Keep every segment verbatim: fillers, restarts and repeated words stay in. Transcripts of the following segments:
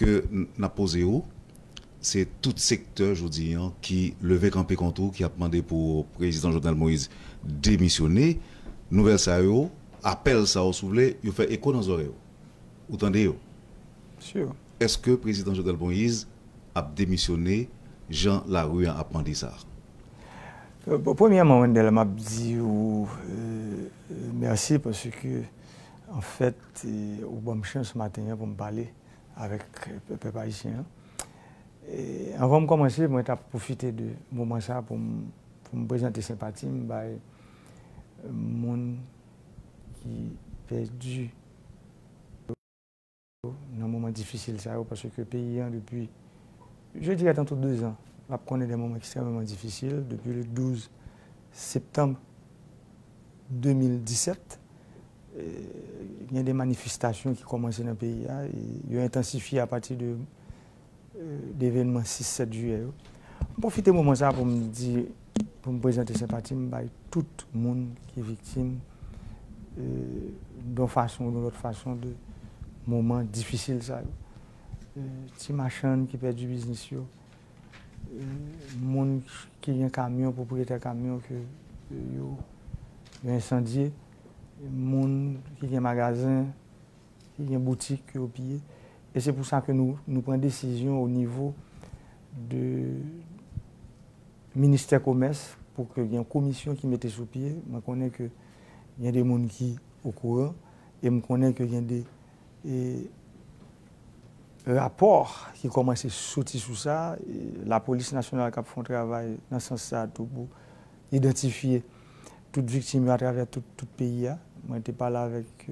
ke n ap poze yo, se tout sektè jodi an ki leve kanpe kont ou, ki ap mande pou Prezidan Jovenel Moïse demisyone. Nouvèl sa yo, apèl sa yo, si w vle, yo fè eko nan zòrèy ou. Ou tande yo. Èske Prezidan Jovenel Moïse ap demisyone jan lari an ap mande sa? Bon, premyèman, Wendell, m ap di w mèsi paske, anfèt, ou ban m chans maten an pou m pale avèk pèp ayisyen an. Anvan m kòmanse, mwen t ap pwofite de moman sa pou m pou m prezante senpati m bay moun ki pèdi nan moman difisil sa yo, paske peyi an depi, je dirais, tantôt deux ans, l ap konnen de moman ekstrèmeman difisil depi le douze septanm de mil disèt. Gen de manifestasyon ki kòmanse nan peyi a, yo entansifye apati de de evènman sis sèt jiyè yo. M pwofite moman sa pou m di, pou m prezante senpati m bay tout moun ki viktim yon fason ou yon lòt fason de moman difisil sa yo. Ti machann ki pèdi biznis yo, moun ki gen kamyon, pwopriyetè kamyon ke yo yo ensandye, moun ki gen magazen, ki gen boutik ke yo piye. E se pou sa ke nou, nou pran desizyon o nivo de ministè komès pou ke gen yon komisyon ki mete sou pye. Mwen konnen ke gen de moun ki okouran e m konnen ke gen de e, rapò ki kòmanse soti sou sa. E, Lapolis nasyonal k ap fè yon travay nan sans sa tou pou idantifye tout viktim yo atravè tout, tout peyi a. Mwen te pale avèk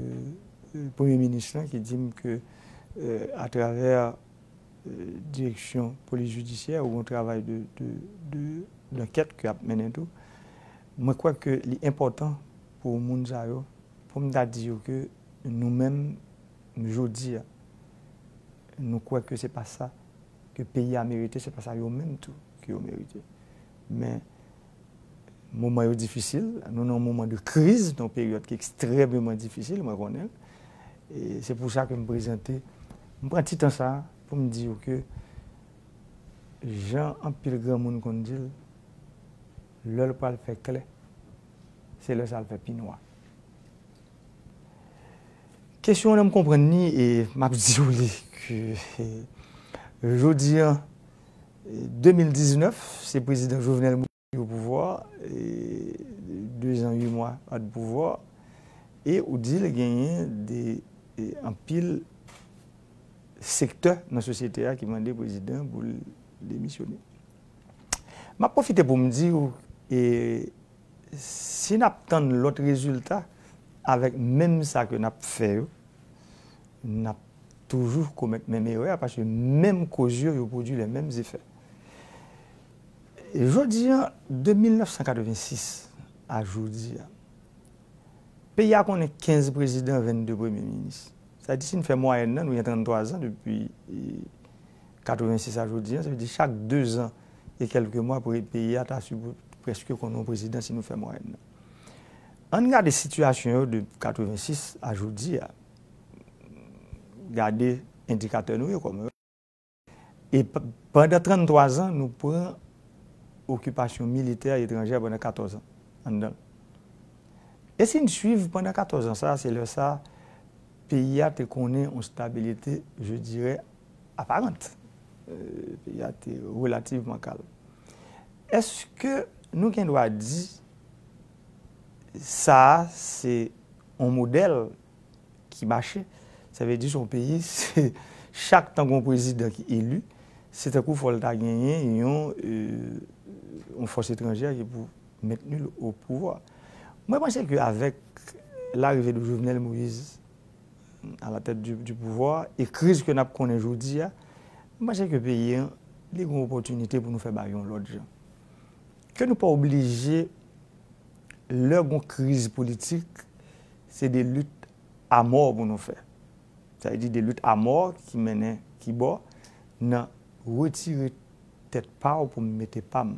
premye minis lan ki di m ke atravè direksyon polis jidisyè ou yon travay de, de, de, d'ankèt ke ap mennen tou. Mwen kwè ke li enpòtan pou moun sa yo, pou m ta di yo ke nou menm, jodi a, nou kwè ke se pa sa ke peyi a merite, se pa sa yo menm tou ke yo merite. Men, moman yo difisil, nou nan yon moman de kriz, nan yon peryòd ki ekstrèmeman difisil, mwen konnen l. E se pou sa ke m prezante, m pran ti tan sa a pou m di yo ke, jan anpil granmoun konn di l, lè l pral fè klè, se lè sa l fè pi nwa. Kesyon an, m konprann li e m ap di w li ke jodi an, de mil diznèf, se prezidan Jovenel Moïse o pouvwa, e, dezan uit mwa at pouvwa, e ou di l genyen de, e, anpil sektè nan sosyete a ki mande prezidan pou l demisyone. M ap pwofite pou m di w, e, si n ap tann lòt rezilta avèk menm sa ke n ap fè yo, n ap toujou komèt menm erè a, paske menm koz yo, yo pwodui lè menm zefè. Jodi an, de mil nèf san katrevensis a jodi a, peyi a konnen kenz prezidan, vennde premye minis. Sa di, si n fè mwayèn nan, nou gen tranntwa zan depi, e, katrevensis a jodi an, sa vle di chak de zan e kèlke mwa, pre-, peyi a ta sipo-, prèske konn yon prezidan si nou fè mwayèn nan. Ann gade sitiyasyon yo de katrevensis a jodi a. Gade endikatè nou yo kòman yo. E p-, pandan tranntwa zan, nou pran okipasyon militè etranjè pandan katòz an anndan l. E si n swiv pandan katòz an sa, se lè sa, peyi a te konnen yon stabilite, je dirais, apparente. Euh, peyi a te relativman kalm. Èske nou gen dwa di sa a se yon modèl ki mache? Sa vle di se yon peyi, se chak tan gen yon prezidan ki eli, se tankou fò l ta genyen yon, euh, yon fòs etranjè ki pou mentni l o pouvwa. Mwen panse ke avèk larive de Jovenel Moïse à la tête du, du pouvoir e kriz ke n ap konnen jodi a, mwen panse ke peyi an, li gen opòtinite pou nou fè bagay yon lòt jan. Ke nou pa oblije, lè gon kriz politik, se de lit a mò pou nou fè. Sa vle di de lit a mò ki mennen ki bò nan retire tèt pa w pou m mete pa m.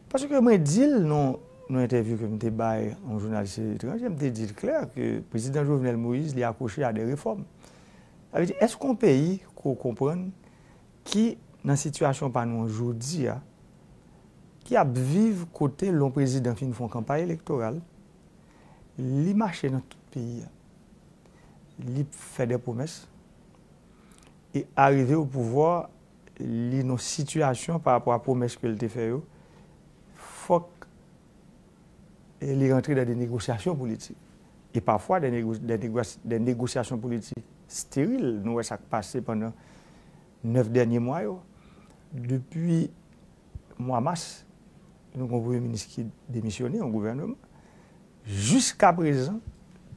Paske mwen di l nan yon entèvyou ke m te bay yon jounalis etranjè, m te di l klè ke prezidan Jovenel Moïse, li akwoche a de refòm. Sa vle di, èske yon peyi ke w konprann, ki nan sitiyasyon pa nou an jodi a, ki ap viv kote lè yon prezidan fin fè yon kanpay elektoral, li mache nan tout peyi a. Li fè de pwomès. E arive o pouvwa, li nan sitiyasyon pa rapò a pwomès ke l te fè yo, fòk e li rantre dan de negosyasyon politik. E pafwa, de, nego, de, nego, de negosyasyon politik steril. Nou wè sa k pase pandan nèf dènye mwa yo. Depi mwa mas, nou gen yon premye minis ki demisyone, yon gouvènman. Jiska prezan,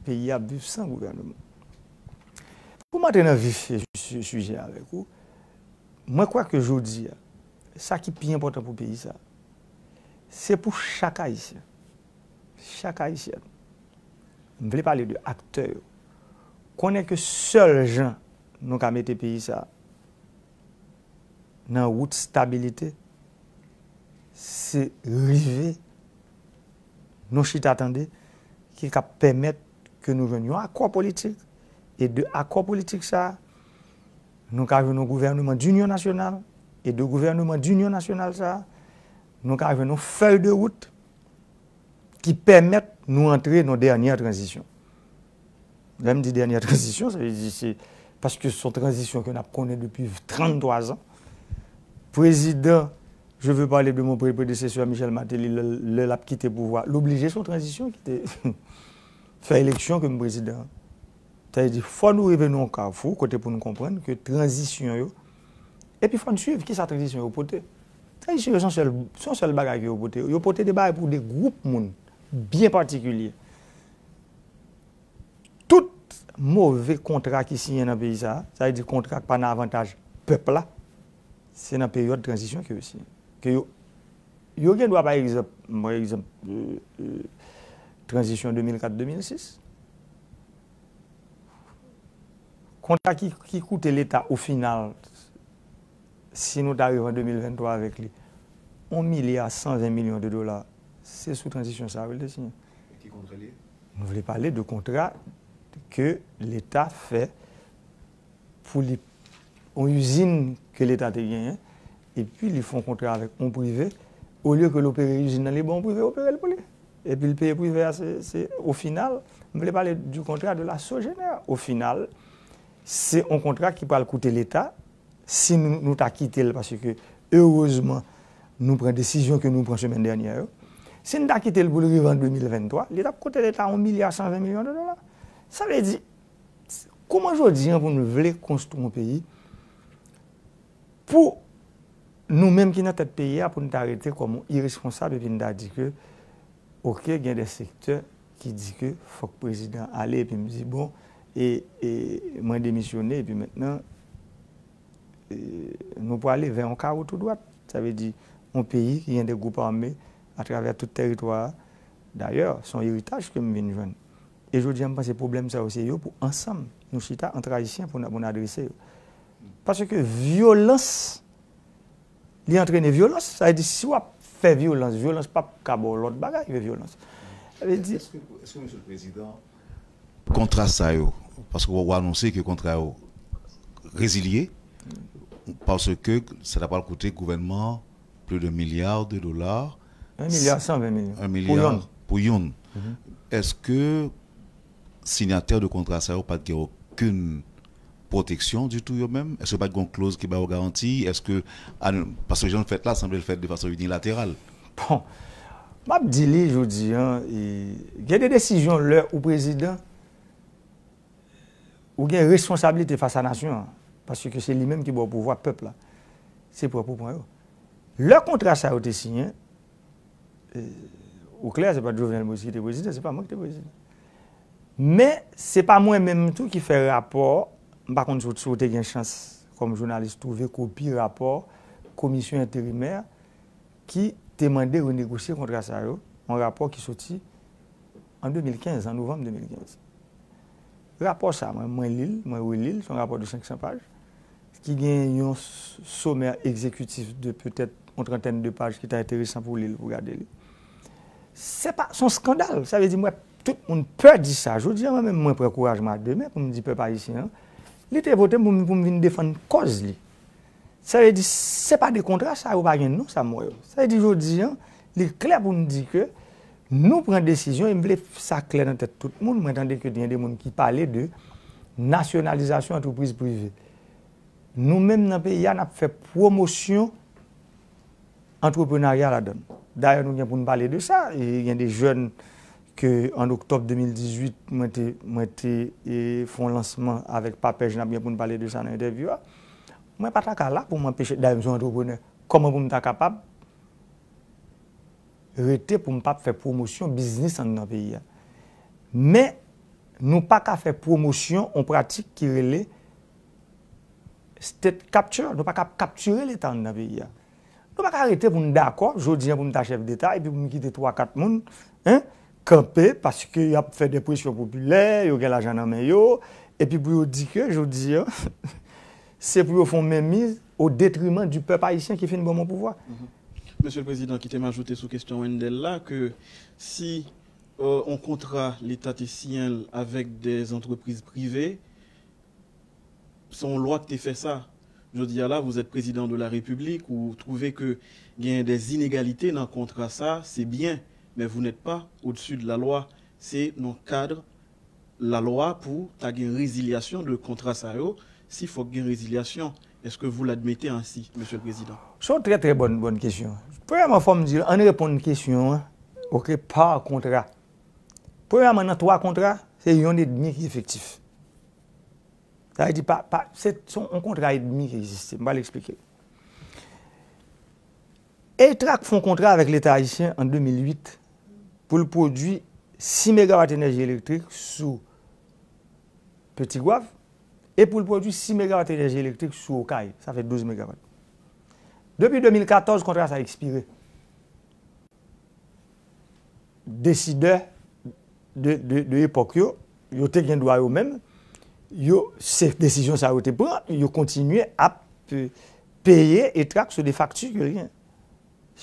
peyi a ap viv san gouvènman. Pou m antre nan vif su- sijè avèk ou, mwen kwè ke jodi a, sa ki pi enpòtan pou peyi sa, se pou chak Ayisyen, chak Ayisyèn, m vle pale de aktè yo, konnen ke sèl jan nou ka mete peyi sa nan wout stabilite, se rive nou chita tande ki ka pèmèt ke nou jwenn yon akò politik. E de akò politik sa, nou ka jwenn yon gouvènman d'inyon nasyonal. E de gouvènman d'inyon nasyonal sa, nou ka jwenn yon fèy de wout ki pèmèt nou antre nan dènyè tranzisyon. Lè m di dènyè tranzisyon, sa vle di se paske se yon tranzisyon ke n ap konnen depi tranntwa zan. Prezidan, je veux parler de mon prédécesseur Michel Martelly, lè, lè l ap kite pouvwa, l oblije se yon tranzisyon ki te fè eleksyon ke m prezidan. Sa vle di, fò nou rive nan yon kafou kote pou nou konprann ke tranzisyon yo, epi fò n swiv kisa tranzisyon yo pote. Tranzisyon yo se yon sèl, se yon sèl bagay ke yo pote. Yo pote de bagay pou de gwoup moun byen patikilye. Tout move kontra ki siyen nan peyi sa, sa vle di kontra k pa nan avantaj pèp la, se nan peryòd tranzisyon ke yo siyen. Ke yo, yo gen dwa, pa egzanp, m pran egzanp, euh, euh, tranzisyon de mil kat de mil sis. Kontra ki, ki koute Leta o final, si nou ta rive an de mil venntwa avèk li, yon milya san ven milyon de dola, se sou tranzisyon sa a wi l te siyen. Ki kontra li ye? Nou vle pale de kontra ke Leta fè pou li, yon izin ke Leta te genyen, epi li fè yon kontra avèk yon prive, olye ke l opere izin nan, li ba yon prive opere l pou li. Epi l peye prive a, se, se, o final, m vle pale du contrat de la Sogener. O final, se yon kontra ki pral koute Leta, si nou, nou ta kite l, paske erezman, nou pran desizyon ke nou pran semèn dènyè yo. Si n ta kite l pou l rive an de mil venntwa, li t ap koute Leta yon milya san ven milyon de dola. Sa vle di, kòman jodi an pou nou vle konstwi yon peyi, pou nou menm ki nan tèt peyi a, pou n ta rete kòm yon iresponsab epi n ta di ke, oke, gen de sektè ki di ke fòk prezidan ale, epi m di, bon, e, e mwen demisyone, epi mentnan, e, nou prale vè yon kawo tou dwat. Sa vle di, yon peyi ki gen de gwoup ame atravè tout tèritwa a. Dayè, se yon eritaj ke m vin jwenn. E jodi a, m panse pwoblèm sa yo, se yo pou ansanm, nou chita ant Ayisyen pou n, pou n adrese yo. Paske vyolans, li antrene vyolans. Sa vle di, si w ap fè vyolans, vyolans p ap ka ba w lòt bagay ke vyolans. Sa vle di, Èske, èske, Mesye le Prezidan, kontra sa yo, paske w, w anonse ke kontra yo rezilye, paske sa ta pral koute gouvènman an plis de milya de dola. Yon milya san ven milyon. Yon milya pou youn. Pou youn. Mhm. Èske sinyatè de kontra sa yo pa t gen okenn pwoteksyon ditou yo menm? Èske pa t gen yon kloz ki ba yo garanti? Èske, paske jan l fèt la, sanble l fèt de fason inilateral. Bon, m ap di li jodi a, e, gen de desizyon lè ou prezidan, ou gen responsablite fas a nasyon an, paske se li menm ki ba w pouvwa, pèp la. Se pran pou pran yo. Lè kontra sa yo te siyen, e, ou klè, se pa t Jovenel Moïse ki te prezidan, se pa mwen ki te prezidan. Men, se pa mwen menm tou ki fè rapò, m pa konn si w, si w te gen chans, kòm jounalis, twouve kopi rapò komisyon enterimè ki te mande renegosye kontra sa yo, yon rapò ki soti an de mil kenz, an novanm de mil kenz. Rapò sa, mwen, mwen li l, mwen reli l, se yon rapò de senk san paj, ki gen yon s-, somè egzekitif de petèt yon trantèn de paj ki ta enteresan pou w li l, pou w gade li. Se pa, se yon eskandal. Sa vle di, mwen, tout moun pè di sa. Jodi a, mwen menm, mwen pran kouraj mwen a de men pou m di pèp ayisyen an, Li te vote m pou m, pou m vin defann kòz li. Sa vle di, se pa de kontra sa yo pa gen non sa m wè yo. Sa vle di, jodi an, li klè pou n di ke nou pran desizyon, e m vle sa klè nan tèt tout moun. Mwen tande ke gen de moun ki pale de nasyonalizasyon antrepriz prive. Nou menm nan peyi a, n ap fè pwomosyon antreprenarya ladan l. Dayè, nou gen pou n pale de sa. E gen de jèn ke an oktòb de mil dizuit, mwen te, mwen te e, fè yon lansman avèk Papèj, n ap gen pou n pale de sa nan entèvyou a. Mwen pa ta ka la pou m anpeche, dayè, m se yon antreprenè. Kòman pou m ta kapab rete pou m p ap fè pwomosyon biznis anndan peyi a? Men, nou pa ka fè pwomosyon yon pratik ki rele state capture. Nou pa ka kaptire Leta anndan peyi a. Nou pa ka rete pou n dakò, jodi an pou m ta chèf deta, epi pou m kite twa, kat moun, en, kanpe, paske y ap fè de presyon popilè, yo gen lajan nan men yo, epi pou yo di ke, jodi an, se pou yo fè yon menmiz o detriman di pèp ayisyen ki fin ban mwen pouvwa. Mesye le Prezidan, kite m ajoute sou kesyon Wendell la, ke si euh, yon kontra Leta te siyen l avèk de antrepriz prive, se yon lwa ki te fè sa. Jodi a la, vous êtes président de la République, ou twouve ke gen de inegalite nan kontra sa, se byen, men vous n'êtes pas au-dessus de la loi. Se nan kad lalwa pou ta gen rezilyasyon de kontra sa yo. Si fòk gen rezilyasyon, est-ce que vous l'admettez ainsi, Monsieur le Président? Se yon trè, trè bòn, bòn kesyon. Premyèman, fò m di, ann reponn kesyon an, oke, pa kontra. Premyèman, nan twa kontra, se yonn edmi ki efektif. Sa vle di, pa, pa, se, se yon kontra edmi ki egziste. M pral eksplike. Etrak fè yon kontra avèk Leta ayisyen an de mil uit pou l pwodui sis megawat enèji elektrik sou Petit Goâve e pou l pwodui sis megawat enèji elektrik sou Okay. Sa fè douz megawat. Depi de mil katòz, kontra sa ekspire. Desidè de, de, de epòk yo, yo te gen dwa yo menm, yo, se desizyon sa yo te pran, yo kontinye ap peye Etrak sou de fakti ke l gen.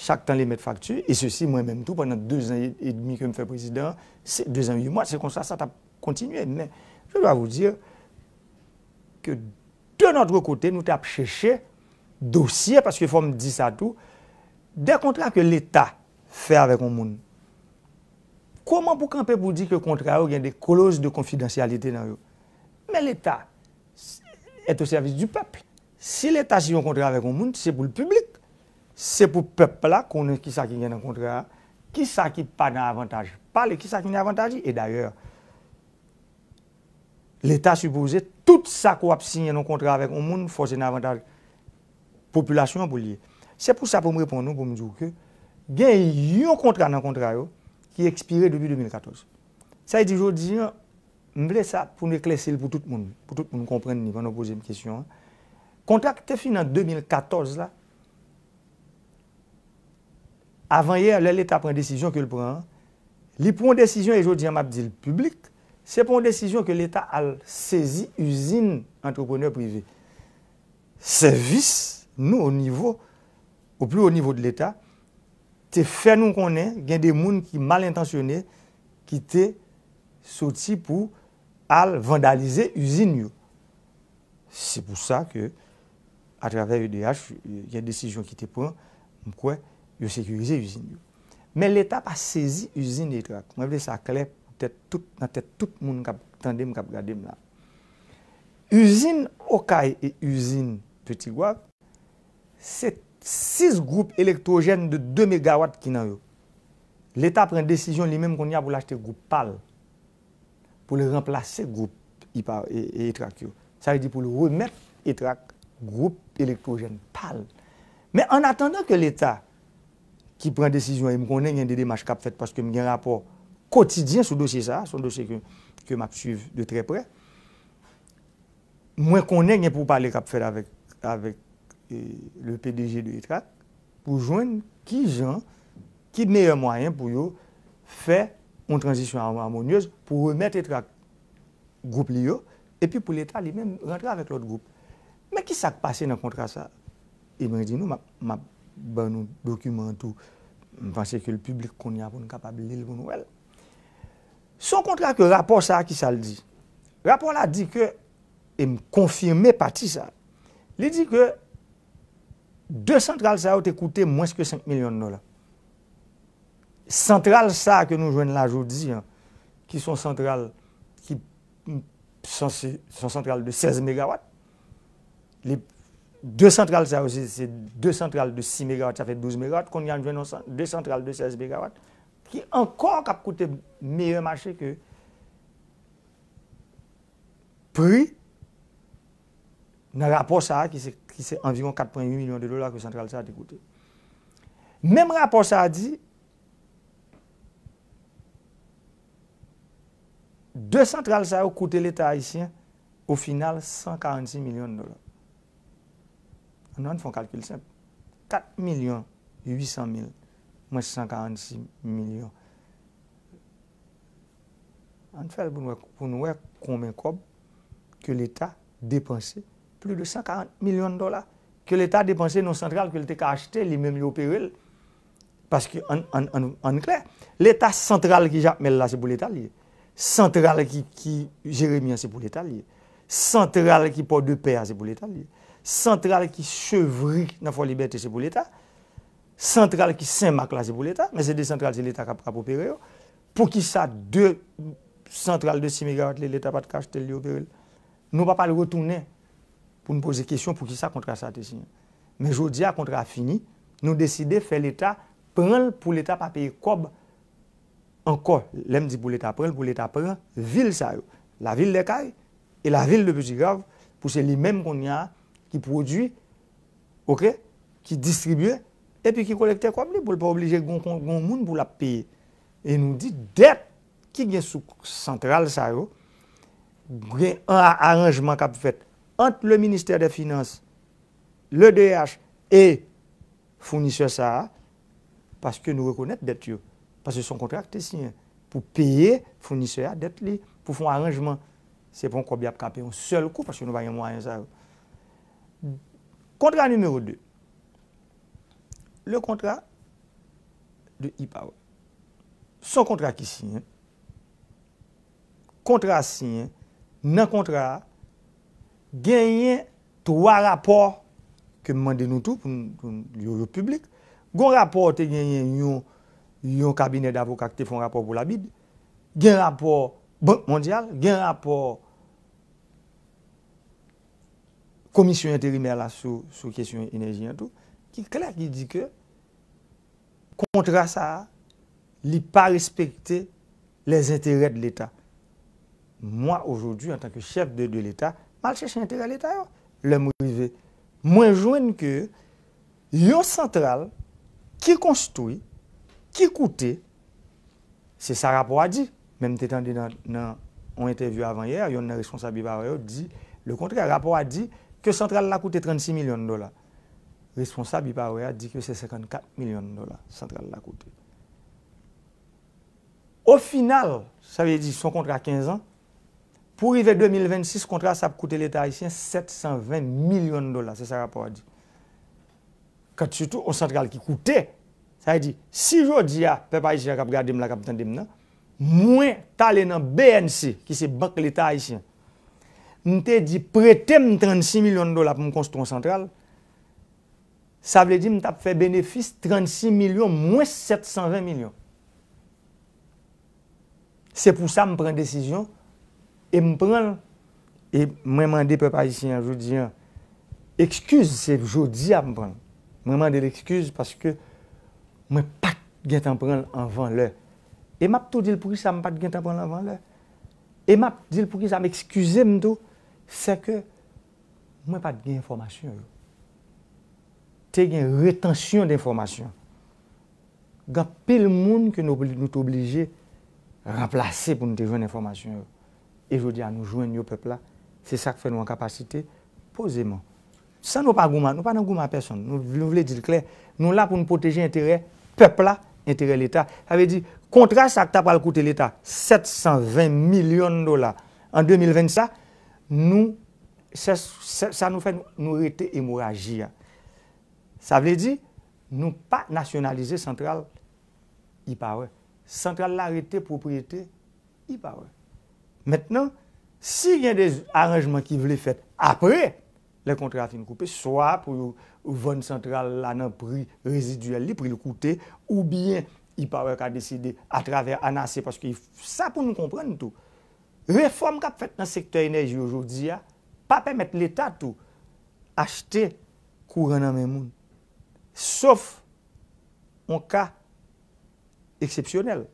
Chak tan l emèt fakti, e sesi mwen menm tou, pandan dezan edmi ke m fè prezidan, se dezan uit mwa, se konsa sa t ap kontinye. Men, je dois vous dire que de notre côté, nou t ap chèche dosye, paske fò m di sa tou, de kontra ke Leta fè avèk yon moun. Kòman pou kanpe pou di ke kontra yo gen de clause de confidentialité nan yo? Men Leta est au service du peuple. Si Leta siyen yon kontra avèk yon moun, se pou l piblik. Se pou pèp la konnen kisa ki gen nan kontra a, kisa ki pa nan avantaj pa l e kisa ki nan avantaj li. E dayè, Leta sipoze, tout sa ke w ap siyen nan yon kontra avèk yon moun, fò se nan avantaj popilasyon an pou l ye. Se pou sa pou m reponn ou, pou m di w ke gen yon kontra nan kontra yo ki ekspire depi de mil katòz. Sa vle di, jodi an, m vle sa pou n eklèsi l pou tout moun, pou tout moun konprann li pandan w poze m kesyon an. Kontra ki te fini an de mil katòz la, avanyè, lè Leta pran desizyon ke l pran an, li pran yon desizyon, e jodi an m ap di l piblik, se pa yon desizyon ke Leta al sezi izin antreprenè prive. Sèvis nou o nivo, o pli wo nivo de Leta, te fè nou konnen gen de moun ki mal entansyone, ki te soti pou al vandalize izin yo. Se pou sa ke, atravè E D H, gen desizyon ki te pran, m kwè, yo sekirize izin yo. Men Leta pa sezi izin Etrak. Mwen vle sa klè pou tèt tout, nan tèt tout moun k ap tande m, k ap gade m la. Izin Okay e izin Petit Goâve, se sis gwoup elektwojèn de de megawat ki nan yo. Leta pran desizyon li menm kounye a pou l achte gwoup pa l, pou l ranplase gwoup Ipa, e, e Etrak yo. Sa vle di pou l remèt Etrak gwoup elektwojèn pa l. Men an atandan ke Leta ki pran desizyon, e m konnen gen de demach k ap fèt paske m gen rapò kotidyen sou dosye sa a, se yon dosye ke, ke m ap swiv de trè prè. Mwen konnen gen pou pale k ap fèt avèk, avèk e, le P D G de Etrak pou jwenn ki jan, ki meyè mwayen pou yo fè yon tranzisyon amonyez pou remèt Etrak gwoup li yo, epi pou Leta li menm rantre avèk lòt gwoup. Men ki sa k pase nan kontra sa? E mwen di nou, m ap, m ap ban nou dokiman an tou. M panse ke l piblik kounye a pou n kapab li l, pou n wè l. Se yon kontra ke rapò sa a, ki sa l di? Rapò la di ke e m konfime pati sa. Li di ke de santral sa yo te koute mwens ke senk milyon dola. Santral sa ke nou jwenn la jodi a, ki se yon santral ki sanse, se yon santral de sèz megawat. Li, de santral sa yo, se, se de santral de sis megawat, sa fè douz megawat. Kounye a nou jwenn yon san-, de santral de sèz megawat, ki ankò k ap koute meyè mache ke pri nan rapò sa a, ki se, ki se anviwon kat pwen uit milyon de dola ke santral sa a te koute. Menm rapò sa a di, de santral sa yo koute Leta ayisyen, o final, san karannsis milyon dola. Ann, ann fè yon kalkil senp. Kat milyon uit san mil mwens san karannsis milyon. Ann fè l pou n wè, pou n wè konbyen kòb ke Leta depanse, plis de san karant milyon dola, ke Leta depanse nan santral ke l te ka achte, li menm li opere l. Paske, ann, ann, ann, ann klè, Leta santral ki Jakmèl la, se pou Leta l ye. Santral ki, ki Jeremi an, se pou Leta l ye. Santral ki Pòdepè a, se pou Leta l ye. Santral ki Chevri nan Fòlibète, se pou Leta. Santral ki Senmak la, se pou Leta. Men se de santral, se Leta k ap, k ap opere yo. Poukisa de santral de sis megawat, Leta pa t ka achte l, li opere l? Nou pa pral retounen pou n poze kesyon poukisa kontra sa a te siyen. Men jodi a, kontra a fini, nou deside fè Leta pran l pou Leta pa peye kòb ankò. Lè m di pou Leta pran l, pou Leta pran vil sa yo. Lavil dè Kay e lavil de Petit Grave, pou se li menm kounye a ki pwodui, oke, ki distribye, epi ki kolekte kòb li, pou l pa oblije gon, gon, gon moun pou l ap peye. E nou di dèt ki gen sou santral sa yo, gen a-, aranjman k ap fèt ant le ministè dè finans, le D H e founisè sa a, paske nou rekonèt dèt yo. Paske se yon kontra ki te siyen pou peye founisè a dèt li, pou fè yon aranjman. Se pa yon kòb y ap ka peye yon sèl kou, paske nou pa gen mwayen sa yo. Kontra nimewo de. Le kontra de E-Power. Se yon kontra ki siyen. Kontra a siyen. Nan kontra a, genyen twa rapò ke m mande nou tou pou n, pou n, yo, yo piblik. Gon rapò te genyen yon, yon kabinè davoka ki te fè yon rapò pou la BID. Gen rapò Bank Mondyal, gen rapò Komisyon Enterimè la sou, sou kesyon enèji an tou, ki klè, ki di ke kontra sa a, li pa respekte les intérêts de l'État. Mwen, aujourd'hui, en tant que chef de, de l'État, m al chèche enterè Leta yo. Lè m rive, mwen jwenn ke yon santral ki konstwi, ki koute, se sa rapò a di. Men m te tande nan, nan yon entèvyou avan yè, yonn nan responsab E-Power yo di le kontrè. Rapò a di ke santral la koute trannsis milyon dola. Responsab E-Power a di ke se senkannkat milyon dola santral la koute. O final, sa vle di se yon kontra kenz an, pou rive de mil vennsis, kontra sa ap koute Leta ayisyen sèt san ven milyon dola, se sa rapò a di. Kant sitou yon santral ki koute, sa vle di, si jodi a, pèp ayisyen an k ap gade m la, k ap tande m nan, mwen t ale nan B N C, ki se Bank Leta Ayisyen, m te di, prete m trannsis milyon dola pou m konstwi yon santral, sa vle di m t ap fè benefis trannsis milyon mwens sèt san ven milyon. Se pou sa m pran desizyon e m pran l. E mwen mande pèp ayisyen an jodi an ekskiz, se jodi a m pran l. Mwen mande l ekskiz paske mwen pa t gentan pran l anvan lè. E m ap tou di l poukisa m pa t gentan pran l anvan lè. E m ap di l poukisa m ekskize m tou, sèke mwen pa t gen enfòmasyon yo. Te gen retansyon de enfòmasyon. Gen anpil moun ke nou, nou te oblije ranplase pou nou te jwenn enfòmasyon yo. E jodi a, nou jwenn yo, pèp la. Se sa k fè nou an kapasite pozeman. San nou pa goumen, nou pa nan goumen a pèsonn. Nou, nou vle di l klè, nou la pou nou pwoteje enterè pèp la, enterè Leta. Sa vle di, kontra sa k ta pral koute Leta sèt san ven milyon dola an de mil vennsis la, nou, se, se, sa nou fè, nou, nou rete emoraji a. Sa vle di, nou pa nasyonalize santral E-Power. Santral la rete pwopriyete E-Power. Mentnan, Si gen de aranjman ki vle fèt apre lè kontra a fin koupe, swa pou yo vann santral la nan pri rezidyèl li, pri l koute, oubyen EPOWER ka deside atravè ANACE, paske sa pou nou konprann tou, refòm k ap fèt nan sektè enèji yo jodi a pa pèmèt Leta tou achte kouran nan men moun, sof yon ka eksepsyonèl.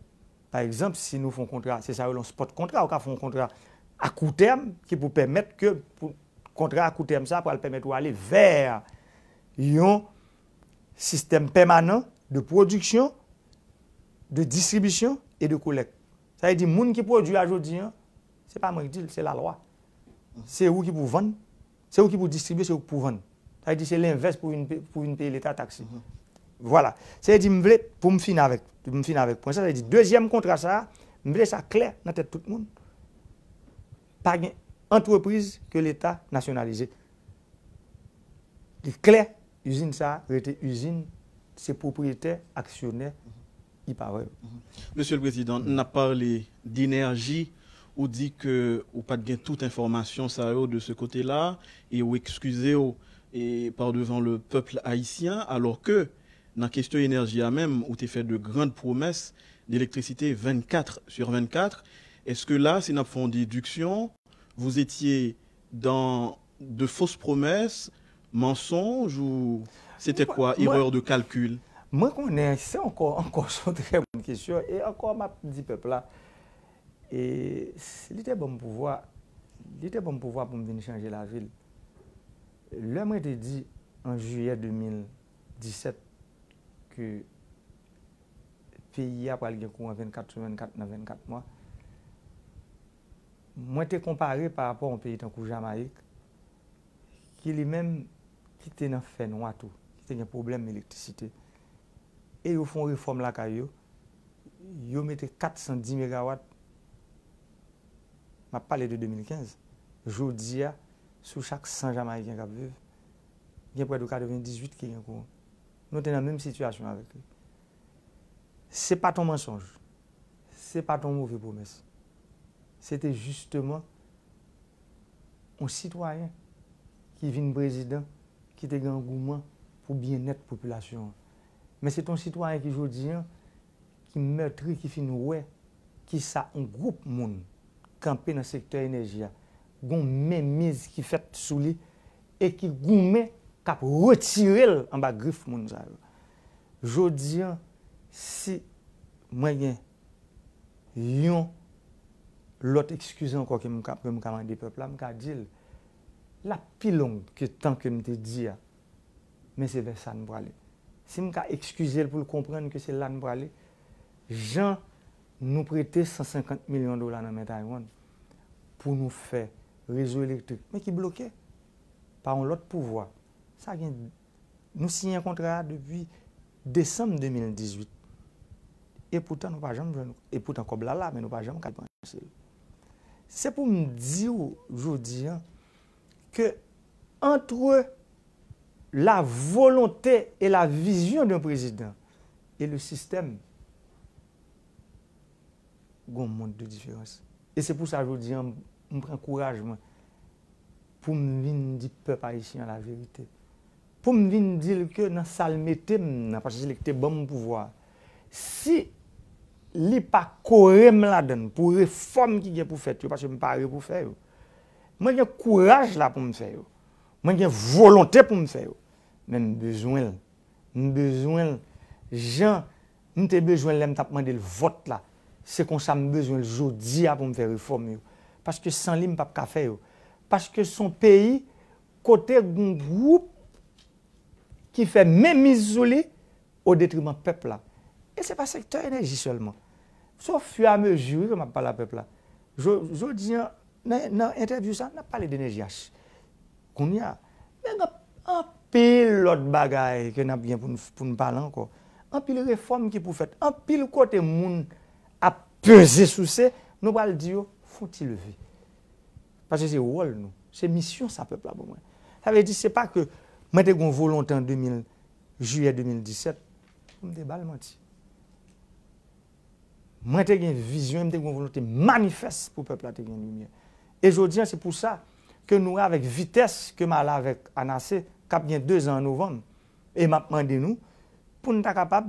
Pa egzanp, si nou fè yon kontra, se sa yo rele yon spot kontra, ou ka fè yon kontra a kou tèm ki pou pèmèt ke pou, kontra a kou tèm sa pral pèmèt ou ale vè yon sistèm pèmanan de pwodiksyon, de distribisyon e de kolèk. Sa vle di, moun ki pwodui a jodi an, se pa mwen ki di l, se lalwa. Se ou ki pou vann, se ou ki pou distribye, se ou ki pou vann. Sa vle di, se lenvès pou vin pe-, pou vin peye Leta taks li. Vwala. Sa vle di, m vle, pou m fin avèk, pou m fin avèk pwen sa, sa vle di, dezyèm kontra sa a, m vle sa klè nan tèt tout moun. Pa gen antrepriz ke Leta nasyonalize. Li klè, izin sa a rete izin, se pwopriyetè, aksyonè, EPOWER yo. Mesye le Prezidan, n ap pale d enèji, ou di ke ou pa t gen tout enfòmasyon sa yo de ce côté-là, e ou ekskize w e par devant le peuple haïtien, alors que nan kesyon enèji a menm, ou te fè de grandes promesses d'électricité vingt-quatre sur vingt-quatre. Èske la, si n ap fè yon dediksyon, vous étiez dans de fausses promesses, mensonges, ou c'était quoi, erreur de calcul? Mwen konnen se ankò, ankò se yon trè bon kesyon, e ankò m ap di pèp la, e s- li te ban m pouvwa, li te ban m pouvwa pou m vin chanje lavi l. Lè mwen te di an jiyè de mil disèt ke peyi a pral gen kouran vennkat sou vennkat nan vennkat mwa, mwen te konpare pa rapò a yon peyi tankou Jamayik, ki li menm ki te nan fènwa tou, ki te gen pwoblèm elektrisite. E yo fè yon refòm lakay yo, yo mete kat san di megawat, m ap pale de de mil kenz, jodi a, sou chak san Jamayiken k ap viv, gen prè de katrevendizuit ki gen kouran. Nou te nan menm sitiyasyon avèk li. Se pa t yon mansonj, se pa t yon move pwomès. Se te jisteman yon sitwayen ki vin prezidan, ki te gen angouman pou byennèt popilasyon an. Men se te yon sitwayen ki jodi an, ki mètri, ki fin wè kisa yon gwoup moun kanpe nan sektè enèji a, gon menmiz ki fèt sou li e ki goumen, k ap retire l anba grif moun sa yo. Jodi an, si mwen gen yon lòt eskiz ankò ke m ka, ke m ka mande pèp la, m ka di l, l ap pi long ke tan ke m te di a, men se vè sa n prale. Si m ka eskize l pou l konprann ke se la n prale, jan nou prete san senkant milyon dola nan men Taiwan pou nou fè rezo elektrik, men ki bloke pa yon lòt pouvwa. Sa gen, nou siyen kontra a depi desanm de mil dizuit. E poutan nou pa janm jwenn, e poutan kòb la la, men nou pa janm ka depanse l. Se pou m di w jodi an ke entre la volonté et la vision d'un président et le système, gon mond de diferans. E se pou sa jodi an, m pran kouraj mwen pou m vin di pèp ayisyen an laverite. Pou m vin di l ke nan sa l mete m nan, paske se li ki te ban m pouvwa a, si li pa kore m ladan l pou refòm ki gen pou fèt yo, paske m pare pou fè yo. Mwen gen kouraj la pou m fè yo. Mwen gen volonte pou m fè yo. Men m bezwen l. M bezwen l jan m te bezwen l lè m t ap mande l vòt la. Se konsa m bezwen l jodi a pou m fè refòm yo. Paske san li, m p ap ka fè yo. Paske se yon peyi kote gon gwoup ki fè menmiz sou li o detriman pèp la. E se pa sektè enèji sèlman. Se ofiramezi ke m ap pale a pèp la. Jo- Jodi an, nan, nan entèvyou sa, n ap pale de N J H. Kounye a, men gen anpil lòt bagay ke n ap gen pou n, pou n pale ankò. Anpil refòm ki pou fèt. Anpil kote moun ap peze souse, nou pral di yo, fè yon ti leve. Paske se wòl nou. Se misyon sa pèp la ban mwen. Sa vle di, se pa ke mwen te gen yon volonte an de mil, jiyè de mil disèt, pou m te ba l manti. Mwen te gen vizyon, m te gen yon volonte manifès pou pèp la te gen limyè. E jodi a, se pou sa ke nou avèk vitès ke m ale avèk Anase, k ap gen de zan an novanm, e m ap mande nou pou n ta kapab,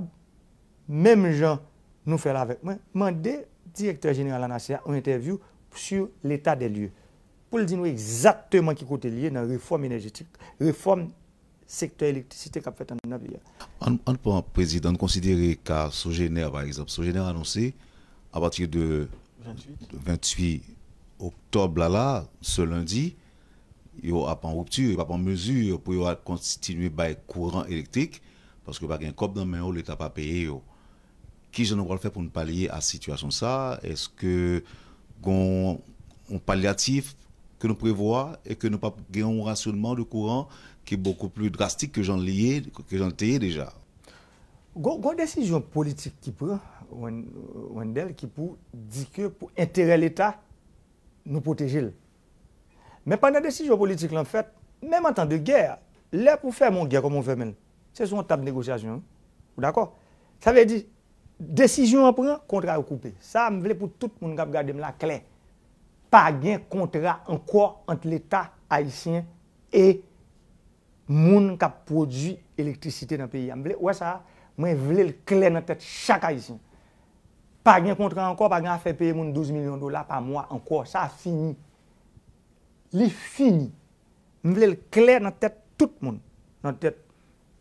menm jan nou fè l avèk mwen, mande direktè jeneral Anase a yon entèvyou sou leta dè lye, pou l di nou egzakteman ki kote l ye nan refòm enèjetik, refòm sektè elektrisite k ap fèt anndan peyi a. Ann, ann pran, Prezidan, ann konsidere ka Sogener, pa egzanp. Sogener anonse, apati de venntuit oktòb la, la, se lendi, yo ap an ripti, yo p ap an mezi pou yo al kontinye bay kouran elektrik, paske pa gen kòb nan men yo, Leta pa peye yo. Kijan nou pral fè pou n palye a sitiyasyon sa? Èske gon yon palyatif ke nou prevwa e ke nou p ap gen yon rasyonman de kouran ki bokou pli drastik ke jan l ye, ke jan l te ye deja? Gon, gon desizyon politik ki pran, Wen-, Wendell, ki pou di ke pou enterè Leta, nou pwoteje l. Men pandan desizyon politik lan fèt, menm an tan de gè, lè pou fèmen yon gè, kòman w fèmen l? Se sou yon tab negosyasyon, wi. Ou dakò? Sa vle di, desizyon an pran, kontra yo koupe. Sa, m vle pou tout moun k ap gade m la klè. Pa gen kontra ankò ant Leta ayisyen e moun k ap pwodui elektrisite nan peyi a. M vle, ou wè sa, mwen vle l klè nan tèt chak Ayisyen. Pa gen kontra ankò, pa gen afè peye moun douz milyon dola pa mwa ankò. Sa fini. Li fini. M vle l klè nan tèt tout moun. Nan tèt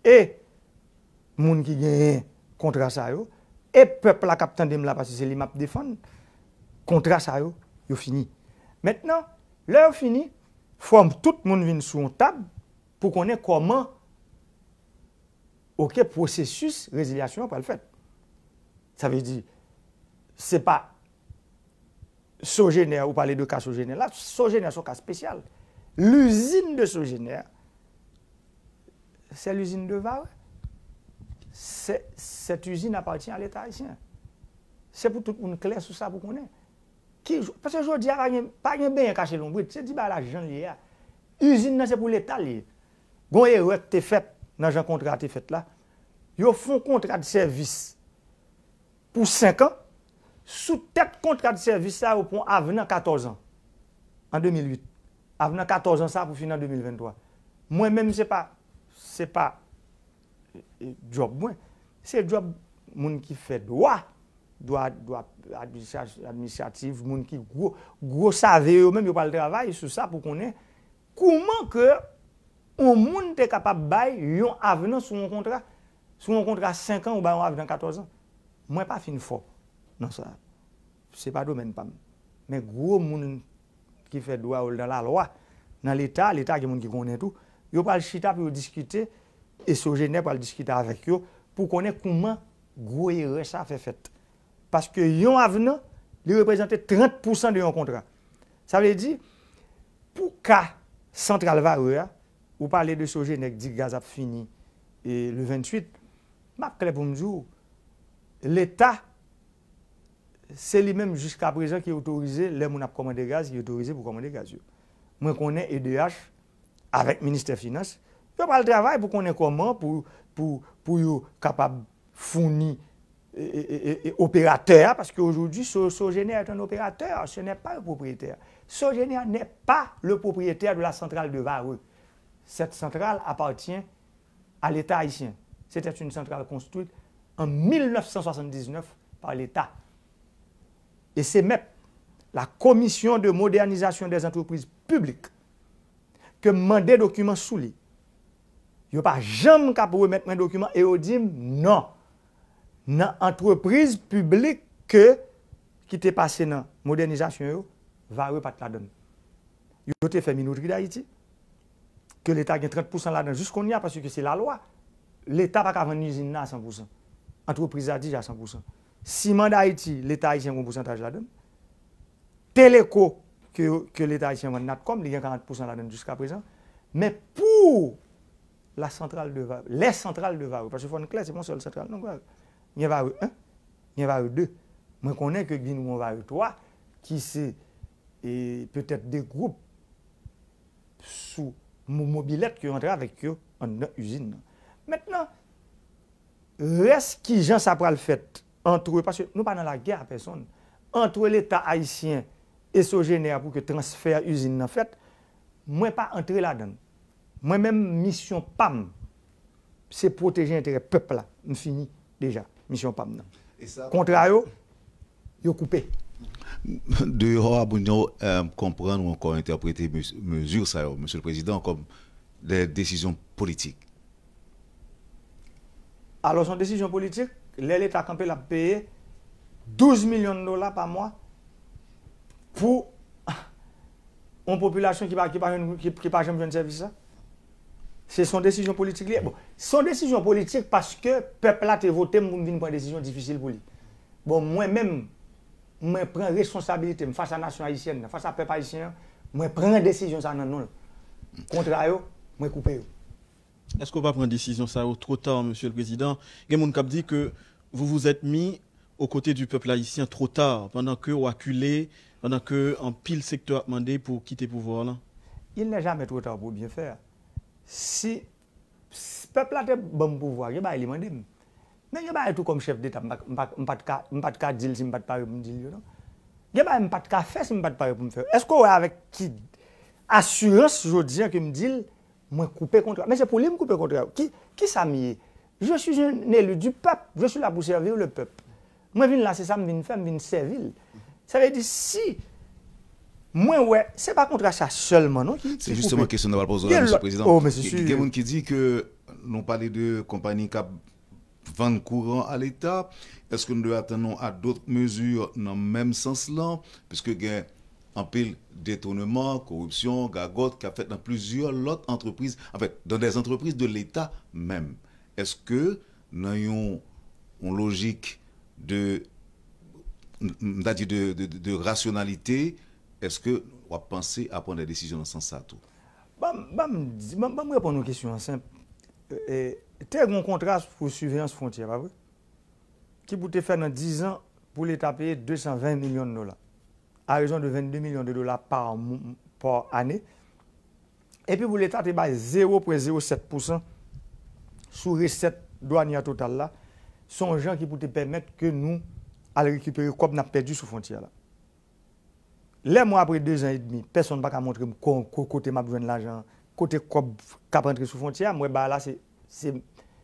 e moun ki genyen kontra sa yo, e pèp la k ap tande m la, paske se li m ap defann, kontra sa yo, yo fini. Mentnan, lè yo fini, fò tout moun vin sou yon tab pou konnen kòman, oke, pwosesis rezilyasyon an pral fèt. Sa vle di, se pa Sogener, ou pale de ka Sogener la, Sogener se yon ka espesyal. L'usine de Sogener, c'est l'usine de Varreux. C'est, cette usine appartient à l'État haïtien. Se pou tout moun klè sou sa pou konnen. Ki, paske jodi a, pa gen, pa gen benyen kache lonbrit. Se di bagay la jan l ye a. Izin nan se pou Leta l ye. Gon erè k te fèt nan jan kontra a te fèt la. Yo fè yon kontra de sèvis pou senk an. Sou tèt kontra de sèvis la, yo pran avnan katòz an an de mil uit. Avnan katòz an sa pou fini an de mil venntwa. Mwen menm, se pa, se pa e, e, djòb mwen. Se djòb moun ki fè dwa, dwa, dwa administra-, administratif, moun ki gwo, gwo save yo menm, yo pral travay sou sa pou konnen kouman ke yon moun te kapab bay yon avnan sou yon kontra, sou yon kontra senk an ou bay yon avnan katòz an. Mwen pa fin fò nan sa. Se pa domèn pa m. Men gwo moun ki fè dwa yo nan lalwa, nan Leta, Leta gen moun ki konnen tou, yo pral chita pou yo diskite, e Sogener pral diskite avèk yo pou konnen kouman gwo erè sa fè fèt. Paske yon avnan, li reprezante trant pousan de yon kontra. Sa vle di, pou ka santral Varreux a, ou pale de Sogener ki di gaz ap fini e, le venntuit, m ap klè pou m di w, Leta, se li menm jiska prezan ki otorize, lè moun ap kòmande gaz, ki otorize pou kòmande gaz yo. Mwen konnen E D H, avèk Ministè Finans, yo pral travay pou konnen kòman pou, pou, pou yo kapab founi e, e, e, e, e, operatè a, paske aujourd'hui, So-, Sogener est un opérateur, ce n'est pas le propriétaire. Sogener n'est pas le propriétaire de la centrale de Varreux. Cette centrale appartient à l'État haïtien. C'était une centrale construite en mille neuf cent soixante-dix-neuf par l'État. E se mèt la Commission de modernisation des entreprises publiques ke m mande dokiman sou li. Yo pa janm k ap remèt mwen dokiman e yo di m non. Nan antrepriz piblik ke, ki te pase nan modènizasyon yo, Varreux pa t ladann. Yo te fè Minoterie d'Haïti, ke Leta gen trant pousan ladan jis kounye a, paske se lalwa. Leta pa ka vann izin nan a san pousan. Antrepriz la deja san pousan. Siman Dayiti, Leta ayisyen gen yon pousantaj ladann. Teleco, ke, ke Leta ayisyen vann Natcom, li gen karant pousan ladann jiska prezan. Men pou la centrale de Varreux, les centrales de Varreux, paske fò n klè, se pa yon sèl santral non, Varreux. Gen Varreux un, gen Varreux deux. Mwen konnen ke gen yon Varreux twa, ki se, e, petèt de gwoup sou mo-, mobilèt ke yo antre avèk yo anndan izin nan. Mentnan, rès kijan sa pral fèt antre, paske nou pa nan lagè a pèsonn, antre Leta ayisyen Esojenè pou ke transfè izin nan fèt, mwen pa antre ladan l. Mwen menm, misyon pa m, se pwoteje enterè pèp la. M fini deja misyon pa m nan. Kontra yo, yo koupe. Deyò a, moun yo konprann ou ankò entèprete mezi sa yo, Mesye le Prezidan, kòm de desizyon politik. Alò, se yon desizyon politik, lè Leta kanpe, l ap peye douz milyon dola pa mwa pou yon popilasyon ki pa, ki pa, jwenn, ki, ki pa janm jwenn sèvis sa. Se son desizyon politik li ye. Bon, se yon desizyon politik paske pèp la te vote m pou m vin pran desizyon difisil pou li. Bon, mwen menm, mwen pran responsabilite m fas a nasyon ayisyèn nan, fas a pèp ayisyen an, mwen pran desizyon sa nan non l. Kontra yo, mwen koupe yo. Èske w pa pran desizyon sa yo two ta, Mesye le Prezidan? Gen moun k ap di ke vous vous êtes mis aux côtés du peuple haïtien trop tard, pandan ke w akile, pandan ke anpil sektè ap mande pou w kite pouvwa w lan. Il n'est jamais trop tard pour bien faire. Si, si pèp la te ban m pouvwa, gen bagay li mande m. Men gen bagay tou kòm chèf deta, m pa, m pa, m pa t ka, m pa t ka di l si m pa t pare pou m di l yo non. Gen bagay m pa t ka fè si m pa t pare pou m fè yo. Èske w wè avèk ki asirans jodi a ke m di l, mwen koupe kontra? Men se pou li m koupe kontra yo. Ki, ki sa m ye? Je suis un élu du peuple. Je suis là pour servir le peuple. Mwen vin la, se sa m vin fè, m vin sèvi l. Sa vle di, si mwen wè, se pa kontra sa sèlman non ki, ki koupe. Se jisteman kesyon nan pral poze la, Mesye Prezidan. Oh, men se si. Gen moun ki di ke nou pale de konpayi k ap vann kouran a Leta. Èske nou dwe atann nou a dòt mezi nan menm sans lan? Piske gen anpil detouneman, koripsyon, gagòt k ap fèt nan plizyè lòt antrepriz, anfèt, dans des entreprises de l'État menm. Èske nan yon, yon lojik de, m ta di de, de, de, de rasyonalite, èske w ap panse a pran de desizyon nan sans sa tou? Ban m, ban m, ban m, ban m reponn yon kesyon an senp. E, te gen yon kontra pou siveyans fwontyè, pa vre? Ki pou te fè nan diz an pou Leta peye de san ven milyon dola, a rezon de vennde milyon de dola pa, pa ane. Epi pou Leta te bay zewo pwen zewo sèt pousan sou resèt dwanyè total la, se yon jan ki pou te pèmèt ke nou al rekipere kòb n ap pèdi sou fwontyè la. Lè mwen, apre dezan edmi, pèsonn pa ka montre m ko-, ko-, kote m ap jwenn lajan an, kote kòb k ap antre sou fwontyè a, m wè bagay la se, se,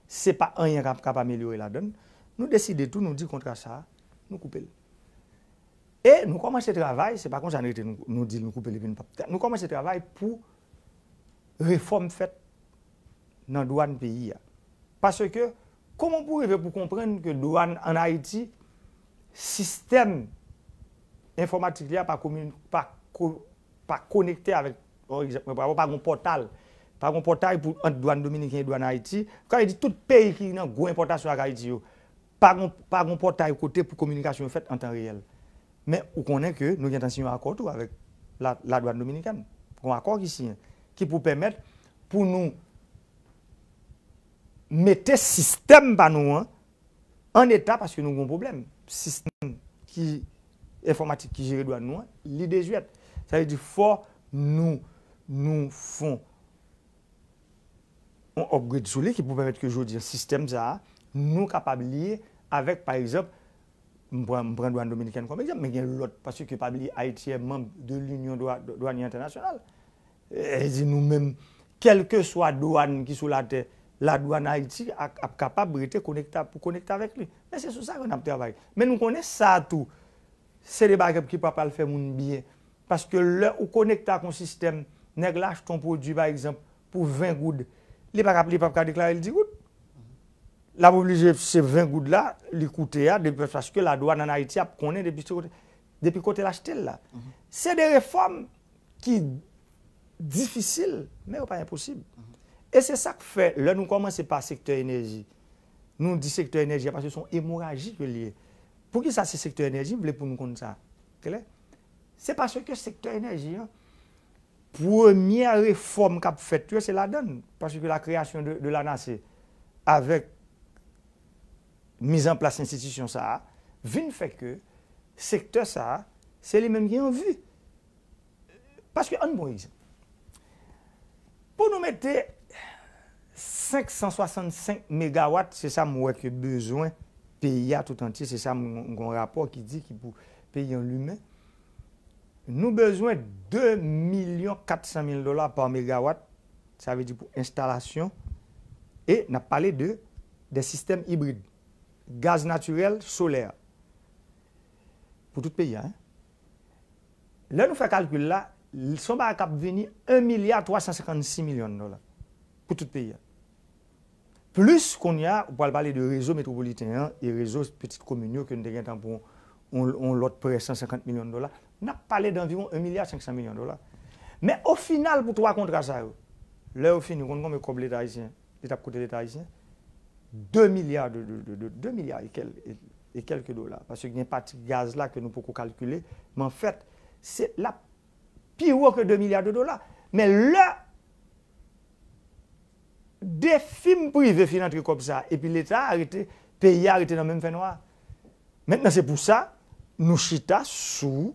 se pa anyen k ap, k ap amelyore ladan l. Nou deside tou, nou di kontra sa a, nou koupe l. E nou kòmanse travay, se pa konsa n rete nou, nou di l nou koupe l epi n p ap, nou kòmanse travay pou refòm fèt nan dwàn peyi a. Paske, kòman pou rive pou konprann ke dwàn ann Ayiti, sistèm enfòmatik li a pa komin-, pa ko-, pa konekte avèk, pa egzanp, mwen pa, pa gen pòtal, pa gen pòtay pou, ant dwàn dominiken e dwàn Ayiti, sa vle di tout peyi ki nan gwo enpòtasyon ak Ayiti yo, pa gen, pa gen pòtay kote pou kominikasyon yo fèt an tan reyèl. Men ou konnen ke nou gentan siyen yon akò tou avèk la, ladwàn dominikèn. Yon akò ki siyen, ki pou pèmèt pou nou mete sistèm pa nou an an eta paske nou gen yon pwoblèm. Sistèm ki enfòmatik ki jere dwàn nou an, li dezyèt. Sa vle di fò nou, nou fon yon upgrade sou li ki pou pèmèt ke jodi a sistèm sa a, nou kapab liye avèk, pa egzanp, m pran, m pran dwàn dominikèn kòm egzanp, men gen lòt, paske pa bliye Ayiti est membre de l'Union Dwa-, Douanière Internationale. E di nou menm, kèlkeswa dwàn ki sou latè, ladwàn Ayiti ap, ap kapab rete konekte, pou konekte avèk li. Men se sou sa ke n ap travay. Men nou konnen sa tou, se de bagay ki pa pral fè moun byen. Paske lè ou konekte ak yon sistèm, nèg la achte yon pwodui, pa egzanp, pou ven goud, li pa ka, li p ap ka deklare l di goud. L ap oblije se ven goud la, li koute a, depi paske ladwàn ann Ayiti ap konnen depi se kote, depi kote l achte l la. Se de refòm ki difisil, men yo pa enposib. E se sa k fè, lè nou kòmanse pa sektè enèji, nou di sektè enèji a paske se yon emoraji ke l ye. Poukisa se sektè enèji? M vle pou nou konn sa klè. Se paske sektè enèji an, premyè refòm k ap fèt yo, se ladan l. Paske la kreyasyon de, de l'ANASE, avèk mizanplas enstitisyon sa a, vin fè ke sektè sa a, se li menm ki an vi. Paske, ann pran yon egzanp. Pou nou mete senk san swasannsenk megawat, se sa m wè ke bezwen peyi a tout antye, se sa m gen yon rapò ki di ki pou peyi an limen. Nou bezwen de milyon kat san mil dola pa megawat, sa vle di pou enstalasyon, e n ap pale de, de sistèm ibrid, gaz natirèl, solè, pou tout peyi a, hein. Lè nou fè kalkil la, se yon bagay k ap vini en milya twa san senkannsis milyon dola pou tout peyi a. Plis kounye a, ou pral pale de rezo metwopoliten an e rezo pitit komin yo ke nou te gentan pou yon, yon lòt prè san senkant milyon dola. N ap pale danviwon en milya senk san milyon dola. Men o final, pou twa kontra sa yo, lè yo fini, ou konn konbyen kòb Leta ayisyen, li t ap koute Leta ayisyen? De milya de, de, de, de, de milya e kèl, e, e kèlke dola. Paske gen pati gaz la ke nou poko kalkile, men anfèt, se l ap pi wo ke de milya de dola. Men lè de fim prive fin antre kòb sa, epi Leta a rete, peyi a rete nan menm fènwa. Mentnan, se pou sa, nou chita sou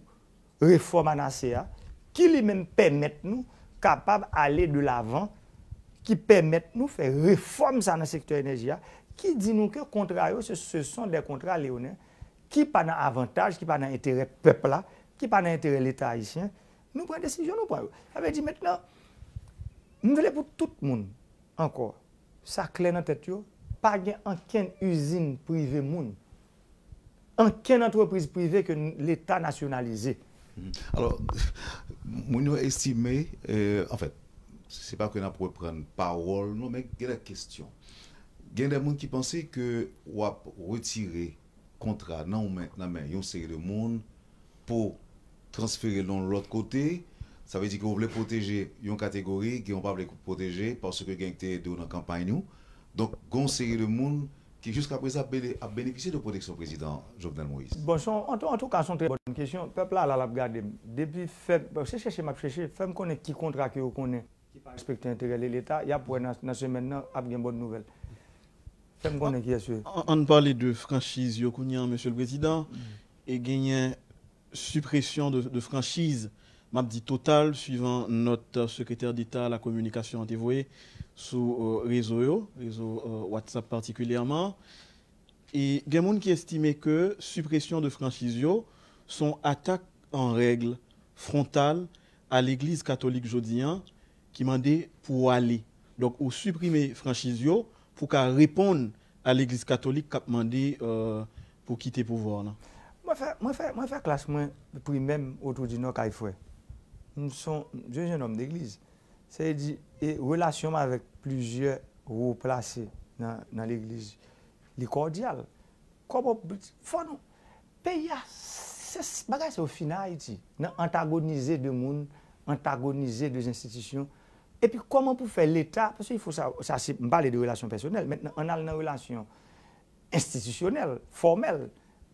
refòm anase a, ki li menm pèmèt nou kapab ale de lavan, ki pèmèt nou fè refòm sa nan sektè enèji a, ki di nou ke kontra yo, se, ce sont des contrats léonins, ki pa nan avantaj, ki pa nan enterè pèp la, ki pa nan enterè Leta ayisyen. Nou pran desizyon, nou pran yo. Sa vle di mentnan, m vle pou tout moun, ankò, sa klè nan tèt yo, pa gen ankenn izin prive moun, ankenn antrepriz prive ke n-, Leta nasyonalize. Mhm. Alò, moun yo estime, euh, anfèt, se pa ke n ap reprann pawòl nou, men gen de kesyon. Gen de moun ki panse ke w ap retire kontra nan men, nan men yon seri de moun pou transfere l yon lòt kote. Sa vle di ke w vle pwoteje yon kategori, gen w pa vle pwoteje paske gen ki te ede w nan kanpay ou. Donk, gen yon seri de moun ki jiska prezan ap bene-, ap benefisye de pwoteksyon prezidan Jovenel Moïse. Bon, se yon, an tou, an tou ka, se yon trè bòn kesyon. Pèp la, la, l ap gade m. Depi fè, bon, se chèche m ap chèche, fè m konnen ki kontra ke yo konnen ki pa respekte enterè Leta, y ap wè nan, nan semèn nan, ap gen bòn nouvèl. Fè m konnen kiyès yo ye. An, ann pale de franchiz yo kounye a, Mesye le Prezidan, e genyen sipresyon de, de franchiz, m ap di total, suivan nòt Sekretè Deta a la Kominikasyon an te voye sou, euh, rezo yo, rezo, euh, WhatsApp patikilyèman. E gen moun ki estime ke sipresyon de franchiz yo se yon atak an règ fwontal a Legliz Katolik jodi a, ki mande pou w ale. Donk, ou siprime franchiz yo pou ka reponn a Legliz Katolik k ap mande, euh, pou kite pouvwa w lan. Mwen fè, mwen fè, mwen fè klas mwen primè m Wotou di Nò kay frè. M se yon, m se yon jennonm legliz. Sa vle di, e relasyon m avèk plizyè wo plase nan, nan legliz, li kòdyal. Kòman, fò nou, peyi a, se, bagay sa yo fini Ayiti, nan antagonize de moun, antagonize de enstitisyon. Epi kòman pou fè Leta, paske il faut sa, sa se, m pale de relasyon pèsonèl, mentnan, ann al nan relasyon enstitisyonèl, fòmèl,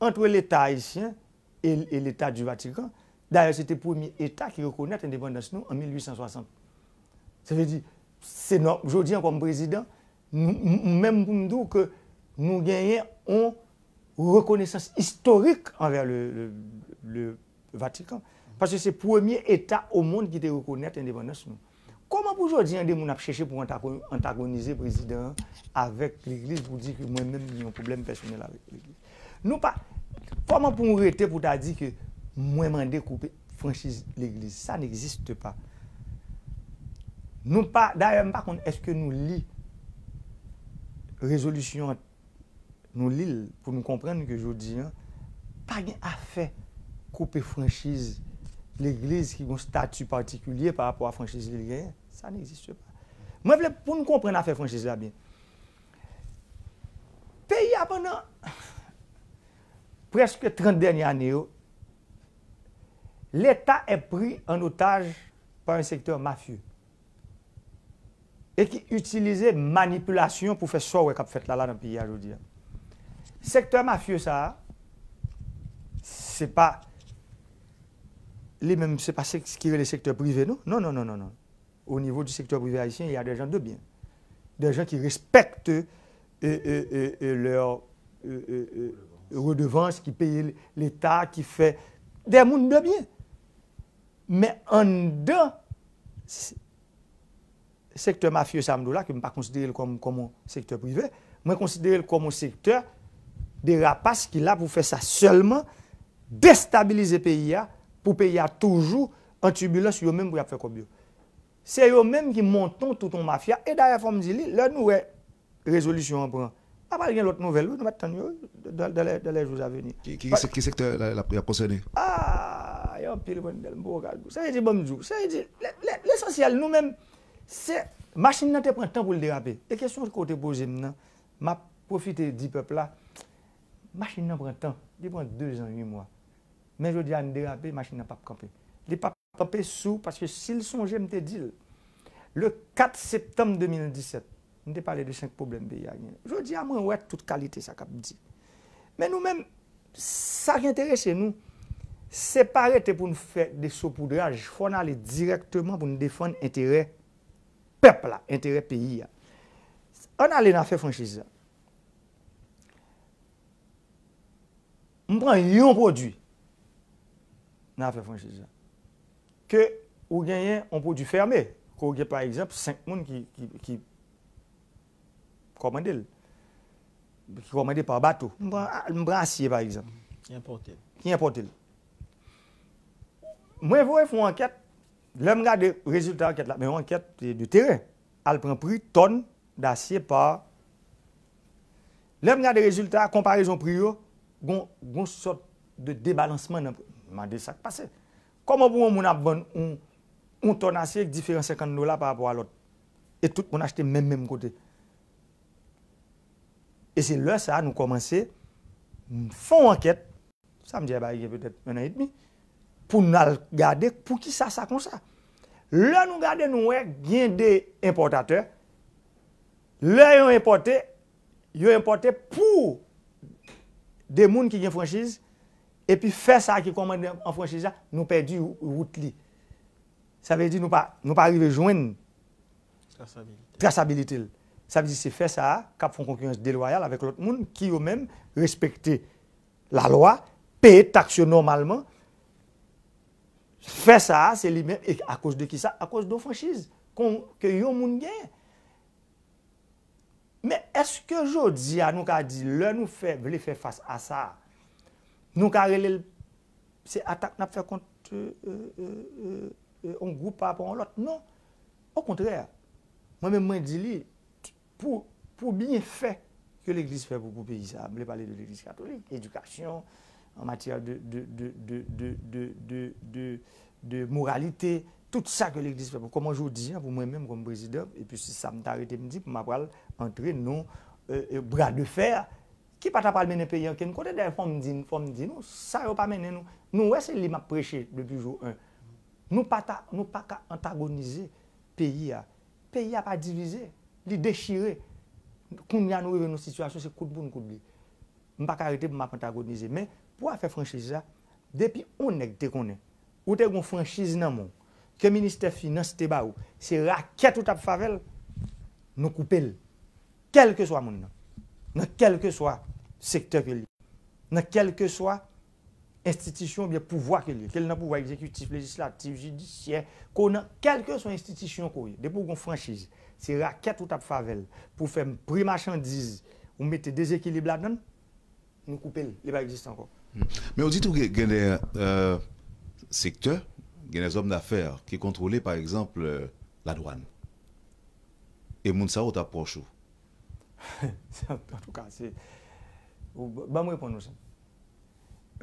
ant Leta ayisyen e, e Leta di Vatikan. Dayè, se te premye Eta ki rekonèt endepandans nou an mil uit san swasant. Sa vle di, se nò-, jodi a kòm prezidan, nou, m-, m-, menm pou m di w ke nou genyen yon rekonesans istorik anvè le, le, le Vatikan. Paske se premye Eta o mond ki te rekonèt endepandans nou. Kòman pou jodi a de moun ap chèche pou antako-, antagonize prezidan an avèk legliz pou di ke mwen menm gen yon pwoblèm pèsonèl avèk legliz? Nou pa, kòman pou w rete pou ta di ke mwen mande koupe franchiz legliz? Ça n'existe pas. Nou pa, dayè, m pa konn èske nou li rezolisyon an, nou li l pou nou konprann ke jodi a, pa gen afè koupe franchiz legliz ki gen yon stati patikilye pa rapò a franchiz li genyen. Ça n'existe pas. Mwen vle pou nou konprann afè franchiz la byen. Peyi a pandan prèske trant dènye ane yo, Leta est pris en otage par un secteur mafieux e ki itilize manipilasyon pou fè sa w wè k ap fèt la, la nan peyi a jodi a. Sektè mafye sa a, se pa li menm, se pa se ki rele sektè prive, non. Non, non, non, non, non. Au niveau du secteur privé haïtien, il y a des gens de bien. Des gens qui respectent, euh, euh, euh, euh, leur, euh, euh, euh, redevance, qui payent l'État, qui fait des moun de bien. Men anndan s-, sektè mafye sa m di w la, ke m pa konsidere l kòm, kòm yon sektè prive, mwen konsidere l kòm yon sektè de rapas ki la pou fè sa sèlman, destabilize peyi a, pou peyi a toujou an tibilans, yo menm pou y ap fè kòb yo. Se yo menm ki monte tout yon mafya. E dayè, fò m di li, lè nou wè rezolisyon an pran, pa pral gen lòt nouvèl, wi, nou mèt tann yo dans, dans les, dans les jours à venir. Ki, ki, ki sektè la, la, la konsène? Ah, y a anpil, Wendell, m poko ka di w. Sa vle di, ban m di w, sa vle di, lè, lè, lesansyèl, nou menm, se, machin nan te pran tan pou l derape. E kesyon ke w te poze m nan, m ap pwofite di pèp la, machin nan pran tan, li pran de zan uit mwa. Men jodi a, n derape, machin nan p ap kanpe. Li p ap kanpe sou, paske si l sonje, m te di l, le kat septanm de mil disèt, m te pale de senk pwoblèm peyi a genyen. Jodi a, mwen wè tout kalite sa k ap di. Men nou menm, sa k enterese nou, se pa rete pou n fè de sopoudraj, fò n ale dirèkteman pou n defann enterè pèp la, enterè peyi a. Ann ale nan afè franchiz la. M pran yon pwodui nan afè franchiz la. Ke ou genyen yon pwodui fèmen, ke ou gen, pa egzanp, senk moun ki, ki, ki kòmande l, ki kòmande pa bato. M pran, m pran asye, pa egzanp. Ki enpòte l. Ki enpòte l. Mwen voye fè yon ankèt, lè m gade rezilta ankèt la, men yon ankèt de teren, al pran pri tòn dasye pa. Lè m gade rezilta, konparezon pri yo, gon, gon sòt de debalansman nan pri. M mande sa k pase. Kòman pou yon moun ap vann yon, yon tòn asye k diferan senkant dola pa rapò a lòt? E tout moun achte menm, menm kote. E se lè sa a nou kòmanse fè yon ankèt, sa m di a bay gen petèt yon an edmi, pou n al gade poukisa sa konsa. Lè nou gade, nou wè gen de enpòtatè, lè yo enpòte, yo enpòte pou de moun ki gen franchiz, epi fè sa a ki kòmande an franchiz la, nou pèdi wout li. Sa vle di nou pa, nou pa rive jwenn trasabilite l. Sa vle di se fè sa a k ap fè yon konkirans delwayal avèk lòt moun ki yo menm respekte lalwa, peye taks yo nòmalman. Fè sa a, se li menm, e akoz de kisa? Akoz de yon franchiz kon, ke yon moun genyen. Men èske jodi a nou ka di, lè nou fè, vle fè fas a sa, nou ka rele l, se atak n ap fè kont, euh, euh, euh, euh, euh, yon gwoup pa rapò a yon lòt? Non. Okontrè, mwen menm mwen di li, pou, pou byenfè ke legliz fè pou, pou peyi sa a, m vle pale de legliz katolik, edikasyon, an matyè de, de, de moralite, tout sa ke legliz fè pou, kòman jodi a, pou mwen menm kòm prezidan, epi se sa m ta rete m di, pou m apral antre nan, euh, euh, bra de fè ki pa ta pral mennen peyi a okenn kote. Dayè, fò m di, fò m di nou, sa yo pa mennen nou. Nou wè se li m ap preche depi jou en. Nou pa ta, nou pa ka antagonize peyi a. Peyi a pa divize, li dechire. Kounye a nou rive nan sitiyasyon se koud pou n koud li. M pa ka rete pou m ap antagonize. Men, pou afè franchiz la, depi yon nèg te konnen, ou te gon franchiz nan men w, ke ministè finans te ba ou, se rakèt ou t ap fè avè l, nou koupe l. Kèlkeswa moun nan, nan kèlkeswa sektè ke li, nan kèlkeswa enstitisyon oubyen pouvwa ke li ye, ke l nan pouvwa egzekitif, lejislatif, jidisyè, ke w nan kèlkeswa enstitisyon ke w ye, depi w gon franchiz, se rakèt ou t ap fè avè l pou fè pri machandiz, ou mete dezekilib ladan l, nou koupe l, li pa egziste ankò. Men ou di tou gen, gen de, euh, sektè, gen de zòm dafè ki kontwole, pa egzanp, euh, ladwàn. E moun sa yo t ap pwòch ou. Antouka, se, ou, ban m reponn ou sa.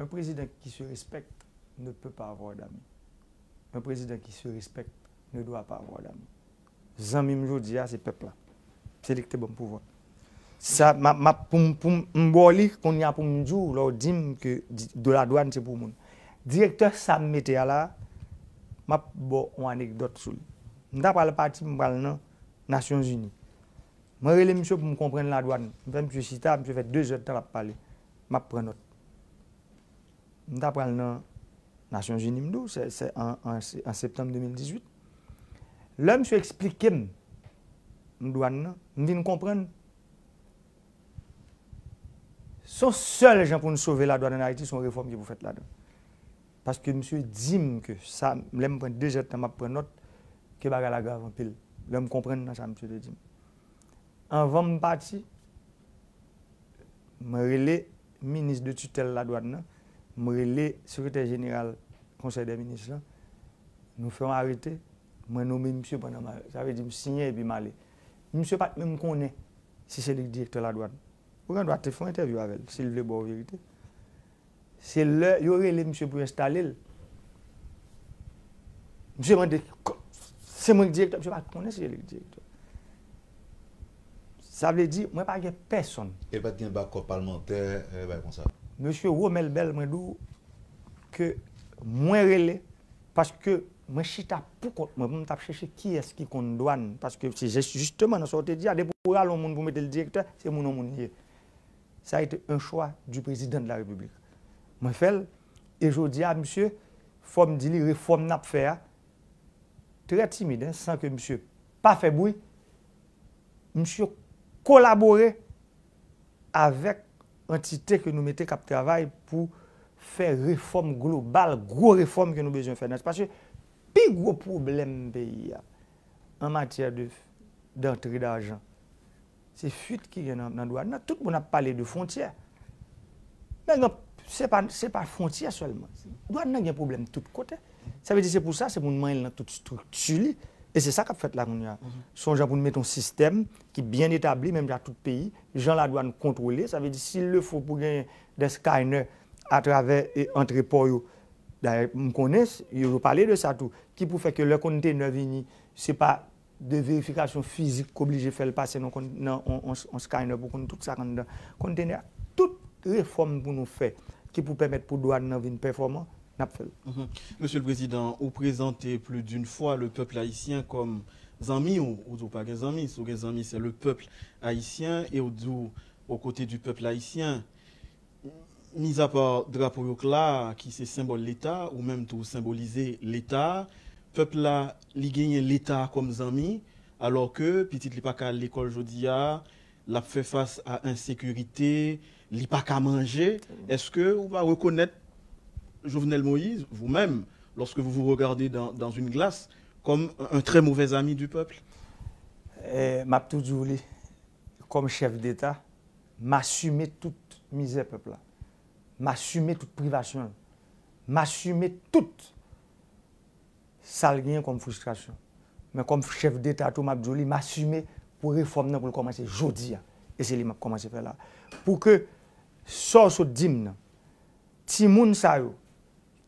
Un président qui se respecte ne peut pas avoir d'amis. Un président qui se respecte ne doit pas avoir d'amis. Zanmi m jodi a, se pèp la. Se li ki te ban m pouvwa. Sa, m ap, m ap, pou m, pou m, m ba w li, kounye a pou m di w, lè w di m ke di, de la dwàn se pou moun. Direktè sa m mete a la, m ap ba w yon anekdòt sou li. M ta pral pati, m pral nan Nasyonzini. Mwen rele misye pou m konprann ladwàn. M fè misye chita, misye fè de zè d tan l ap pale. M ap pran nòt. M ta pral nan Nasyonzini, m di w, se, se an, an, se an septanm de mil dizuit. Lè misye eksplike m dwàn nan, m vin konprann se yon sèl jan pou n sove ladwàn ann Ayiti, se yon refòm ki pou fèt ladan. Paske misye di m ke sa, lè m pran de zè d tan m ap pran nòt, ke bagay la grav anpil. Lè m konprann nan sa misye te di m. Anvan m pati, mwen rele minis de titèl ladwàn nan, mwen rele sekretè jeneral konsèy dè minis lan, nou fè yon arete, mwen nome misye pandan m a, sa vle di m siyen epi m ale. Misye pa t menm konnen si se li k direktè ladwàn. Ou gen dwa te fè yon entèvyou avè l, si l vle ba w verite. Se lè yo rele misye pou yo enstale l. Misye mande, "Ko-, se mwen k direktè?" Misye pa t konnen si se li k direktè. Sa vle di, mwen pa gen pèsonn. E pa t gen bakòp palmantè, e bay konsa. Mesye Romel Bell, mwen di w ke mwen rele, paske mwen chita pou kont mwen, pou m t ap chèche kiyès ki konn dwàn, paske se jis-, jisteman nan sa w te di a, depi w rale yon moun pou mete l direktè, se moun yon moun li ye. Sa a ete un choix du président de la République. Mwen fè l, e jodi a, misye, fò m di li, refòm n ap fè a, trè timid, en, san ke misye pa fè bri, misye kolabore avèk antite ke nou mete k ap travay pou fè refòm global, gwo refòm ke nou bezwen fè nan, paske pi gwo pwoblèm peyi a, an matyè de, d'antre d'ajan, se fuit ki gen nan, nan dwàn nan. Tout moun ap pale de fwontyè. Men gen, se pa, se pa fwontyè sèlman. Dwàn nan gen pwoblèm tout kote. Sa vle di se pou sa, se pou n manyen l nan tout estrikti li. E se sa k ap fèt la kounye a. Se yon jan pou n mete yon sistèm ki byen etabli, menm jan tout peyi, jan ladwàn kontwole. Sa vle di, s'il le faut, pou genyen des scanner atravè, e, antre pò yo. Dayè, m konnen, yo, yo pale de sa tou. Ki pou fè ke lè kontenè vini, se pa de verifikasyon fizik k oblije fè l pase nan, nan on, on, on scanner pou konn tout sa k anndan kontenè a. Tout refòm pou nou fè ki pou pèmèt pou dwàn nan vin pèfòman, n ap fè l. Mhm. Monsieur le Président, ou prezante plus d'une fois le peuple haïtien comme zanmi w, ou di w pa gen zanmi, si w gen zanmi, c'est le peuple haïtien, e w di w aux côtés du peuple haïtien. Mizapa drapo yo k la, ki se senbòl Leta, ou menm tou senbolize Leta, pèp la, li genyen Leta kòm zanmi, alò ke pitit li pa ka al lekòl jodi a, l ap fè fas a ensekirite, li pa ka manje. Èske ou pa rekonèt Jovenel Moïse, vous-même, lorsque vous vous regardez dans, dans une glace, comme un très mauvais ami du peuple? Eh, m ap tou di w li, kòm chèf deta, m asime tout mizè pèp la. M asime tout privasyon l. M asime tout sa l genyen kòm fristrasyon. Men kòm chèf deta tou, m ap di w li, m asime pou refòm nan pou l kòmanse jodi a. E se li m ap kòmanse fè la. Pou ke sa w sot di m nan, timoun sa yo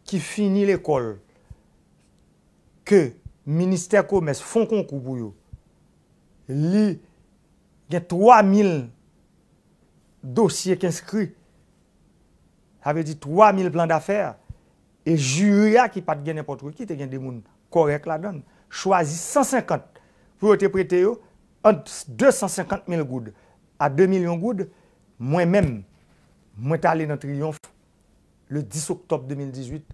ki fini lekòl, ke ministè komès fè yon konkou pou yo, li gen twa mil dosye k enskri, sa vle di twa mil plan dafè, e jiri a ki pa t gen nenpòt ki, te gen de moun kòrèk ladan l, chwazi san senkant pou yo te prete yo, ant de san senkant mil goud a de milyon goud, mwen menm, mwen t ale nan Triyonf le dis oktòb de mil dizuit,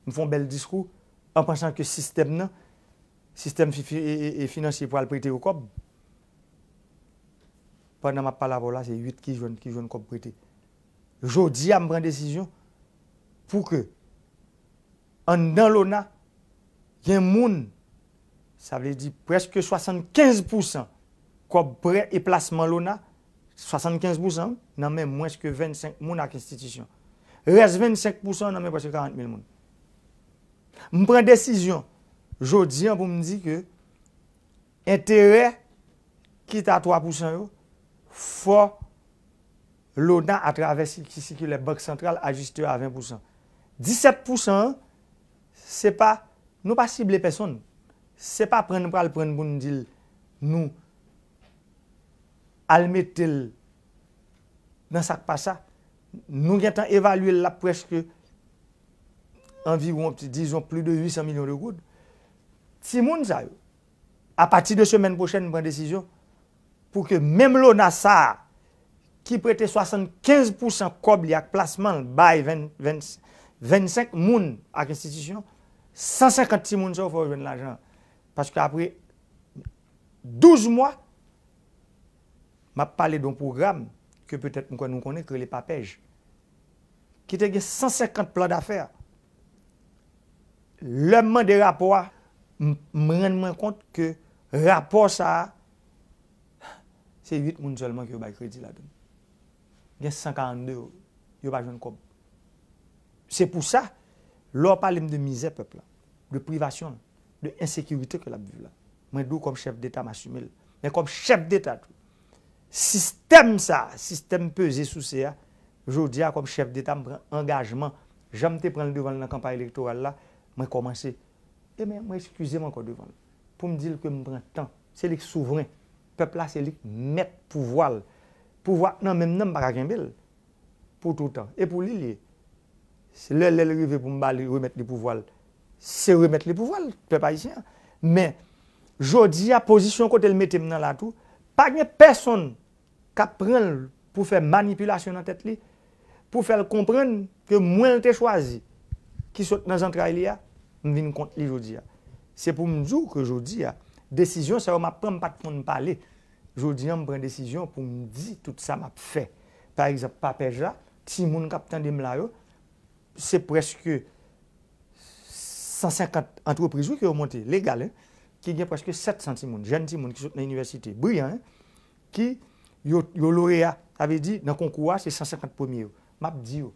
m fè yon bèl diskou, an pansan ke sistèm nan, sistèm fi-, fi-, e, e, e finansye pral prete yo kòb. Pandan m ap pale avè w la, se uit ki jwenn, ki jwenn kòb prete. Jodi a, m pran desizyon pou ke anndan lona, gen moun, sa vle di prèske swasannkenz pousan kòb prè e plasman lona, swasannkenz pousan nan men mwens ke vennsenk moun ak enstitisyon. Rès vennsenk pousan nan men prèske karant mil moun. M pran desizyon jodi a pou m di ke enterè ki t a twa pousan yo, fò lona atravè si-, sikilè Bank Santral ajiste yo a ven pousan. Disèt pousan an, se pa, nou pa sible pèsonn. Se pa pran n pral pran n pou n di l nou al mete l nan sa k pa sa. Nou gentan evalye l la prèske anviwon, dizon, plis de uit san milyon de goud. Timoun sa yo, apati de semèn pwochèn, m pran desizyon pou ke menm lona sa a, ki prete swasannkenz pousan kòb li ak plasman l bay ven-, ven-, vennsenk moun ak enstitisyon, san senkant timoun sa yo fò yo jwenn lajan an. Paske apre douz mwa, m ap pale de yon pwogram ke petèt m kwè nou konnen, ki rele PAPEJ, ki te gen san senkant plan dafè. Lè m mande rapò a, m, m rann mwen kont ke rapò sa a, se uit moun sèlman ke yo bay kredi ladan l. Gen san karannde yo, yo pa jwenn kòb. Se pou sa, Lè w pale m de mizè pèp la, de privasyon l, de ensekirite ke l ap viv la, mwen di w kòm chèf deta m asime l. Men kòm chèf deta tou, sistèm sa, sistèm peze souse a, jodi a kòm chèf deta m pran angajman, jan m te pran l devan l nan kanpay elektoral la, mwen kòmanse. E men mwen eskize m ankò devan l pou m di l ke m pran tan. Se li k souvren. Pèp la se li k mèt pouvwa l. Pouvwa k nan men m nan, m pa ka kenbe l pou toutan. E pou li l ye. Lè lè l rive pou m ba li, remèt li pouvwa l, se remèt li pouvwa l, pèp ayisyen an. Men jodi a pozisyon kote l mete m nan la tou, pa gen pèsonn k ap pran l pou fè manipilasyon nan tèt li, pou fè l konprann ke mwen l te chwazi, ki sot nan zantray li a, m vin kont li jodi a. Se pou m di w ke jodi a, desizyon sa yo m ap pran, m pa t konn pale. Jodi a, m pran desizyon pou m di tout sa m ap fè. Pa egzanp, Papèj la, timoun k ap tande m la yo, se prèske san senkant antrepriz, wi, ke yo monte, legal, en, ki gen prèske sèt san timoun, jèn timoun ki sot nan inivèsite, briyan, en, ki yo, yo loreya, sa vle di, nan konkou a, se san senkant premye yo. M ap di yo,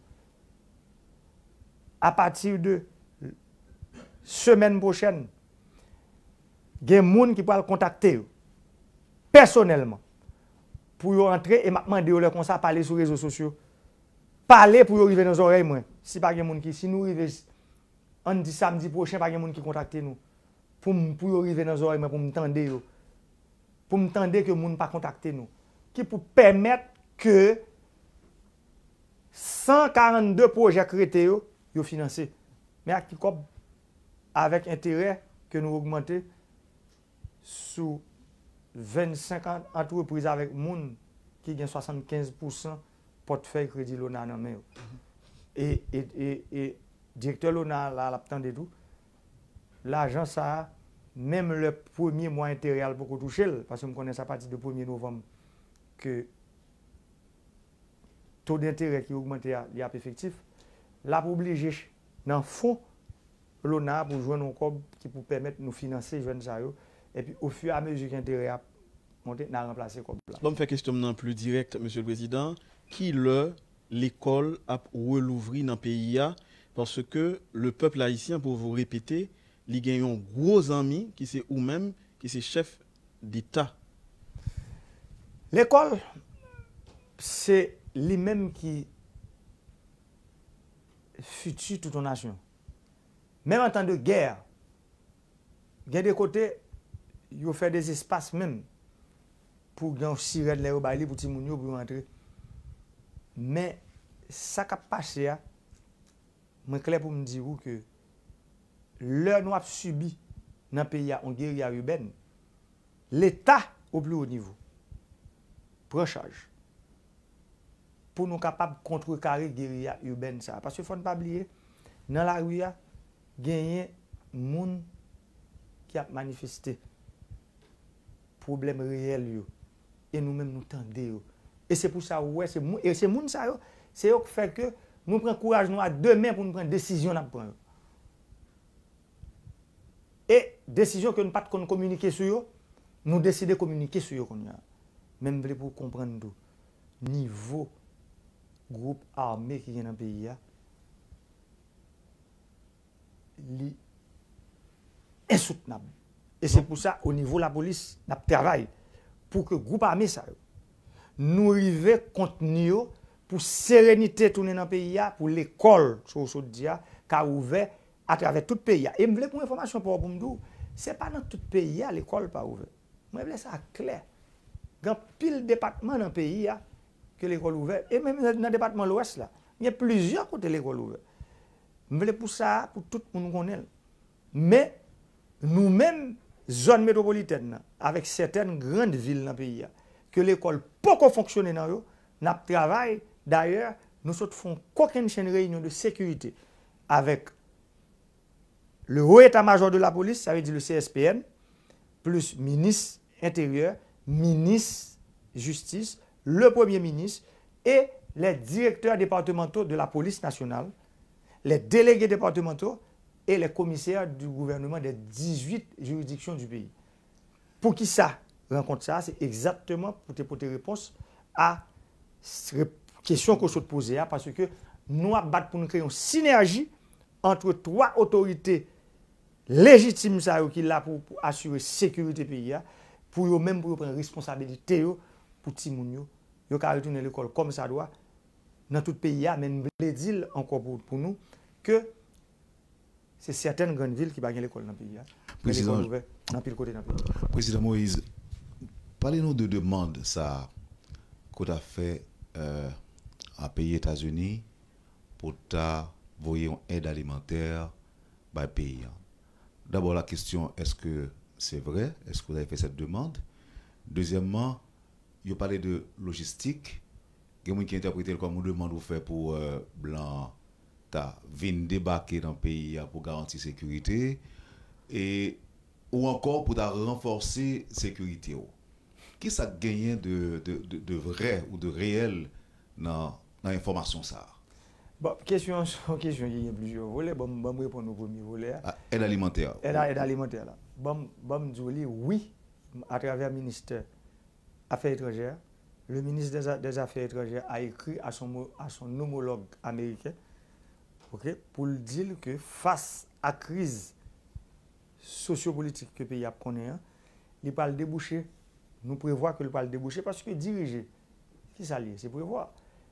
apati de semèn pwochèn, gen moun ki pral kontakte yo, pèsonèlman, pou yo antre, e m ap mande yo lè konsa pale sou rezo sosyo. Pale pou yo rive nan zòrèy mwen. Si pa gen moun ki, si nou rive, ann di samdi pwochen, pa gen moun ki kontakte nou. Pou m, pou yo rive nan zòrèy mwen, pou m tande yo. Pou m tande ke moun pa kontakte nou. Ki pou pèmèt ke san karannde pwojè k rete yo, yo finanse. Men ak ki kòb? Avèk enterè ke nou ogmante sou vennsenk an-, antrepriz avèk moun ki gen swasannkenz pousan pòtfèy kredi Lona nan men yo. E, e, e, e direktè Lona la, l ap tande tou. Lajan sa a, menm lè premye mwa enterè a, l poko touche l, paske m konnen se apati de premye novanm ke to denterè ki ogmante a, li ap efektif, l ap oblije ch-, nan fon Lona a pou jwenn yon kòb ki pou pèmèt nou finanse jèn sa yo. Epi, ofiramezi ke enterè a ap monte, n a ranplase kòb la. Ban m fè kesyon m nan pli dirèk, Mesye le Prezidan. Ki lè lekòl ap relouvri nan peyi a? Paske le pèp ayisyen, pou repete, li gen yon gwo zanmi ki se ou menm, ki se chèf deta. Lekòl, se li menm ki fiti tout yon nasyon. Menm an tan de gè, gen de kote, yo fè de espas menm pou gen yon sirèn lè yo bay li pou timoun yo, pou yo antre. Men, sa k ap pase a, mwen klè pou m di ou ke lè nou ap sibi nan peyi a yon geriya ibèn, Leta, o pli wo nivo, pran chaj pou nou kapab kontrekare geriya ibèn sa a. Paske fò n pa bliye, nan lari a, genyen moun ki ap manifeste pwoblèm reyèl yo. E nou menm, nou tande yo. E se pou sa ou wè, se moun, e se moun sa yo, se yo k fè ke nou pran kouraj nou a de men pou nou pran desizyon n ap pran yo. E desizyon ke nou pa t konn kominike sou yo, nou deside kominike sou yo kounye a. Men m vle pou w konprann tou, nivo gwoup ame ki gen nan peyi a, li ensoutnab. E se pou sa, o nivo lapolis, n ap travay pou ke gwoup ame sa yo, nou rive kontni yo, pou serenite tounen nan peyi a, pou lekòl, sa w sot di a, ka ouvè atravè tout peyi a. E m vle pou enfòmasyon pa w pou m di w, se pa nan tout peyi a lekòl pa ouvè. Mwen vle sa klè. Gen anpil depatman nan peyi a ke lekòl ouvè. E menm nan depatman Lwès la, gen plizyè kote lekòl ouvè. M vle pou sa a, pou tout moun konnen l. Men, nou menm, zòn metwopolitèn nan, avèk sètèn grann vil nan peyi a, ke lekòl poko fonksyone nan yo, n ap travay. Dayè, nou sot fè yon kokennchenn reyinyon de sekirite avèk le Haut État-Major de la Police, sa vle di le C S P N, plis minis enteryè, minis jistis, le premye minis et les directeurs départementaux de la police nationale, les délégués départementaux et les commissaires du gouvernement des dix-huit juridictions du pays. Poukisa rankont sa a? Se egzakteman pou te pote repons a s-, rep-, kesyon ke w sot poze a, paske nou ap bat pou nou kreye yon sinèji ant twa otorite lejitim sa yo ki la pou, pou asire sekirite peyi a, pou yo menm pou yo pran responsabilite yo pou timoun yo. Yo ka retounen lekòl kòmsadwa nan tout peyi a, men m vle di l ankò pou, pou nou ke se sèten grann vil ki pa gen lekòl nan peyi a. Men lekòl ouvè nan pil kote nan peyi a. Prezidan Moïse, pale nou de demann sa a ke w ta fè euh, a peyi Etazini pou ta voye yon èd alimantè bay peyi a. Dabò, la kesyon, èske se vre? Èske w ta fè sèt demann? Dezyèmman, yo pale de lojistik. Gen moun ki entèprete l kòm yon demann ou fè pou euh, blan ta vin debake nan peyi a pou garanti sekirite. E ou ankò pou ta ranfòse sekirite w. Kisa k genyen de, de, de, de vrè ou de reyèl nan, nan enfòmasyon sa a? Bon, kesyon an se yon kesyon ki gen plizyè volè. Ban m, ban m reponn o premye volè a. A, èd alimantè. Èd, èd alimantè la. Ban m, ban m di w li, wi, atravè ministè afè etranjè, le ministre des, des Affaires étrangères a écrit à son, à son homologue américain, ok, pou l di l ke fas a kriz sosyopolitik ke peyi ap konnen an, li pral debouche, nou prevwa ke li pral debouche, paske dirije, ki sa l ye? Se prevwa.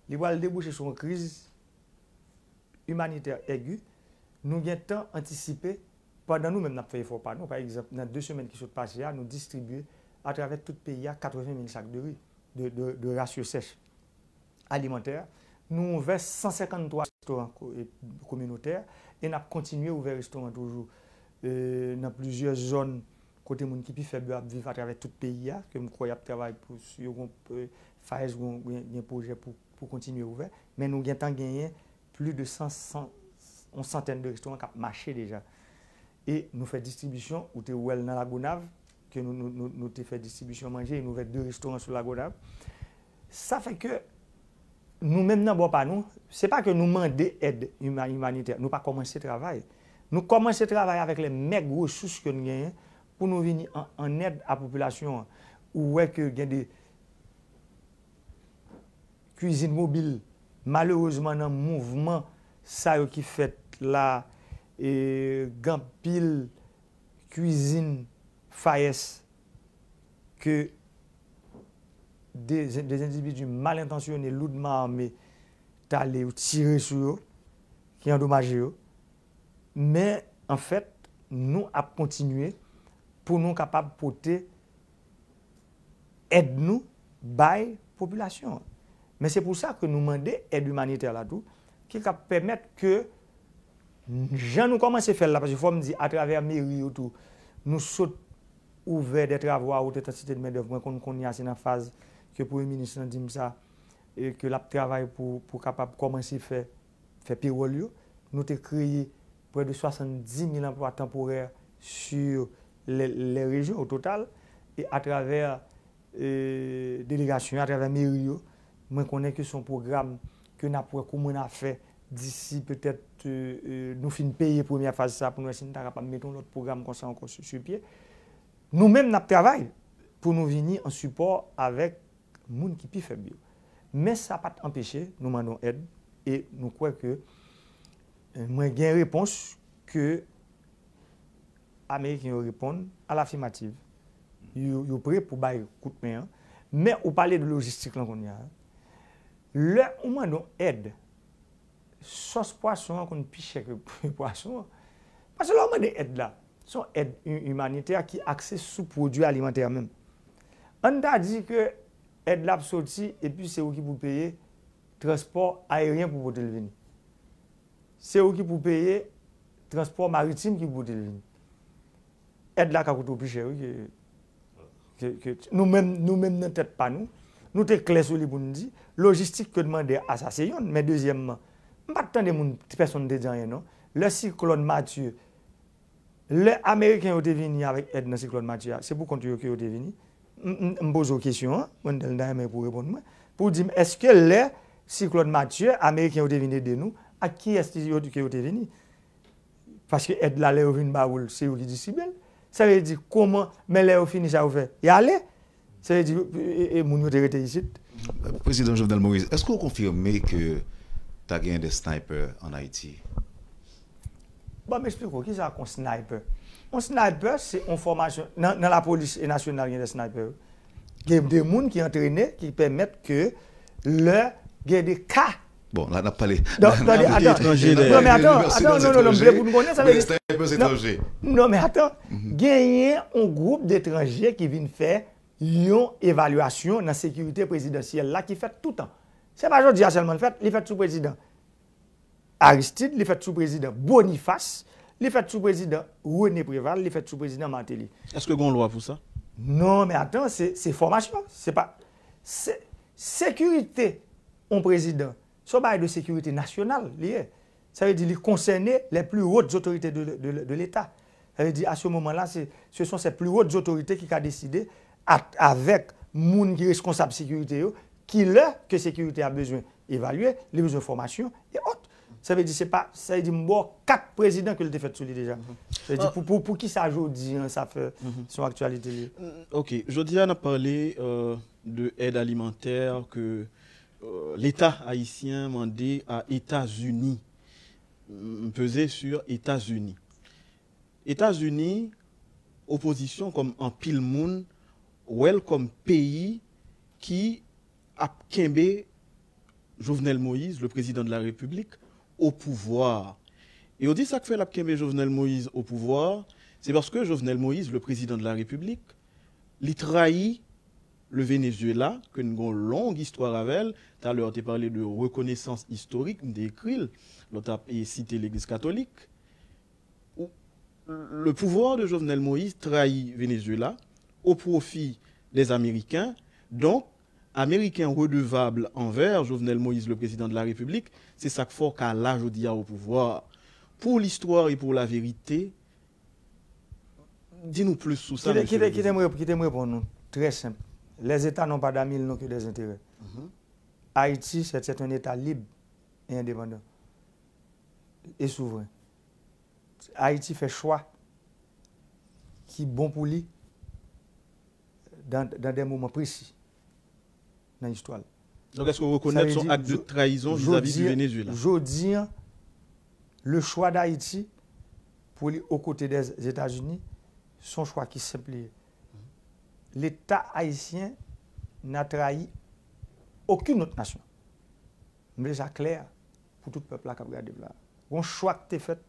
Li pral debouche sou yon kriz imanitè egi, nou gentan antisipe pandan nou menm n ap fè efò pa nou. Pa egzanp, nan de semèn ki sot pase a, nou distribye atravè tout peyi a katreven mil sak de ri, de, de, de rasyon sèch alimantè. Nou ouvè san senkanntwa restoran ko- e, kominotè e n ap kontinye ouvè restoran toujou e, nan plizyè zòn kote moun ki pi fèb yo ap viv atravè tout peyi a, ke m kwè y ap travay pou s- yo gon e, FAES gon, gen, gen pwojè pou, pou kontinye ouvè. Men nou gentan genyen plis de san, san, yon santèn de restoran k ap mache deja. E nou fè distribisyon, ou te wè l nan Lagonav, ke nou, nou, nou, nou te fè distribisyon manje, e nou ouvè de restoran sou Lagonav. Sa fè ke nou menm nan bò pa nou, se pa ke nou mande èd ima- imanitè, nou pa kòmanse travay. Nou kòmanse travay avèk lè mèg resous ke n genyen pou nou vini an, an èd a popilasyon an. Ou wè ke gen de kwizin mobil. Malerezman, nan mouvman sa yo ki fèt la, e, gen anpil kwizin FAES ke de, de endividi mal entansyone, loudman ame, t ale yo tire sou yo, ki andomaje yo. Men, anfèt, nou ap kontinye pou nou kapab pote èd nou bay popilasyon an. Men se pou sa ke nou mande èd imanitè la tou, ki ka pèmèt ke jan nou kòmanse fè l la, paske fò m di, atravè meri yo tou, nou sot ouvè de travaux à haute intensité de main d'œuvre. Mwen konn kounye a se nan faz ke premye minis lan di m sa, e ke l ap travay pou, pou kapab kòmanse fè, fè pewòl yo. Nou te kreye près de soixante-dix mille emplois temporaires sur les, les régions au total. E atravè e, delegasyon yo, atravè meri yo, mwen konnen ke se yon pwogram ke n ap wè kòman n a fè disi petèt e, e, nou fin peye premyè faz sa pou n wè si n ta kapab mete yon lòt pwogram konsa ankò sou, sou pye. Nou menm n ap travay pou nou vini an sipò avèk moun ki pi fèb yo. Men sa pa t anpeche nou mande yon èd e nou kwè ke e, mwen gen repons ke Ameriken yo reponn alafimativ. Yo, yo pre pou bay kout men an. Men ou pale de lojistik lan kounye a. Lè ou mande yon èd, sòs pwason an konn pi chè ke pwason an. Paske lè ou mande èd la, se yon èd i- imanitè ki akse sou pwodui alimantè menm. Ann ta di ke èd la ap soti epi se ou ki pou peye transpò ayeryen pou pote l vini. Se ou ki pou peye transpò maritim ki pou pote l vini. Èd la ka koute w pi chè, wi, ke, ke, ke nou menm, nou menm nan tèt pa nou, nou te klè sou li pou n di, lojistik ke n mande a sa se yonn, men dezyèmman, m pa t tande moun, pèsonn te di anyen non. Lè siklòn Matye, lè Ameriken yo te vini avèk èd nan siklòn Matye a, se pou kont yo ke yo te vini. M, m, m poze w kesyon an, mwen ta renmen pou w reponn mwen, pou w di m, èske lè siklòn Matye, Ameriken yo te vin ede nou, ak kiyès yo, ke yo te vini? Paske èd la, lè yo vin ba ou l, se yo ki distribye l. Sa vle di, kòman, men lè yo fini, sa yo fè? Y ale. Sa vle di, e, e, e moun yo te rete isit. Prezidan Jovenel Moïse, èske w konfime ke ta gen de sniper an Ayiti? Bon, m eksplike w, kisa k yon sniper? Yon sniper, se yon fòmasyon, nan, nan lapolis e nasyonal, gen de sniper, wi. Gen de moun ki antrene, ki pèmèt ke lè gen de ka. Bon, la, n ap pale. Non, non, men atan, non, men atan, atan, non, non, non, m vle pou nou konnen, sa vle di, non, non, men atan, genyen yon gwoup detranje ki vin fè yon evalyasyon nan sekirite prezidansyèl la ki fèt toutan. Se pa jodi a sèlman l fèt, li fèt sou prezidan Aristide, li fèt sou prezidan Boniface, li fèt sou prezidan René Préval, li fèt sou prezidan Martelly. Èske gen yon lwa pou sa? Non, men atan, se, se fòmasyon. Se pa, se, sekirite yon prezidan, se yon bagay de sekirite nasyonal li ye. Sa vle di li konsène les plus hautes autorités de, de, de l'État. Sa vle di, à ce moment-là, se, ce sont ces plus hautes autorités ki ka deside avèk moun ki reskonsab sekirite yo, ki lè ke sekirite a bezwen evalye, li bezwen fòmasyon e òt. Sa vle di, se pa, sa vle di, m ba w kat prezidan ke l te fèt sou li deja. Sa vle di, pou, pou, pou ki sa jodi an, sa fè, se yon aktyalite li ye. Ok, jodi a, n ap pale euh, de èd alimantè ke euh, Leta ayisyen mande a Etazini. M peze sur Etazini. Etazini, opozisyon kòm anpil moun wè l kòm peyi ki ap kenbe Jovenel Moïse, le président de la République, au pouvoir. E yo di sa k fè l ap kenbe Jovenel Moïse au pouvoir, se paske Jovenel Moïse, le président de la République, li trayi le Venezuela, ke n gen yon long istwa avè l. Talè, w te pale de rekonesans istorik, m te ekri l, lè w t ap e, site Legliz Katolik. Ou, le pouvoir de Jovenel Moïse trahi Venezuela au profit des Américains. Donc, Américains redevables envers Jovenel Moïse, le président de la République. Se sa k fè w ka la jodi a au pouvoir. Pour l'histoire et pour la vérité, di nou plis sou sa, Kite, mesye kite, le kite m prezidan. rep- kite m reponn nou trè senp. Les États n'ont pas d'amis, ils n'ont que des intérêts. Ayiti, c'est c'est un État libre et indépendant et souverain. Ayiti fè chwa ki bon pou li dans, dans des moments précis nan istwa l. Donk, èske w rekonèt se yon ak de trayizon vizavi di Venezuela? Jodi an, le choix d'Haïti pou li aux côtés des États-Unis, se yon chwa ki senp li ye. L'État haïtien n'a trahi aucune autre nation. M vle sa klè pou tout pèp la k ap gade m la. Gon chwa k te fèt.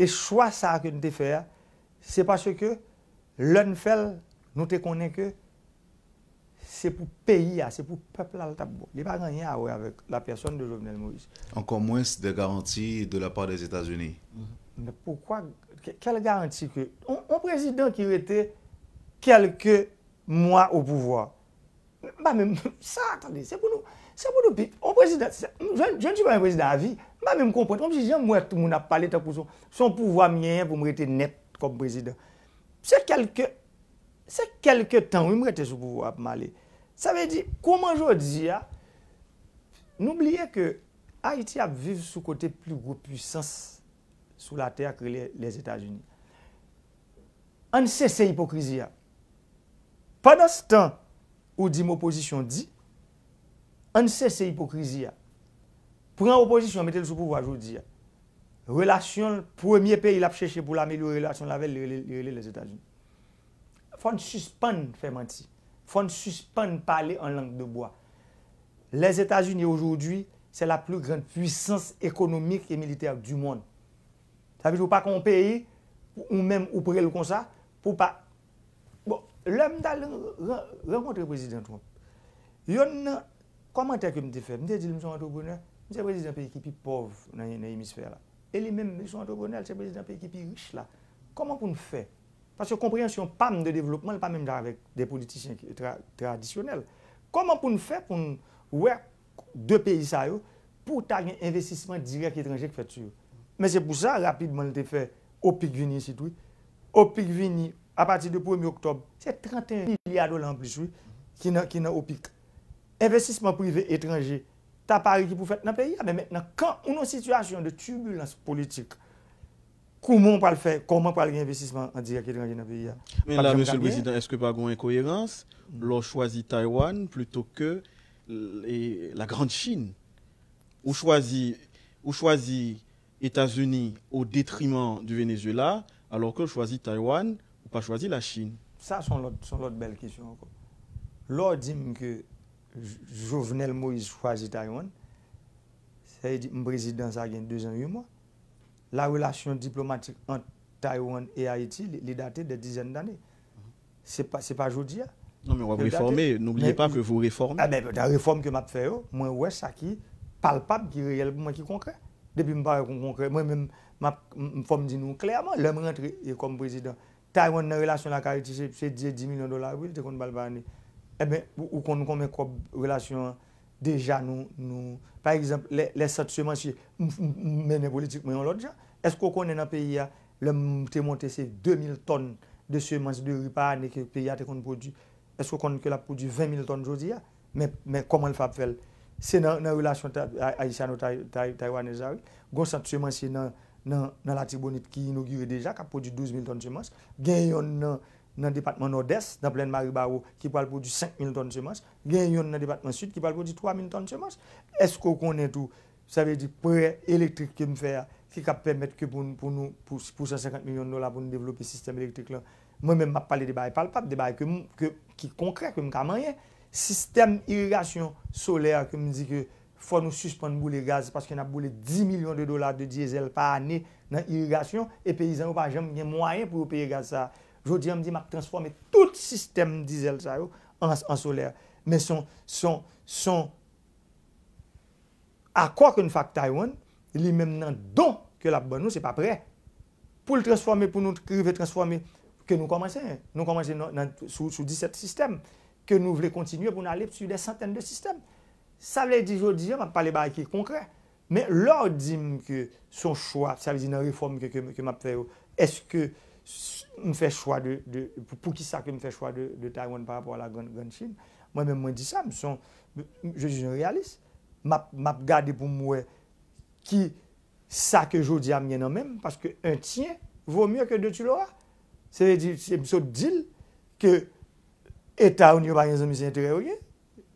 E chwa sa a ke n te fè a, se paske lè n fè l, nou te konnen ke se pou peyi a, se pou pèp la l t ap bon. Li pa gen anyen a wè avèk la personne de Jovenel Moïse. Encore moins de garanties de la part des États-Unis. Men poukwa, ke- kèl garanti ke yon, yon prezidan ki rete kèlke mwa au pouvoir, m pa menm sa, tande, se pou nou, se pou nou pi, yon prezidan, se- je, je ne suis pas un président à vie, m pa menm konprann, kòmsi jan m wè tout moun ap pale tankou se se yon pouvwa m genyen pou m rete nèt kòm prezidan. Se kèlke, se kèlke tan, wi, m rete sou pouvwa a pou m ale. Sa vle di, kòman jodi a, nou bliye ke Ayiti ap viv sou kote pli gwo pwisans sou latè a ki rele Lèzetazini. Ann sese ipokrizi a. Pandanstan ou di m opozisyon di, ann sese ipokrizi a. Pran opozisyon, mete l sou pouvwa jodi a. Relasyon l, premye peyi l ap chèche pou l amelyore relasyon l avè l, li rele, li rele Lèzetazini. Fò n sispann fè manti. Fò n sispann pale an lang de bwa. Les États-Unis aujourd'hui, c'est la plus grande puissance économique et militaire du monde. Sa vle di ou pa ka yon peyi, ou menm ou pre l konsa, pou pa. Bon, lè m t al ran- rankontre prezidan Trump, yonn nan kòmantè ke m te fè, m te di l m se yon antreprenè, m se prezidan peyi ki pi pòv nan, nan emisfè la. E li menm, li se yon antreprenè, li se prezidan peyi ki pi rich la. Kòman pou n fè? Paske konpreyansyon pa m de devlopman, li pa menm jan avèk de politisyen ki tra- tradisyonèl. Kòman pou n fè pou n wè de peyi sa yo, pou ta gen envestisman dirèk etranje k fèt sou yo? Men se pou sa, rapidman, li te fè OPIC vini isit, wi. OPIC vini apati de premye oktòb, se trannteyen milya dola anplis, wi, ki nan, ki nan OPIC. Envestisman prive etranje ta pare ki pou fèt nan peyi a, men mentnan, kan ou nan sitiyasyon de tibilans politik, kòman w pral fè, kòman pral gen envestisman an dirèk etranje nan peyi a? Men la, mesye le prezidan, èske pa gen yon enkoyerans lè w chwazi Taiwan plito ke l- e, la Grande Chine? Ou chwazi, ou chwazi Etazini o detriman di Venezuela, alò ke w chwazi Taiwan, ou pa chwazi Lachin? Sa se yon lòt, se yon lòt bèl kesyon ankò. Lè w di m ke J- Jovenel Moïse chwazi Taiwan, sa vle di m prezidan sa gen de zan uit mwa. La relasyon diplomatik ant Taiwan e Ayiti, li, li date de dizèn dane. Se pa, se pa jodi a. Non, men w ap refòme. N'oubliez pas que vous réformez. Nan refòm ke m ap fè yo, mwen wè sa ki palpab, ki reyèl pou mwen, ki konkrè. Depi m pa wè kon konkrè, mwen menm, m ap, m- fò m di nou klèman, lè m rantre e kòm prezidan, Taiwan nan relasyon l ak Ayiti, se, se di, di milyon dola wi, li te konn ba l pa ane. Ebyen, ou, ou konn konbyen kòb relasyon an deja nou, nou, pa egzanp, lè, lè sant semansye, m, m, m mennen politik mwen yon lòt jan. Èske w konnen nan peyi a, lè m te monte se de mil tòn de semans de ri pa ane ke peyi a te konn pwodui? Èske w konn ke l ap pwodui ven mil tòn jodi a? Men, men kòman l fè ap fè l? Se nan, nan relasyon ta- a- ayisyano-tay- tay- taywanèz la, wi. Gon sant semansye nan, nan, nan Latibonit ki inogire deja, k ap pwodui douz mil tòn semans. Gen yonn nan, nan depatman Nòdès, nan plèn Maribawo, ki pral pwodui senk mil tòn semans. Gen yonn nan depatman Sid ki pral pwodui twa mil tòn semans. Èske w konnen tou, sa vle di prè elektrik ke m fè a, ki k ap pèmèt ke pou, pou nou, pou, pou san senkant milyon dola pou nou devlope sistèm elektrik lan? Mwen menm, m ap pale de bagay palpab, de bagay ke m, ke, ki konkrè, ke m ka manyen. Sistèm irigasyon solè ke m di ke fò nou sispann boule gaz paske n ap boule dis milyon de dola de dyezèl pa ane nan irigasyon e peyizan yo pa janm gen mwayen pou yo peye gaz sa a. Jodi a, m di m ap transfòme tout sistèm dizèl sa yo an, an solè. Men se yon, se yon, se yon akò ke n fè ak Taiwan, li menm nan don ke l ap ban nou, se pa prè. Pou l transfòme, pou nou rive transfòme, ke nou kòmanse, nou kòmanse nan, nan, sou, sou disèt sistèm, ke nou vle kontinye pou n ale sou dè santèn de sistèm. Sa vle di, jodi a, m ap pale bagay ki konkrè. Men lè w di m ke se yon chwa, sa vle di nan refòm ke, ke, ke m ap fè yo, èske s- m fè chwa de, de pou, pou ki sa ke m fè chwa de, de Taiwan pa rapò a la Grande, Grande Chine? Mwen menm, mwen di sa, m se yon, je suis un réaliste. M ap, m ap gade pou m wè ki sa ke jodi a m gen nan men m, paske un tien vaut mieux que deux tu l'auras. Se vle di, se m sot di l ke Etazini yo pa gen zanmi, se enterè yo gen.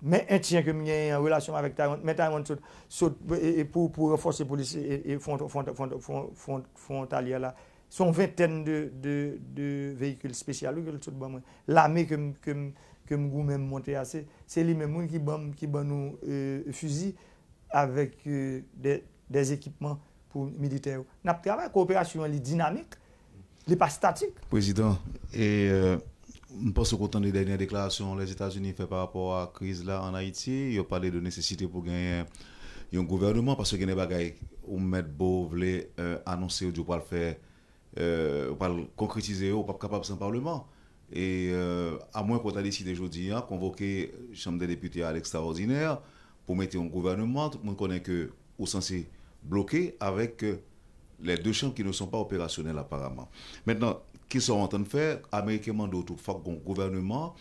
Men un tien ke m genyen an relasyon avèk Taiwan, men Taiwan sot, sot e, e, pou, pou ranfòse polis e, e fwon- fwon- fwon- fwon- fwon- fwontalyè la. Se yon ventèn de, de, de veyikil espesyal wi, ke l sot ban mwen. Lame ke m, ke m, ke m goumen m monte a, se, se li menm wi ki ban m, ki ban nou e, fizi avèk e, de, de ekipman pou militè yo. N ap travay, kowoperasyon an li dinamik, li pa statik. Prezidan, e, euh, m panse w tande dènye deklarasyon Lèzetazini fè pa rapò a kriz la ann Ayiti. Yo pale de nesesite pou genyen yon gouvèneman, paske gen de bagay ou mèt bo vle euh, anonse, yo di w pral fè, euh, w pral konkretize yo, w p ap kapab san Palman. E euh, amwen ke w ta deside jodi a konvoke Chanm dè Depite a lekstraòdinè pou mete yon gouvèneman, tout moun konnen ke ou sanse bloke avèk euh, les deux chambres qui ne sont pas opérationnelles apparemment. Maintenant, kisa w antann fè? Ameriken mande w tou fòk gon gouvèneman.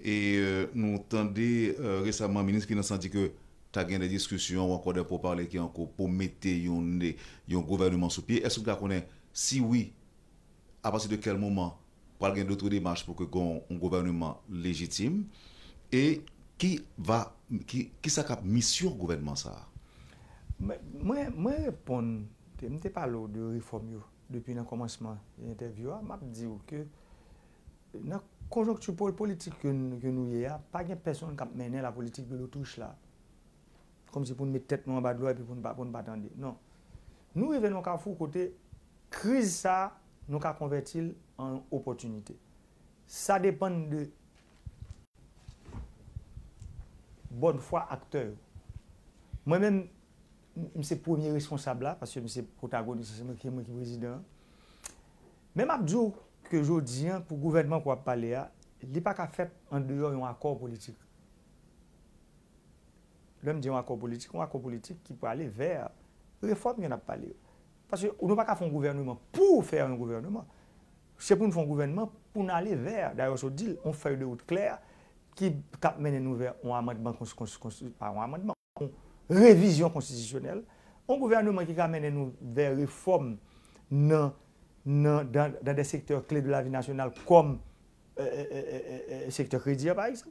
E euh, nou tande euh, resaman minis finans lan di ke ta gen de diskisyon ou ankò de poupale ki an kou pou mete yon, yon gouvèneman sou pye. Èske nou ka konnen si wi, apati de kèl moman pral gen dotre demach pou ke gon yon gouvèneman lejitim? E ki va, ki, ki sa k ap misyon gouvènman sa a? Mwen, mwen, mwen reponn, te- m te pale w de refòm yo depi nan kòmansman entèvyou a, m ap di w ke nan konjonkti pol- politik ke n- ke nou ye a, pa gen pèsonn k ap mennen lapolitik de lotwich la. Kòmsi pou n met tèt nou anba dlo epi pou n pa, pou n pa tande. Non. Nou rive nan yon kafou kote kriz sa a, nou ka konvèti l an yon opòtinite. Sa depann de bòn fwa aktè yo. Mwen menm, m- m se premye responsab la, paske m se pwotagonis, se mwen ki, mwen ki prezidan an. Men m ap di w ke jodi a, pou gouvènman ke w ap pale a, li pa ka fèt andeyò yon akò politik. Lè m di yon akò politik, yon akò politik ki prale vè refòm ke n ap pale yo. Paske nou pa ka fè yon gouvèneman pou fè yon gouvèneman. Se pou n fè yon gouvèneman pou n ale vè, dayè w sot di l, yon fèy de wout klè ki k ap mennen nou vè yon amandman, kons- kons- kons- pa yon amandman, yon revizyon konstitisyonèl, yon gouvèneman ki ka mennen nou vè refòm nan, nan, dans, dans des secteurs clés de la vie nationale kòm euh, euh, euh, euh, euh, sektè kredi a, pa egzanp.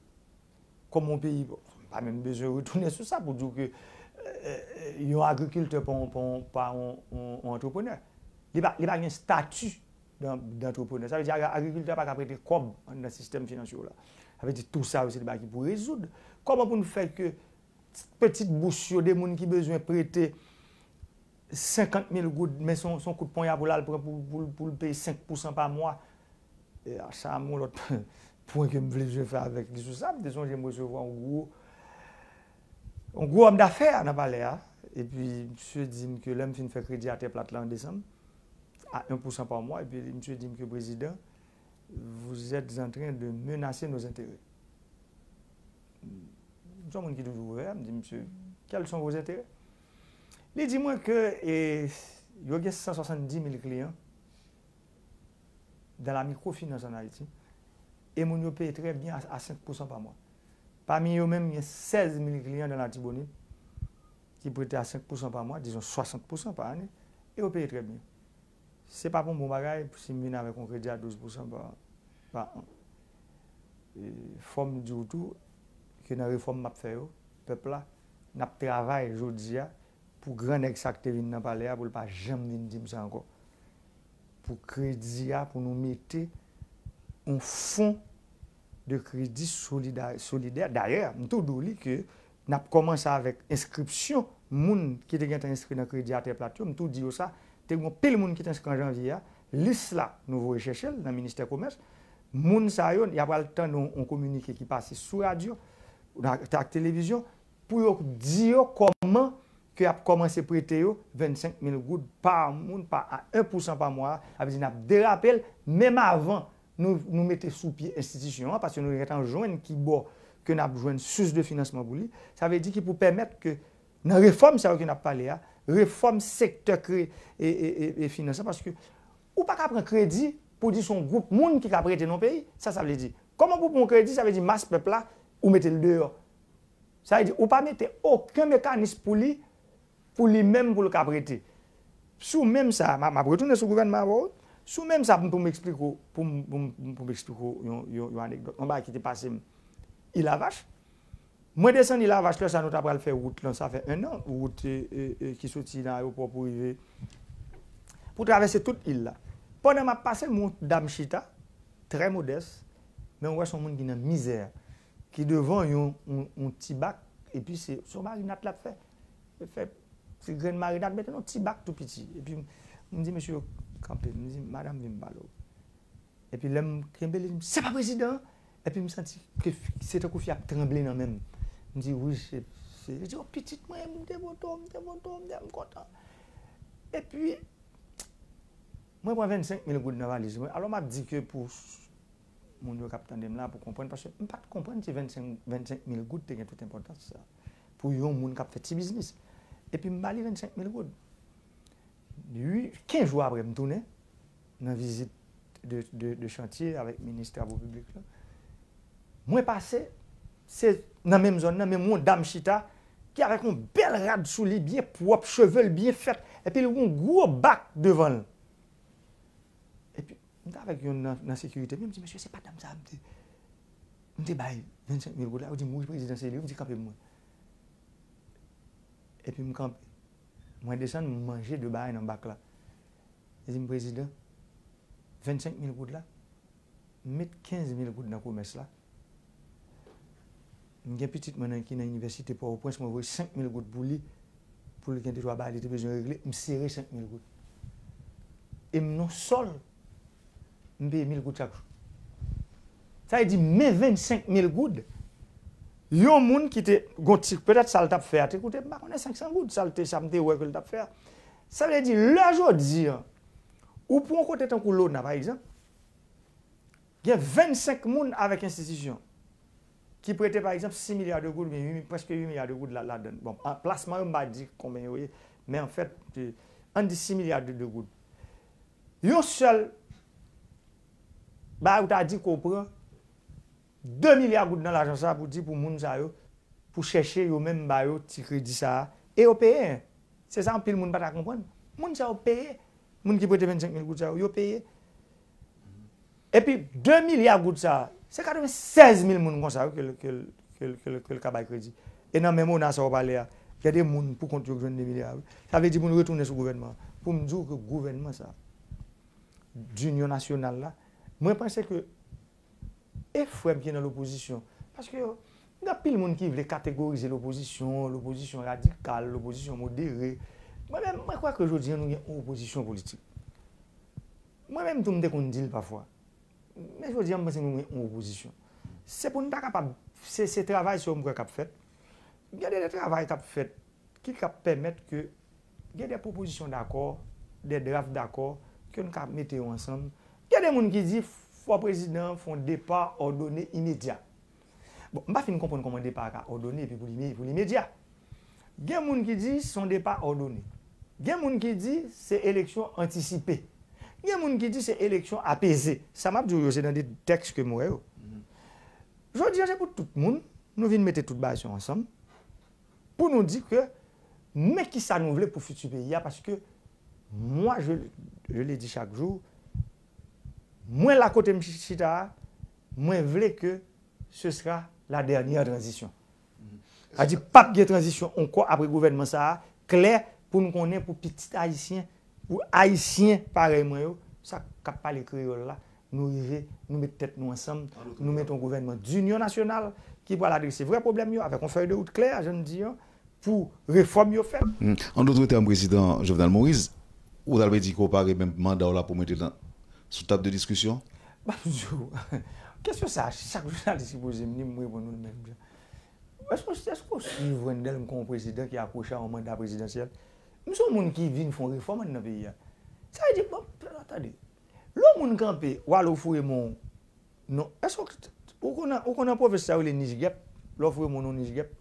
Kòm yon peyi, bon, m pa menm bezwen retounen sou sa pou di w ke yon agrikiltè pa yon, pa yon, pa yon, yon antreprenè. Li pa, li pa gen stati d'an-, d'antreprenè. Sa vle di agrikiltè pa ka prete kòb nan sistèm finansye yo la. Sa vle di tou sa yo se de bagay ki pou rezoud. Kòman pou nou fè ke pitit bous yo, de moun ki bezwen prete senkant mil goud, men se yon, se yon kout ponya pou l al pran pou, pou, pou l peye senk pousan pa mwa. E a, sa, yon lòt pwen ke m vle jwe fè avèk li sou sa, m te sonje m resevwa yon gwo, yon gwo òm dafè nan palè a. Epi, misye di m ke lè m fin fè kredi atè plat la an desanm, a en pousan pa mwa, epi misye di m ke, Président, vous êtes en train de menacer nos intérêts. M se yon moun ki toujou ouvè, m di, Monsieur, quels sont vos intérêts? Li di mwen ke, e, yo gen san swasanndis mil kliyan dans la microfinance en Haïti, e moun yo peye trè byen a, a senk pousan pa mwa. Pami yo menm, gen sèz mil kliyan dans la Tibonit ki prete a senk pousan pa mwa, dizon swasant pousan pa ane, e yo peye trè byen. Se pa pou yon bon bagay si m vin avèk yon kredi a douz pousan pa, pa an. E, fò m di w tou ke nan refòm m ap fè yo, pèp la, n ap travay jodi a pou gran nèg sa k te vin nan palè a, pou l pa janm vin di m sa ankò. Pou kredi a, pou nou mete yon fon de kredi solida-, solidè. Dayè, m tou di w li ke n ap kòmanse avèk enskripsyon moun ki te gentan enskri nan kredi atè plat yo. M tou di yo sa, te gen yon pil moun ki te enskri an janvye a. Lis la, nou voye chèche l nan ministè komès. Moun sa yo, y a pral tande yon, yon kominike ki pase sou radyo, ak, ak televizyon, pou yo di yo kòman ke y ap kòmanse prete yo vennsenk mil goud pa moun, pa a en pousan pa mwa, sa vle di n ap derape l, menm avan nou, nou mete sou pye enstitisyon an, paske nou gentan jwenn ki bò ke n ap jwenn sous de finansman pou li. Sa vle di ki pou pèmèt ke nan refòm sa yo ke n ap pale a, refòm sektè kre-, e, e, e, e finans lan, paske ou pa ka pran kredi pou di se yon gwoup moun ki ka prete nan peyi. Sa, sa vle di, kòman pou pran kredi, sa vle di mas pèp la, ou mete l deyò. Sa vle di, ou pa mete okenn mekanis pou li, pou li menm, pou l ka prete. Sou menm sa, m a, m ap retounen sou gouvènman avè w, sou menm sa pou m, pou m eksplike w, pou m, pou m, pou m eksplike w yon, yon, yon anekdòt. Yon bagay ki te pase m Ilavach. Mwen desann Ilavach lè sa nou ta pral fè wout lan, sa fè en an, wout, e, e, e, ki soti nan ayewopò pou rive, pou travèse tout il la. Pandan m ap pase, m wè yon dam chita, trè modès, men w wè se yon moun ki nan mizè, ki devan yon, yon, yon ti bak, epi se, se yon marinad l ap fè. Li fè ti grenn marinad, mete nan yon ti bak tou piti. Epi m, m di, "Mesye, kanpe." M di, "Madanm, vin m pale w." Epi lè m kenbe li, li di m, "Se pa prezidan an?" Epi m santi ke fi, se tankou fi ap tranble nan men m. M di, "Wi, se, se." Li di, "O, pitit mwen, m te vote w, m te vote w, m te, m kontan." Epi, mwen pran vennsenk mil goud nan valiz mwen. Alò, m ap di ke pou s-, moun yo k ap tande m la, pou konprann, paske m pa t konprann si vennsenk, vennsenk mil goud te gen tout enpòtans sa pou yon moun k ap fè ti biznis. Epi m ba li vennsenk mil goud. Ui, kenz jou apre, m tounen nan vizit de, de, de chantye avèk minis travo piblik la. Mwen pase, se nan menm zòn nan, men m wè yon dam chita, ki avèk yon bèl rad sou li, byen pwòp, cheve l byen fèt, epi l gen yon gwo bak devan l. Epi, m t avèk yonn nan, nan sekirite, men m di, "Mesye, se pa dam sa a m te, m te bay vennsenk mil goud la?" Yo di m, "Wi, prezidan, se li." M di, "Kanpe pou mwen." Epi m kanpe. Mwen desann, m manje de bagay nan bak la. Li di m, "Prezidan, vennsenk mil goud la, m met kenz mil goud nan komès la. M gen pitit mwen nan, ki nan inivèsite Pòtoprens, mwen voye senk mil goud pou li, pou li gen de twa bagay li te bezwen regle, m sere senk mil goud. E m nan sòl, m peye mil goud chak jou." Sa vle di, men vennsenk mil goud, yon moun ki te, gon ti, petèt sa l t ap fè a te koute, m pa konnen, senk san goud, sa l te, sa m te wè ke l t ap fè a. Sa vle di, lè jodi a, ou pran yon kote tankou Lona, pa egzanp, gen vennsenk moun avèk enstitisyon ki prete, pa egzanp, sis milya de goud, oubyen uit, prèske uit milya de goud la, ladan l. Bon, an, plasman yo, m pa di konbyen yo ye, men anfèt, e, ann di sis milya de, de goud. Yon sèl bagay ou ta di ke w pran de milya goud nan lajan sa a pou di pou moun sa yo, pou chèche yo menm ba yo ti kredi sa a, e yo peye. Se sa anpil moun pa ta konprann. Moun sa yo peye. Moun ki prete vennsenk mil goud sa yo, yo peye. Epi de milya goud sa a, se katrevennsèz mil moun konsa yo ke l, ke l, ke l, ke l, ke l ka bay kredi. E nan menm Ona sa w pale a, Gen de moun pou kont yo k jwenn de milya, wi. Sa vle di pou n retounen sou gouvènman an. Pou m di w ke gouvènman sa, dinyon nasyonal la, mwen panse ke e frè m ki nan lopozisyon. Paske yo, gen anpil moun ki vle kategorize lopozisyon, lopozisyon radikal, lopozisyon modere. Mwen menm, mwen kwè ke jodi a nou gen yon opozisyon politik. Mwen menm tou m te konn di l pafwa. Men jodi a m panse nou gen yon opozisyon. Se pou n ta kapab, se, se travay sa yo m kwè k ap fèt. Gen de travay k ap fèt ki ka pèmèt ke gen de pwopozisyon dakò, de draft dakò, ke n ka mete yo ansanm. Gen de moun ki di fò prezidan an fè yon depa òdone imedya. Bon, m pa fin konprann kòman depa a ka òdone epi pou li, pou li imedya. Gen moun ki di se yon depa òdone. Gen moun ki di se eleksyon antisipe. Gen moun ki di se eleksyon apeze. Sa m ap di w yo, se nan de tèks ke m wè yo. Jodi a, se pou tout moun, nou vin mete tout bagay sa yo ansanm, pou nou di ke men kisa nou vle pou fiti peyi a, paske mwa, je, je le dis chak jou, mwen la kote m chita a, mwen vle ke ce sera la dernière transition. Sa di p ap gen tranzisyon ankò apre gouvènman sa a, klè pou n konnen pou pitit ayisyen, pou ayisyen parèy mwen yo, sa k ap pale kreyòl la, nou rive, nou met tèt nou ansanm, nou met yon gouvènman dinyon nasyonal ki pral adrese vrè pwoblèm yo avèk yon fèy de wout klè, jan n di an, pou refòm yo fèt. Hmm. An dòt tèm, prezidan Jovenel Moïse, ou ta vle di ke w pare menm manda w la pou mete l sou tab de diskisyon? M ap di w, kesyon sa a, chak jounalis ki poze m li, m reponn ou l menm jan. Èske, èske w swiv Wendell kòm yon prezidan ki akwoche a yon manda prezidansyèl? M se yon moun ki vin fè yon refòm anndan peyi a. Sa vle di, bon, tande, lè yon moun kanpe, w ale w foure men w, non, èske w, ou konn, ou konn nan pwovens sa yo rele nich gèp, lè w foure men w nan nich gèp.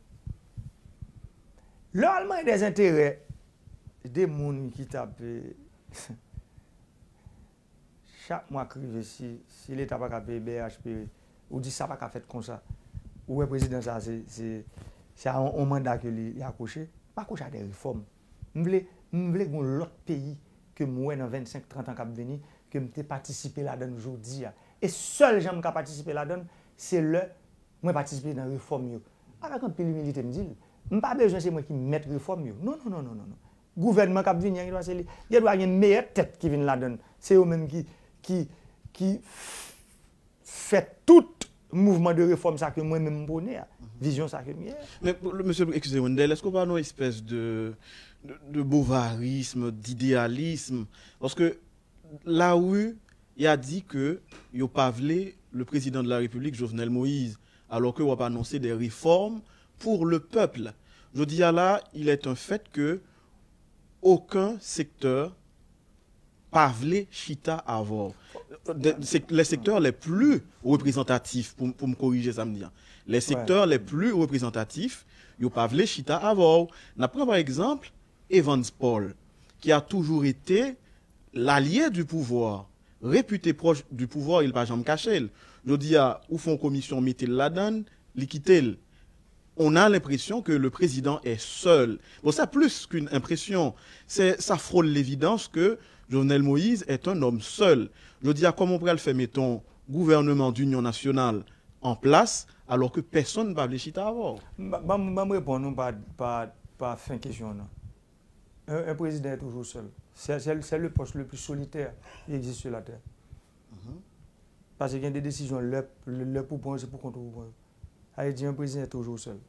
Lè w al mande dèzenterè de moun ki t ap, eh, chak mwa k rive, si, si Leta pa ka peye B H P, ou di sa pa ka fèt konsa. Ou wè prezidan sa, se, se, se a yon, yon manda ke li, li akwoche. M akwoche a de refòm. M vle, m vle gen yon lòt peyi ke m wè nan vennsenk, trant an k ap vini, ke m te patisipe ladan l jodi a. E sèl jan m ka patisipe ladan l, se lè mwen patisipe nan refòm yo. Avèk anpil imilite, m di l, m pa bezwen se mwen ki mèt refòm yo. Non, non, non, non, non, non. Gouvènman k ap vini an, gen dwa se li. Gen dwa gen meyè tèt ki vin ladan l. Se yo menm ki, ki, ki fè tout mouvman de refòm sa ke mwen menm m pwone a. Vizyon sa ke m genyen. Men, pou, mesye, eskize Wendell, èske w pa nan yon espès de, de, de bovarism, dideyalism? Paske lari a di ke yo pa vle le président de la République, Jovenel Moïse, alors que w ap anonse des réformes pour le peuple. Jodi a la, il est un fait que aucun secteur pa vle chita avè w. De, se, les secteurs les plus représentatifs, pou, pou m korije sa m di an. Les secteurs les plus représentatifs, yo pa vle chita avè w. N ap pran, pa egzanp, Evans Paul, qui a toujours été l'allié du pouvoir, réputé proche du pouvoir, il pa janm kache l. Jodi a, ou fè yon komisyon, mete l ladan l, li kite l. On a l'impression que le président est seul. Bon, c'est plus qu'une impression. C'est, ça frôle l'évidence que Jovenel Moïse est un homme seul. Jodi a, kòman w pral fè mete yon gouvènman dinyon nasyonal an plas, alò ke pèsonn pa vle chita avè w? Ban m, ban m reponn ou pa, pa, pa fen kesyon an. Un, un président est toujours seul. C'est, c'est, c'est le poste le plus solitaire qui existe sur la terre. Paske gen de desizyon, lè, lè pou pran, se pou kont ou pou pran. Sa vle di, un président est toujours seul.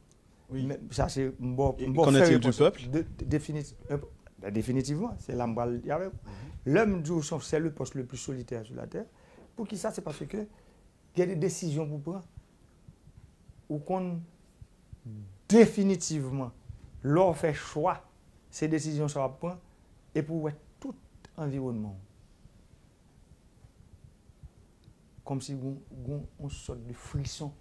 Wi. Men sa se, m ba w, e m ba w fè repons. Qu'en est-il du peuple? De, de, défini-, euh, ben, définitivement, se la m pral di avè w. Lè m di w se, c'est le poste le plus solitaire sur la terre, poukisa? Se paske gen de desizyon pou pran. Ou konn definitivman, lè w fè chwa, se desizyon sa w ap pran, epi w wè tout anviwònman w. Kòmsi gon, gon yon sòt de frison.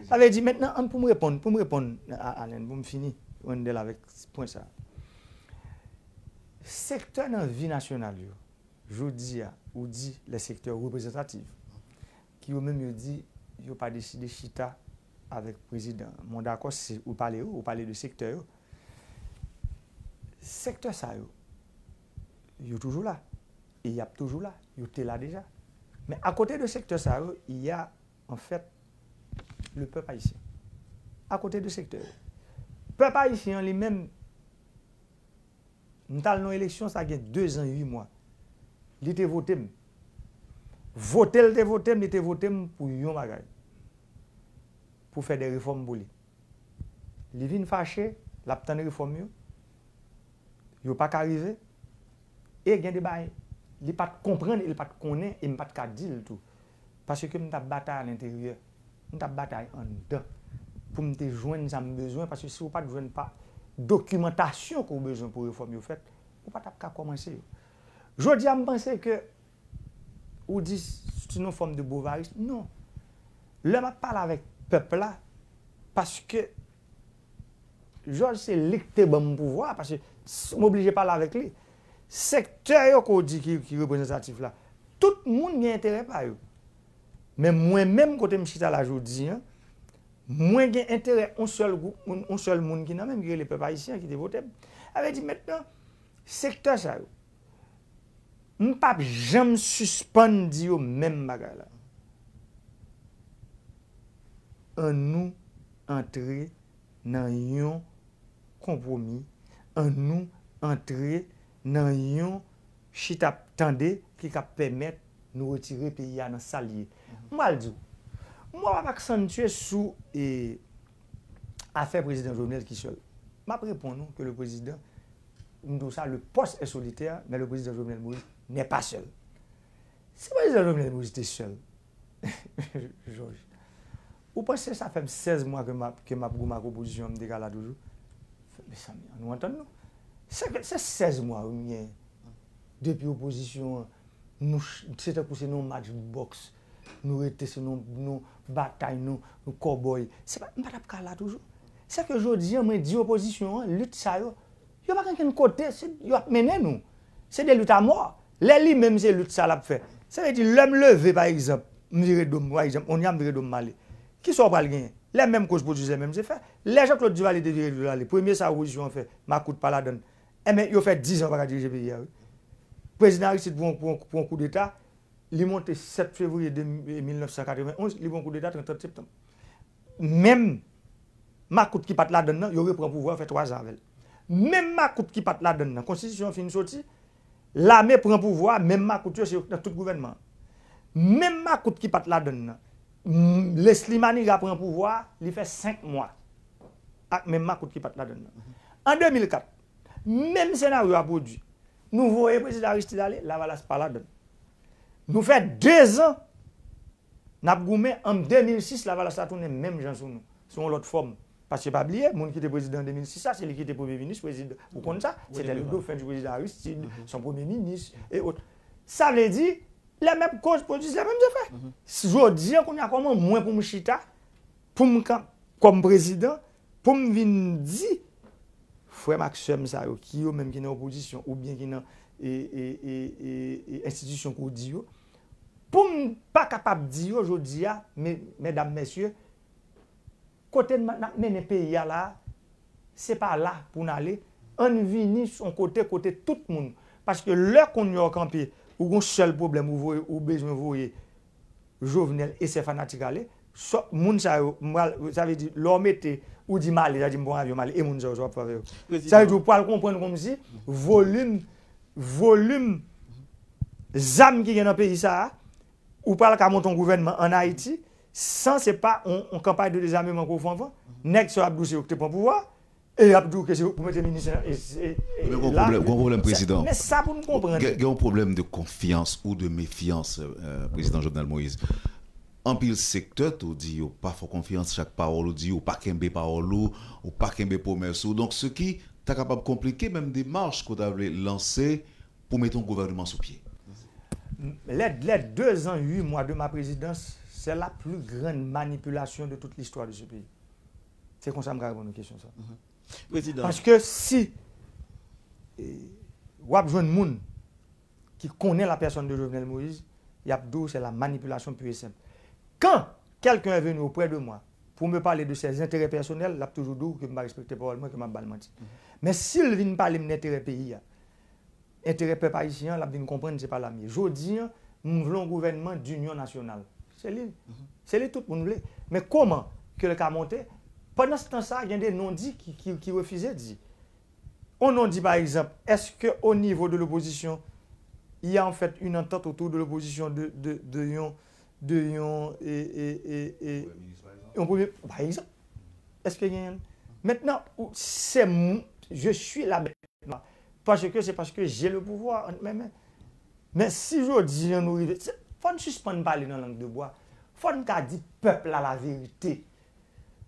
Sa vle di, mentnan, an, pou m reponn, pou m reponn a Allen, pou m fini, Wendell, avèk pwen sa. Sektè nan vi nasyonal yo, jodi a, ou di les secteurs représentatifs, ki yo menm yo di yo pa deside chita avèk prezidan. Mwen dakò, se, ou pale yo, ou pale de sektè yo. Sektè sa yo, yo toujou la. E y ap toujou la. Yo te la deja. Men akote de sektè sa yo, y a, an fèt, le pèp ayisyen. Akote de sektè yo. Pèp ayisyen an li menm, M t al nan eleksyon, sa gen de zan uit mwa. Li te vote m. Vote l te vote m, li te vote m pou yon bagay. Pou fè de refòm pou li. Li vin fache, l ap tann refòm yo. Yo pa ka rive. E gen de bagay, li pa t konprann e li pa t konnen e m pa t ka di l tou. Paske m t ap batay alenteryè. M t ap batay anndan. Pou m te jwenn sa m bezwen, paske si w pa t jwenn pa dokimantasyon ke w bezwen pou refòm yo fèt, ou pa t ap ka kòmanse yo. Jodi a, m panse ke ou di se yon fòm de bovaris. Non. Lè m ap pale avèk pèp la, paske Jòj se li k te ban m pouvwa, paske s- m oblije pale avèk li. Sektè yo ke w di ki, ki reprezantatif la, tout moun gen enterè pa yo. Men mwen menm kote m chita la jodi a, mwen gen enterè yon sèl gwoup moun, yon sèl moun ki nan men m ki rele pèp ayisyen ki te vote m. Sa vle di mentnan, sektè sa yo, m p ap janm sispann di yo menm bagay la. Annou antre nan yon konpwomi, annou antre nan yon chita tande ki ka pèmèt nou retire peyi a nan sa l ye. M pral di w, m ap aksantye sou e, afè prezidan Jovenel ki sèl. M ap reponn ou ke le président, m di w sa, le poste est solitaire, mais le président Jovenel Moïse n'est pas seul. Si prezidan Jovenel Moïse te sèl, Jòj, ou panse sa fè m sèz mwa ke m ap, ke m ap goumen ak opozisyon an, m te ka la toujou? Mezanmi, ann nou antann nou. Se, se sèz mwa wi m gen depi opozisyon an, nou, se tankou se nan yon match bòks. Nou rete se nan, nan batay, nou, nou kòbòy. Se pa, m pa t ap ka la toujou. Se ke jodi a, mwen di opozisyon an, lit sa yo, yo pa gen kenn kote, se, yo ap mennen nou. Se de lit a mò. Lè li menm se lit sa l ap fè. Sa vle di, lè m leve, pa egzanp, m vire do m, pa egzanp, kounye a m vire do m m ale. Kisa w pral genyen? Lè menm koz pwodui se menm se fè. Lè Jean Claude Duvalier te vire do l ale, premye sa opozisyon an fè, makout pa ladann. Enben, yo fè diz an yo pa ka dirije peyi a, wi. Prezidan Aristide pran, pran, pran koudeta, li monte sèt fevriye de, mil nèf san katrevenn onz, li pran koudeta trant septanm. Menm makout ki pa t ladann nan, yo repran pouvwa, yo fè twa zan avè l. Menm makout ki pa t ladann nan, konstitisyon an fin soti, lame pran pouvwa, menm makout yo, se yo k nan tout gouvènman an. Menm makout ki pa t ladann nan, m, Leslie Manigat pran pouvwa, li fè senk mwa ak menm makout ki pa t ladann nan. An de mil kat, menm senaryo a pwodui. Nou voye prezidan Aristide ale, Lavalas pa ladann. Nou fè de zan n ap goumen, an de mil sis, Lavalas la tounen menm jan sou nou, sou yon lòt fòm. Paske pa bliye, moun ki te prezidan an de mil sis la, se li ki te premye minis, prezidan, ou konn sa, se te le dauphin du prezidan Aristide, se yon premye minis, e ot. Sa vle di, les mêmes causes produisent les mêmes effets. Jodi a, kounye a, kòman mwen pou m chita, pou m, kòm prezidan, pou m vin di frè m ak sè m sa yo, ki yo menm ki nan opozisyon oubyen ki nan e, e, e, e, e enstitisyon ke w di yo, pou m pa kapab di yo jodi a, me, medam, mesye, kote n, n ap mennen peyi a la, se pa la pou n ale. Ann vini s on kote, kote tout moun. Paske lè kounye a w kanpe, ou gon sèl pwoblèm, ou voye, ou bezwen voye Jovenel e sè fanatik ale, sò, moun sa yo, m pral, sa vle di, lè w mete, ou di m ale, sa di m pran avyon, m ale, e moun sa yo, sa w ap fè avè yo? Sa vle di, ou pral konprann kòmsi volim, volim zam ki gen nan peyi sa a, ou pral ka monte yon gouvènman ann Ayiti, san se pa yon, yon kanpay de dezameman ke w fè anvan. Nèg sa yo ap di w se yo ki te pran pouvwa, e y ap di w ke se pou mete minis e, e, e, Men gon la. Pwoblèm, gon pwoblèm, prezidan. Men sa pou n konprann. Gen, gen yon pwoblèm de konfyans ou de mefyans, euh, prezidan Jovenel Moïse. Anpil sektè tou di yo pa fè w konfyans, chak pawòl ou di, ou pa kenbe pawòl ou, ou pa kenbe pwomès ou. Donk, se ki ta kapab konplike menm demach ke w ta vle lanse pou mete yon gouvènman sou pye. Les, les deux ans, huit mois de ma présidence, c'est la plus grande manipulation de toute l'histoire de ce pays. Se konsa m ka reponn ou kesyon sa. Prezidan. Paske si e, w ap jwenn moun ki konnen la personne de Jovenel Moïse, y ap di w c'est la manipulation pure et simple. Quand quelqu'un est venu auprès de moi pour me parler de ses intérêts personnels, l ap toujou di w ke m pa respekte pawòl mwen, ke m ap ba l manti. Men si l vin pale m de enterè peyi a, enterè pèp ayisyen an, l ap vin konprann se pa la m ye. Jodi a, m vle yon gouvènman d'inyon nasyonal. Se li. Se li tout moun vle. Men kòman ke l ka monte? Pandan se tan sa, gen de non di ki, ki, ki refize di. On non di pa egzanp, èske o nivo de lopozisyon, il y a en fait une entente autour de l'opposition de, de, de yon, de yon, e, e, e, e, yon premye, pa egzanp, èske genyen? Mentnan, se mwen, je suis la bête noire, paske se paske j'ai le pouvoir ant men men. Men si jodi an nou rive, fò n sispann pale nan lang de bwa. Fò n ka di pèp la laverite.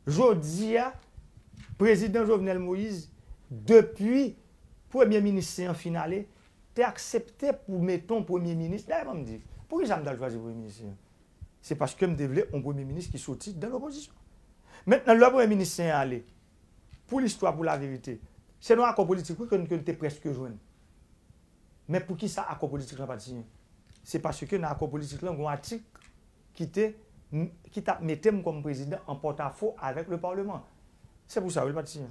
Jodi a, prezidan Jovenel Moïse, depi premye minis se an fin ale, te aksepte pou mete yon premye minis. Dayè, ban m di, poukisa m t al chwazi premye minis se an? Se paske m te vle yon premye minis ki soti dan lopozisyon. Mentnan, lè premye minis se an ale, pou listwa, pou laverite, se nan akò politik, wi, ke n te prèske jwenn. Men poukisa akò politik lan pa t siyen? Se paske nan akò politik lan, gen yon atik ki te, ki t ap mete m kòm prezidan an pòtafo avèk le Parlement. Se pou sa, wi, l pa t siyen.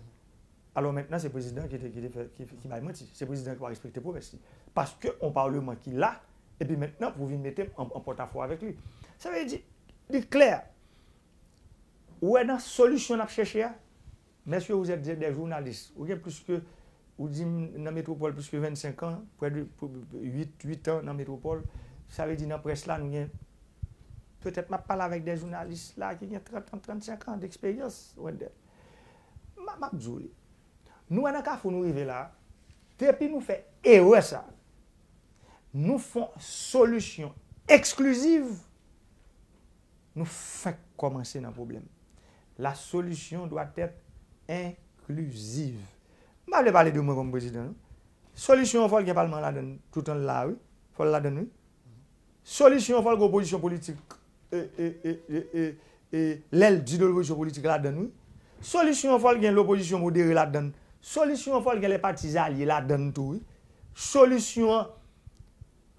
Alò, mentnan, se prezidan ki te, ki te fè, ki, ki bay manti. Se prezidan ki pa respekte pwomès li. Paske yon Parlement ki la, epi mentnan, pou vin mete m an, an pòtafo avèk li. Sa vle di, li klè. Ou wè nan solisyon n ap chèche a, mèsye, vous êtes des journalistes. Ou gen plis ke, ou di m nan metwopòl plis ke vennsenk an, près de huit, huit an nan metwopòl. Sa vle di nan près la, nou gen, petèt m ap pale avèk de jounalis la ki gen trant an, trannsenk an deksperyans, Wendell. M ap, m ap di w li. Nou wè nan kafou nou rive la, depi nou fè erè sa, nou fè yon solisyon ekspliziv, nou fenk kòmanse nan pwoblèm. La solution doit être inclusive. M pa vle pale de mwen kòm prezidan, non. Solisyon an, fò l gen palman ladann, toutan l la, wi. Fò l ladann, wi. Solisyon an, fò l gen opozisyon politik, e, e, e, e, e, e, lè l di de lopozisyon politik ladann, wi. Solisyon an, fò l gen lopozisyon modere ladann. Solisyon an, fò l gen lè pati alye ladann tou, wi. Solisyon an,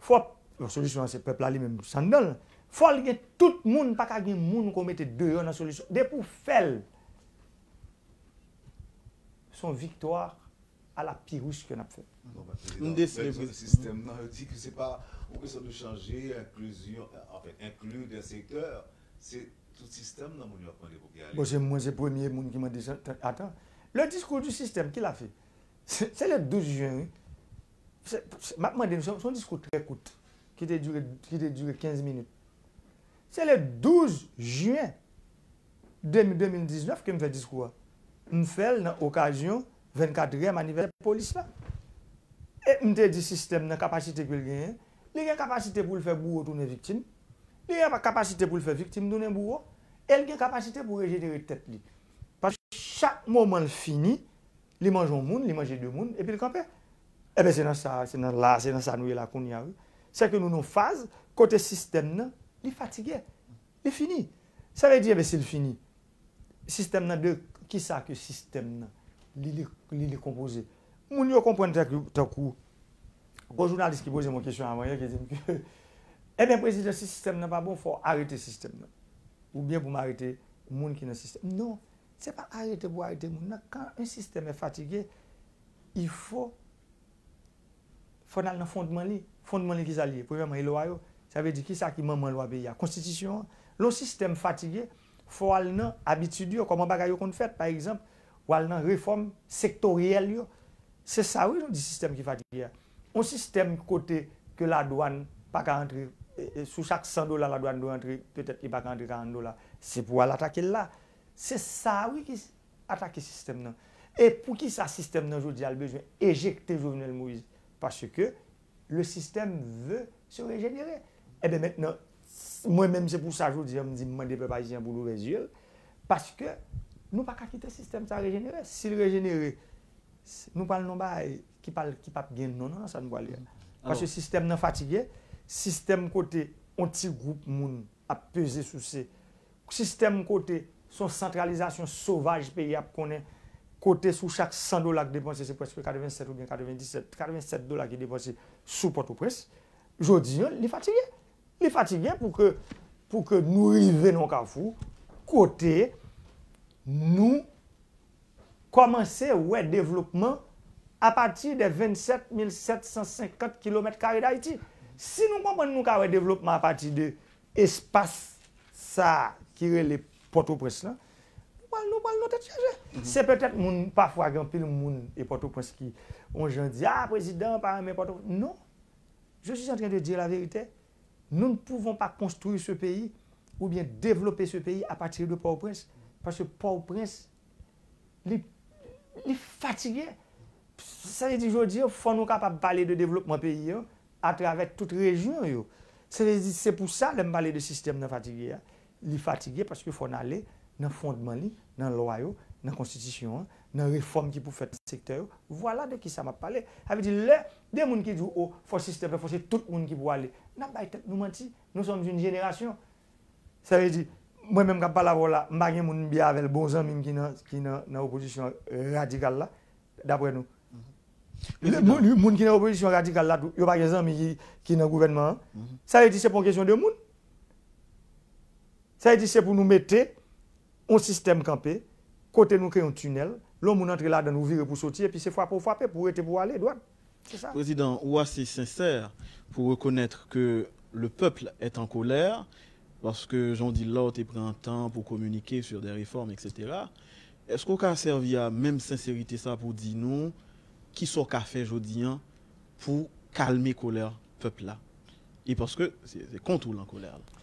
fò, bon, solisyon an, se pèp la li menm, s anndan l. Fò l gen tout moun, pa ka gen moun ke w mete deyò nan solisyon. Depi w fè l, se yon viktwa à la Pyrrhus ke n ap fè. Bon, men, prezidan, m deside, men, sistèm nan, yo di ke se pa yon kesyon de chanje, enklizyon, anfen, enkli de sektè, se tout sistèm nan moun yo ap mande pou ki ale. Bon, se mwen, se premye moun ki mande sa. Atan, le discours du système, qui l'a fait? Se, se le douz jen, wi. Se, se, m ap mande nou, se, se yon diskou trè kout, ki te dire, ki te dire kenz minit. Se le douz jen de, de mil diznèf ke m fè diskou a. M fè l nan okazyon vennkatrè anivèsè polis la. E m te di sistèm nan kapasite ke l genyen, li gen kapasite pou l fè bouwo tounen viktim, li gen kapasite pou l fè viktim tounen bouwo, e l gen kapasite pou rejenere tèt li. Paske chak moman l fini, li manje yon moun, li manje de moun, epi l kanpe. Enben, se nan sa, se nan la, se nan sa nou ye la kounye a, wi. Se ke nou nan yon faz kote sistèm nan, li fatige. Li fini. Sa vle di, enben, si l fini, sistèm nan de kisa ke sistèm nan, li, li, li, li konpoze? Moun yo konprann tankou, tankou, gon jounalis ki poze m yon kesyon avan yè, ki di m ke, enben, prezidan, si sistèm nan pa bon, fò w arete sistèm nan. Oubyen pou m arete moun ki nan sistèm. Non, se pa arete pou arete moun nan. Quand un système est fatigué, il faut, fò n al nan fondman li. Fondman li, kisa l ye? Premyèman, e lwa yo. Sa vle di, kisa ki manman lwa peyi a? Konstitisyon an. Lè yon sistèm fatige, fò w al nan abitid yo, kòman bagay yo konn fèt. Pa egzanp, w al nan refòm sektoryèl yo. Se sa, wi, nou di sistèm ki fatige a. Yon sistèm kote ke ladwàn pa ka antre, e, e, sou chak san dola, ladwàn dwe antre, petèt li pa ka antre karant dola. Se pou w al atake l la. Se sa, wi, ki atake sistèm nan. E poukisa sistèm nan jodi a l bezwen ejekte Jovenel Moïse? Paske le système veut se régénérer. Enben, mentnan, mwen menm, se pou sa jodi a m di m mande pèp ayisyen an pou l ouvè zye l. Paske nou pa ka kite sistèm sa rejenere. Si l rejenere, s-, nou pral nan bagay ki pa, ki p ap gen non, non, nan sa nou prale a. Paske sistèm nan fatige, sistèm kote yon ti gwoup moun ap peze sou se, sistèm kote se yon santralizasyon sovaj peyi a ap konnen, kote sou chak san dola k depanse, se prèske katrevennsèt oubyen katrevendisèt, katrevensèt dola ki depanse sou Pòtoprens. Jodi a, li fatige. Li fatige pou ke, pou ke nou rive nan yon kafou kote nou kòmanse wè devlopman apati de vennsèt mil sèt san senkant kilomèt kare Dayiti. Si nou konprann nou ka wè devlopman apati de espas sa a ki rele Pòtoprens lan, pral, nou pral nan tèt chaje. Se petèt moun, pafwa, gen anpil moun e Pòtoprens ki, yon jan di, ah, prezidan pa renmen Pòtoprens. Non. Je suis en train de dire la vérité. Nous ne pouvons pas construire ce pays ou bien développer ce pays à partir de Port-au-Prince. Parce que Port-au-Prince, li, li fatige. Sa vle di, jodi a, fò nou kapab pale de devlopman peyi an atravè tout rejyon yo. Sa vle di, se pou sa, lè m pale de sistèm nan fatige a, li fatige paske fò n ale nan fondman li, nan lwa yo, nan konstitisyon an, nan refòm ki pou fèt nan sektè yo. Vwala de kisa m ap pale. Sa vle di, lè de moun ki di w, o, fò sistèm nan, fò se tout moun ki pou ale, n ap bay tèt nou manti. Nous sommes une génération. Sa vle di, mwen menm k ap pale avè w la, m pa gen moun m byen avè l, bon zanmi m ki nan, ki nan, nan opozisyon radikal la, daprè nou. Le, moun, moun ki nan opozisyon radikal la tou, yo pa gen zanmi ki, ki nan gouvènman an. Sa vle di, se pa yon kesyon de moun. Sa vle di, se pou nou mete yon sistèm kanpe, kote nou kreye yon tinèl, lè yon moun antre ladan l, ou vire pou soti, epi se frape w frape, pou w rete pou w ale dwat. Se sa. Président, ou assez sincère pour reconnaître que le peuple est en colère, paske, jan w di l la, w te pran tan pou kominike sur des réformes, et cetera. Èske w ka sèvi a menm senserite sa pou di nou kisa w ka fè jodi a pou kalme kolè pèp la? E paske se, se kont ou l an kolè la.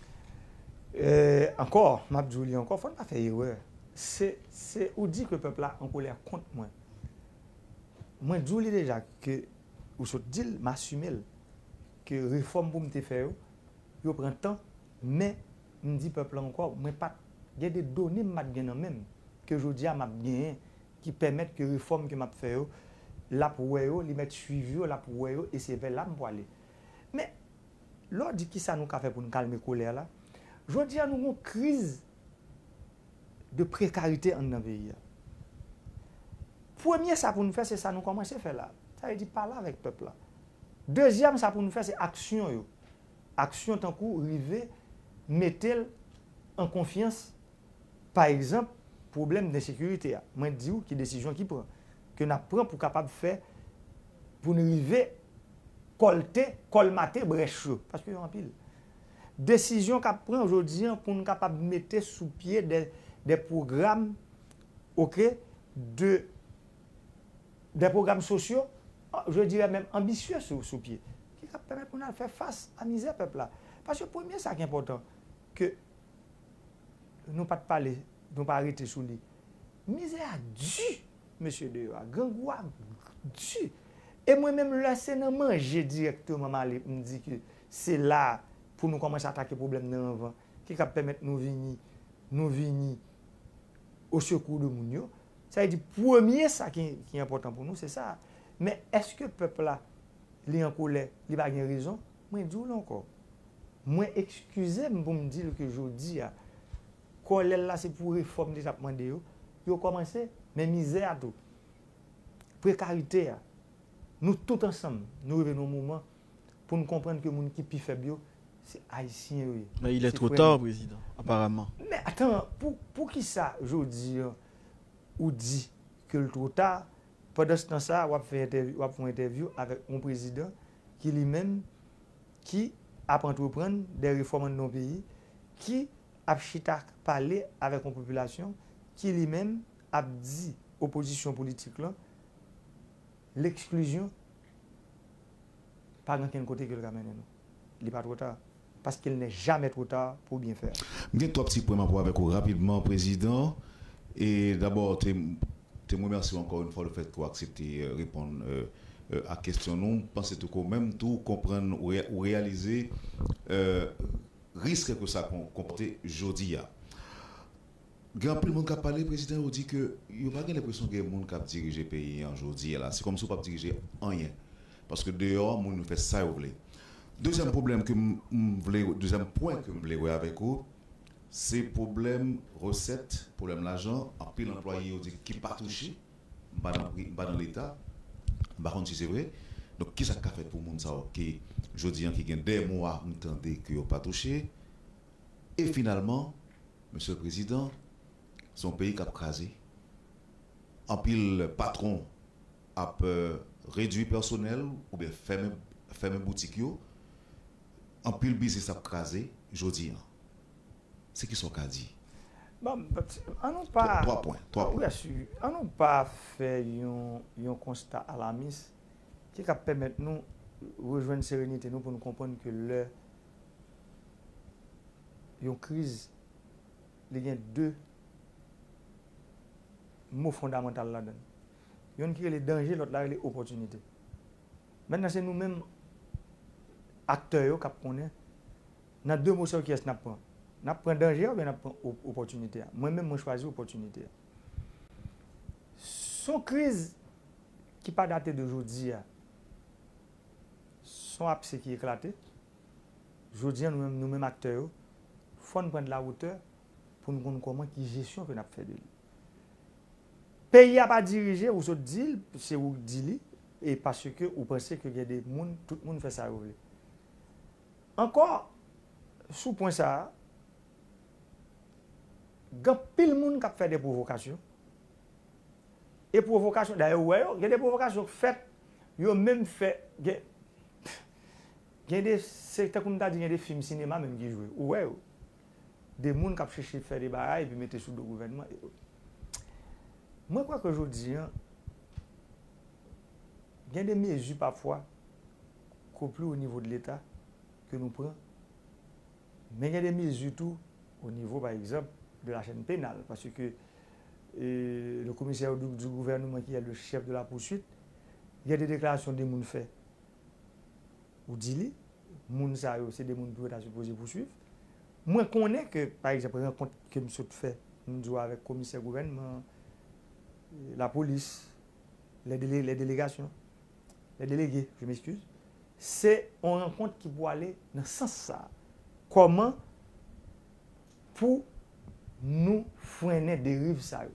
Eh, ankò, m ap di w li ankò, fò n pa fè erè. Se, se, ou di ke pèp la an kolè kont mwen. Mwen di w li deja ke, ou sot di l, m asime l, ke refòm pou m te fè yo, yo pran tan, men m di pèp la ankò, mwen pa t gen de done m pa t gen nan men m, ke jodi a m ap genyen, ki pèmèt ke refòm ke m ap fè yo, l ap wè yo, li mèt swiv yo, l ap wè yo, e se vè la m pwale. Men, lè w di kisa nou ka fè pou n kalme kolè la, jodi a nou gon kriz de prekarite anndan peyi a. Premye sa pou n fè, se sa nou kòmanse fè la. Sa vle di pale avèk pèp la. Dezyèm sa pou n fè, se aksyon yo. Aksyon tankou rive mete l an konfyans, pa egzanp, pwoblèm de ensekirite a. Mwen di w ki desizyon ki pran, ke n ap pran pou kapab fè, pou n rive kòlte, kòlmate brèch yo, paske yo anpil. Desizyon k ap pran jodi a pou n kapab mete sou pye de, de pwogram, oke, de, de pwogram sosyo, je dirais menm anbisye sou, sou pye, ki ka pèmèt pou n al fè fas a mizè pèp la. Paske premye sa ki enpòtan, ke nou pa t pale, nou pa rete sou li. Mizè a di, mesye deyò a, grangou a di. E mwen menm, lè se nan manje dirèkteman m ale, m di ke se la pou nou kòmanse atake pwoblèm nan anvan, ki ka pèmèt nou vini, nou vini o sekou de moun yo. Sa vle di, premye sa ki, ki enpòtan pou nou, se sa. Men èske pèp la, li an kolè, li pa gen rezon? Mwen di w l ankò. Mwen ekskize m pou m di l ke jodi a, kòlè l la se pou refòm li t ap mande yo, yo kòmanse, men mizè a tou, prekarite a, nou tout ansanm, nou rive nan yon moman pou n konprann ke moun ki pi fèb yo, se Ayisyen yo ye. Mais il est trop tard, président, apparemment. Men atan, pou, pou kisa jodi a, ou di ke l two ta, pandan se tan sa, w ap fè entèvyou, w ap fè yon entèvyou avèk yon prezidan ki li menm, ki ap antreprann de refòm anndan yon peyi, ki ap chita pale avèk yon popilasyon ki li menm ap di opozisyon politik lan, leksklizyon pa gen okenn kote ke l ka mennen nou. Li pa two ta. Parce qu'il n'est jamais trop tard pour bien faire. M gen twa ti pwen m ap wè avèk ou rapidman, prezidan. E dabò, te, te m remèsye w ankò yon fwa le fèt ke w aksepte, euh, reponn, euh, euh, a kesyon nou. M panse tou ke w menm tou, w konprann, ou re-, ou reyalize, euh, risk ke sa kon-, konpòte jodi a. Gen anpil moun k ap pale, prezidan, yo di ke yo pa gen lenpresyon gen moun k ap dirije peyi an jodi a la. Se kòmsi w p ap dirije anyen. Paske deyò a, moun yo fè sa yo vle. Dezyèm pwoblèm ke m, m vle, dezyèm pwen ke m vle wè avèk ou, se pwoblèm resèt, pwoblèm lajan, anpil anplwaye yo di ki pa touche, m pa nan pri-, m pa nan Leta, m pa konn si se vre. Donk, kisa k ka fèt pou moun sa yo ki, jodi an, ki gen de mwa m tande ke yo pa touche? E finalman, Mesye le Prezidan, se yon peyi k ap kraze. Anpil patwon ap, euh, redui pèsonèl oubyen fèmen, fèmen boutik yo. Anpil biznis ap kraze jodi an. Se kisa w ka di? Bon, an nou pa... Twa pwen, twa pwen. Wi, asire. An nou pa fè yon, yon konsta alamis ki ka pèmèt nou rejwenn serenite nou pou nou konprann ke lè yon kriz, li gen de mo fondamantal ladan l. Yonn ki rele danje, lòt la rele opòtinite. Mentnan, se nou menm aktè yo k ap konnen nan de mo sa yo kiyès n ap pran. N ap pran danje a oubyen n ap pran op- opòtinite a? Mwen menm, mwen chwazi opòtinite a. Se yon kriz ki pa date de jodi a. Se yon apse ki eklate. Jodi a, nou menm, nou menm aktè yo, fò n pran de la wotè pou n konn kòman ki jesyon ke n ap fè de li. Peyi a pa dirije, ou sot di l, se ou k di li, e paske ou panse ke gen de moun, tout moun fè sa yo vle. Ankò, sou pwen sa a, gen anpil moun k ap fè de pwovokasyon. E pwovokasyon, dayè, ou wè yo, gen de pwovokasyon k fèt, yo menm fè, gen, gen de, se tankou m ta di, gen de fim sinema menm ki jwe, ou wè yo. De moun k ap chèche fè de bagay epi mete sou do gouvènman. Mwen kwè ke jodi a, gen de mezi pafwa, ke pli o nivo de Leta, ke nou pran, men gen de mezi tou, o nivo, pa egzanp, de la chaîne pénale, paske, euh, le commissaire du, du gouvernement qui est le chef de la poursuite, gen de deklarasyon de moun fè. Ou di li, moun sa yo, se de moun pou yo ta sipoze pouswiv. Mwen konnen ke, pa egzanp, rankont ke m sot fè, m di w avèk komisè gouvènman, lapolis, les délé-, les délégations, les délégués, je m'excuse, se yon rankont ki pou ale nan sans sa a. Kòman pou nou frennen deriv sa yo?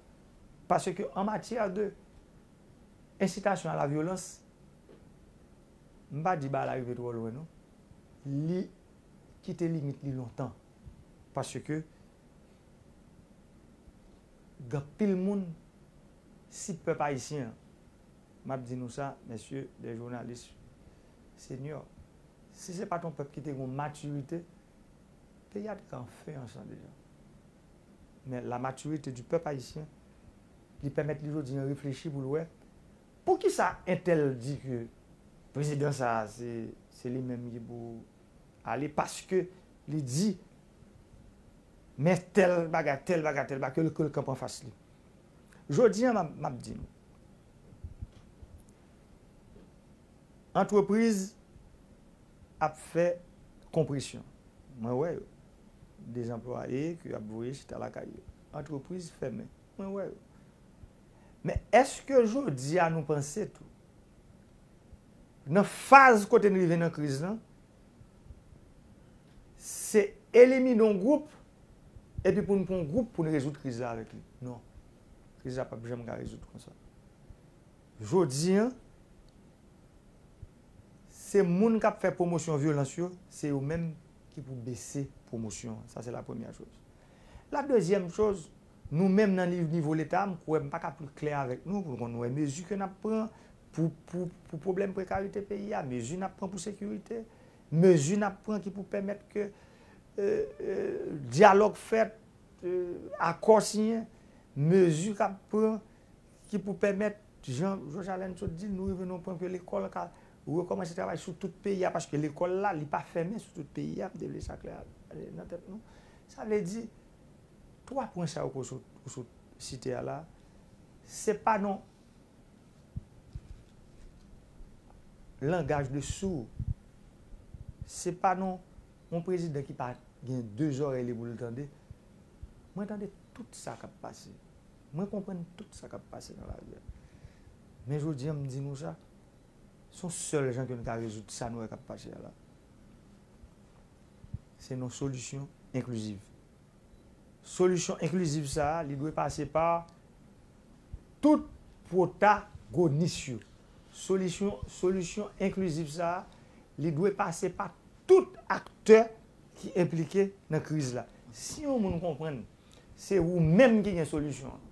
Paske an matyè de ensitasyon a la vyolans, m pa di bagay la rive twò lwen, non. Li kite limit li lontan. Paske gen anpil moun, si pèp ayisyen an, m ap di nou sa, mesye, de jounalis senyò, si se pa t yon pèp ki te gen matirite, peyi a te ka an fe an san deja. Men la maturité du peuple haïtien, li pèmèt li jodi a reflechi pou l wè poukisa entèl di ke prezidan sa a se, se li menm ki pou ale, paske li di men tèl bagay, tèl bagay, tèl bagay, ke l, ke l kanpe anfas li. Jodi a, m ap, m ap di nou, antrepriz ap fè konpresyon. Mwen wè yo. Dezanplwaye ke y ap voye chita lakay yo. Antrepriz fèmen. Mwen wè yo. Men èske jodi a nou panse tou, nan faz kote n rive nan kriz lan, se elimine yon gwoup, epi pou n pran yon gwoup pou n rezoud kriz la avèk li? Non. Kriz la p ap janm ka rezoud konsa. Jodi a, se moun k ap fè pwomosyon vyolans yo, se yo menm ki pou bese pwomosyon an. Sa, se la premyè choz. La dezyèm choz, nou menm nan niv-, nivo Leta, m kwè m pa ka pli klè avèk nou, pou nou konn wè mezi ke n ap pran pou, pou, pou pwoblèm prekarite peyi a, mezi n ap pran pou sekirite, mezi n ap pran ki pou pèmèt ke, euh, euh, dyalòg fèt, euh, akò siyen, mezi k ap pran ki pou pèmèt, jan George Allen sot di, nou rive nan yon pwen ke lekòl ka rekòmanse travay sou tout peyi a, paske lekòl la, li pa fèmen sou tout peyi a, m te vle sa klè nan tèt nou. Sa vle di, twa pwen sa yo ke w sot, ou sot site a la, se pa nan langaj de sourd, se pa nan yon prezidan ki pa gen de zòrèy li pou l tande. Mwen tande tout sa k ap pase. Mwen konprann tout sa k ap pase nan lari a. Men jodi a, m di nou sa, se yon sèl jan ke n ka rezoud sa nou wè k ap pase a la. Se nan solisyon enkliziv. Solisyon enkliziv sa a, li dwe pase pa tout pwotagonis yo. Solisyon, solisyon enkliziv sa a, li dwe pase pa tout aktè ki enplike nan kriz la. Si yon moun konprann se ou menm ki gen solisyon an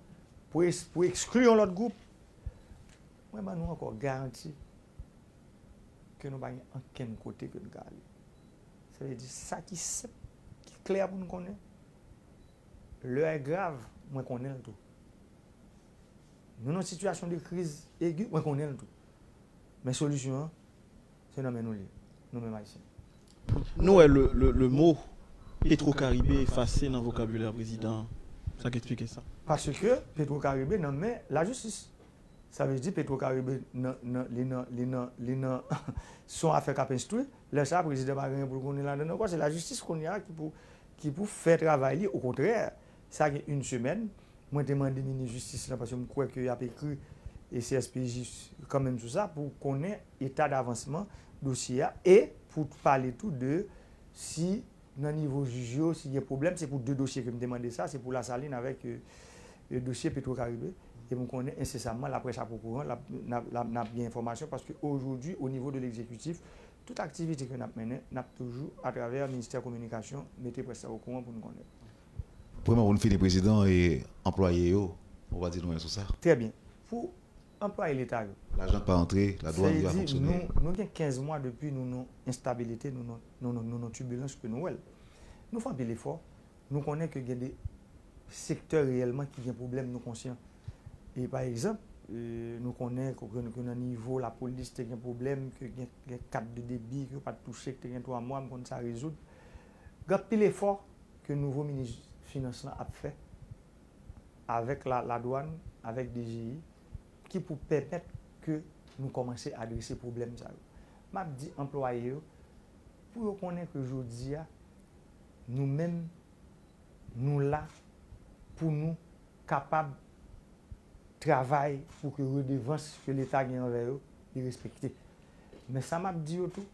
pou es-, pou ekskli yon lòt gwoup, mwen ban nou ankò garanti ke nou pa gen ankenn kote ke n ka ale. Sa vle di, sa ki senp, ki klè pou n konnen, Lè a grav, mwen konnen l tou. Nou nan sitiyasyon de kriz egi, mwen konnen l tou. Men solisyon an, se nan men nou l ye, nou menm Ayisyen. Nou wè le, le, le mo Petro Caribe efase nan vokabilè prezidan an. Sa k eksplike sa? Paske Petro Caribe nan men lajistis. Sa vle di Petro Caribe nan, nan, li nan, li nan, li nan se yon afè k ap enstwi. Lè sa a, prezidan pa gen anyen pou l konnen ladan l ankò. Se lajistis kounye a ki pou, ki pou fè travay li. Okontrè, sa gen yon semèn, mwen te mande minis jistis lan, paske m kwè ke y ap ekri e C S P J kanmenm sou sa, pou konnen eta davansman dosye a e pou pale tou de si nan nivo jij yo, si gen pwoblèm, se pou de dosye ke m te mande sa, se pou Lasalin avèk e, e, dosye Petro Caribe. E m konnen ensesamman laprès ap okouran, l ap, n ap, l ap, n ap gen enfòmasyon, paske ojodwi, o nivo de legzekitif, tout aktivite ke n ap mennen, n ap toujou, atravè Ministè Kominikasyon, mete près la okouran pou n konnen. Premye, pou n fini, prezidan, e anplwaye yo, ou va di nou anyen sou sa? Trè byen. Pou anplwaye Leta yo, Lajan k pa antre, ladwàn ki pa sa vle di, fonksyone. Nou, nou gen kenz mwa depi nou nan enstabilite, nou nan, nou, nou, nou nan tibilans ke nou wè l. Nou fè anpil efò. Nou konnen ke gen de sektè reyèlman ki gen pwoblèm, nou konsyan. E pa egzanp, e, nou konnen ke, ke, ke nan nivo lapolis te gen pwoblèm, ke gen, gen kat de debi ke yo pa t touche, ke te gen twa mwa, m konn sa rezoud. Gen anpil efò ke nouvo minis finans lan ap fè avèk la, ladwàn, avèk D G I, ki pou pèmèt ke nou kòmanse adrese pwoblèm sa yo. M ap di anplwaye yo, pou yo konnen ke jodi a, nou menm, nou la pou nou kapab travay pou ke redevans ke Leta gen anvè yo, li respekte. Men sa m ap di yo tou,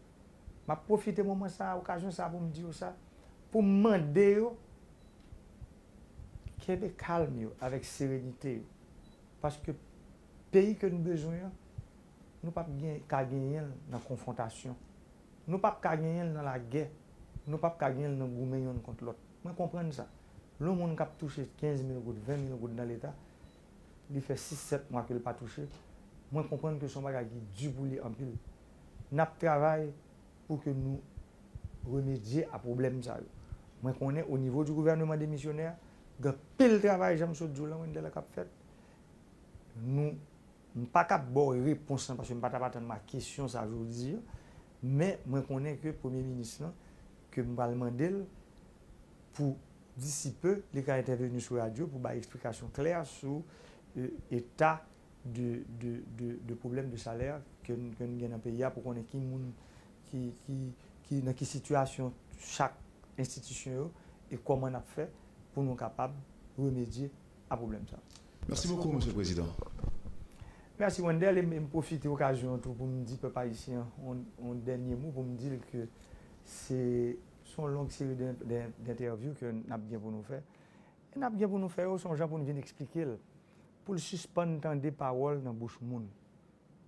m ap pwofite moman sa a, okazyon sa a pou m di yo sa, pou m mande yo, kenbe kalm yo, avèk serenite yo. Paske peyi ke nou bezwen an, nou p ap gen, ka genyen l nan konfwontasyon. Nou p ap ka genyen l nan lagè. Nou p ap ka genyen l nan goumen yonn kont lòt. Mwen konprann sa. Lè yon moun k ap touche kenz mil goud, ven mil goud nan Leta, li fè sis, sèt mwa ke l pa touche, mwen konprann ke se yon bagay ki di pou li anpil. N ap travay pou ke nou remedye a pwoblèm sa yo. Mwen konnen o nivo di gouvèneman demisyonè, gen anpil travay, jan m sot di w la, Wendell, k ap fèt. Nou, m pa kab ba w repons lan paske m pa t ap atann m a kesyon sa jodi a, men mwen konnen ke premye minis lan, ke m pral mande l pou disi pe, li ka entèveni sou radyo pou bay eksplikasyon klè sou, e, eta de, de, de, de pwoblèm de salè ke n, ke n gen nan peyi a, pou konnen ki moun ki, ki, ki, nan ki sitiyasyon chak enstitisyon yo e kòman n ap fè pou nou kapab remedye a pwoblèm sa. Merci beaucoup, Monsieur le Président. Mèsi Wendell, e m, e m pwofite okazyon an tou pou m di pèp ayisyen an yon, yon dènye mo pou m di l ke se, se yon long seri de, de, d'entèvyou ke n ap gen pou nou fè. E n ap gen pou nou fè yo, se yon jan pou n vin eksplike l, pou l sispann tande pawòl nan bouch moun,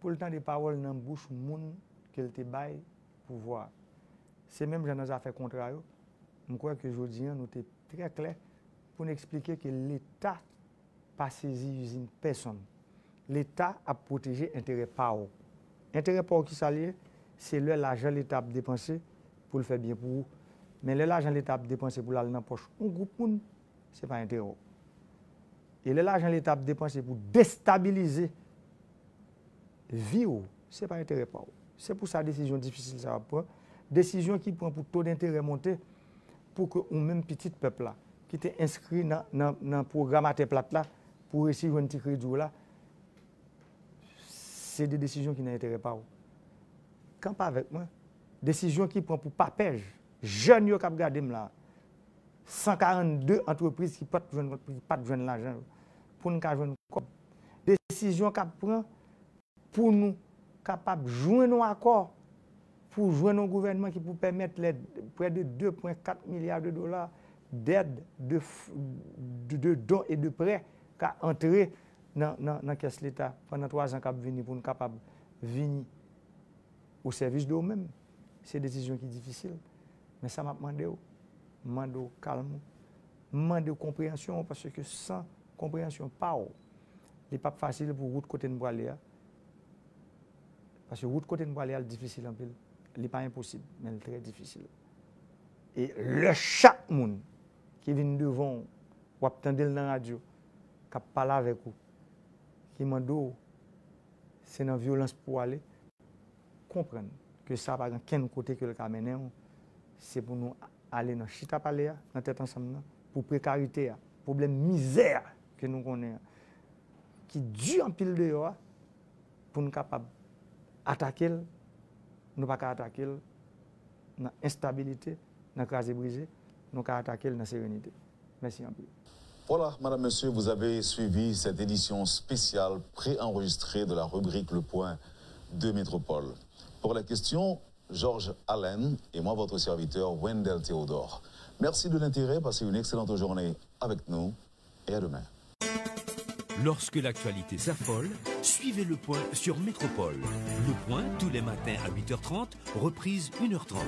pou l tande pawòl nan bouch moun ke l te bay pouvwa a. Se menm jan nan zafè kontra yo, m kwè ke jodi a nou te trè klè pou n eksplike ke Leta pa sezi izin pèsonn. Leta ap pwoteje enterè pa w. Enterè pa w ki sa l ye? Se lè lajan Leta ap depanse pou l fè byen pou ou. Men lè lajan Leta ap depanse pou l al nan pòch yon gwoup moun, se pa enterè w. E lè lajan Leta ap depanse pou destabilize vi w, se pa enterè pa w. Se pou sa desizyon difisil sa yo ap pran. Desizyon ki pran pou to denterè monte, pou ke ou menm pitit pèp la, ki te enskri nan, nan, nan pwogram Atè Plat la, pou resi jwenn ti kredi w la, se de desizyon ki nan enterè pa w. Kanpe avèk mwen. Desizyon ki pran pou PAPEJ, jèn yo k ap gade m la, san karannde antrepriz ki pa t jwenn, ki pa t jwenn lajan yo, pou n ka jwenn kòb. Desizyon k ap pran pou nou kapab jwenn yon akò, pou jwenn yon gouvènman ki pou pèmèt lè près de deux point quatre milliards de dollars d'aide de, de, de dons et de prêts ka antre nan, nan, nan kès Leta pandan twa zan k ap vini pou n kapab vini o sèvis de ou menm. Se desizyon ki difisil. Men sa m ap mande w, m mande w kalm ou, m mande w konpreyansyon w, paske san konpreyansyon pa w, li p ap fasil pou wout kote n prale a. Paske wout kote n prale a, l difisil anpil. Li pa enposib, men l trè difisil. E lè chak moun ki vin devan w W ap tande l nan radyo, k ap pale avèk ou, ki mande w, se nan vyolans pou w ale, konprann ke sa pa gen kenn kote ke l ka mennen w. Se pou nou ale nan chita pale a, nan tèt ansanm nan, pou prekarite a, pwoblèm mizè a ke nou konnen an, ki di anpil deyò a, pou n kapab atake l, nou pa ka atake l nan enstabilite, nan kraze brize, nou ka atake l nan serenite. Mèsi anpil. Voilà, madame, monsieur, vous avez suivi cette édition spéciale préenregistrée de la rubrique Le Point de Métropole. Pour les questions, Georges Allen et moi, votre serviteur, Wendell Théodore. Merci de l'intérêt, passez une excellente journée avec nous et à demain. Lorsque l'actualité s'affole, suivez le point sur Métropole. Le point tous les matins à huit heures trente, reprise une heure trente.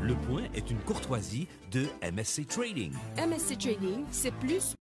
Le point est une courtoisie de M S C Trading. M S C Trading, c'est plus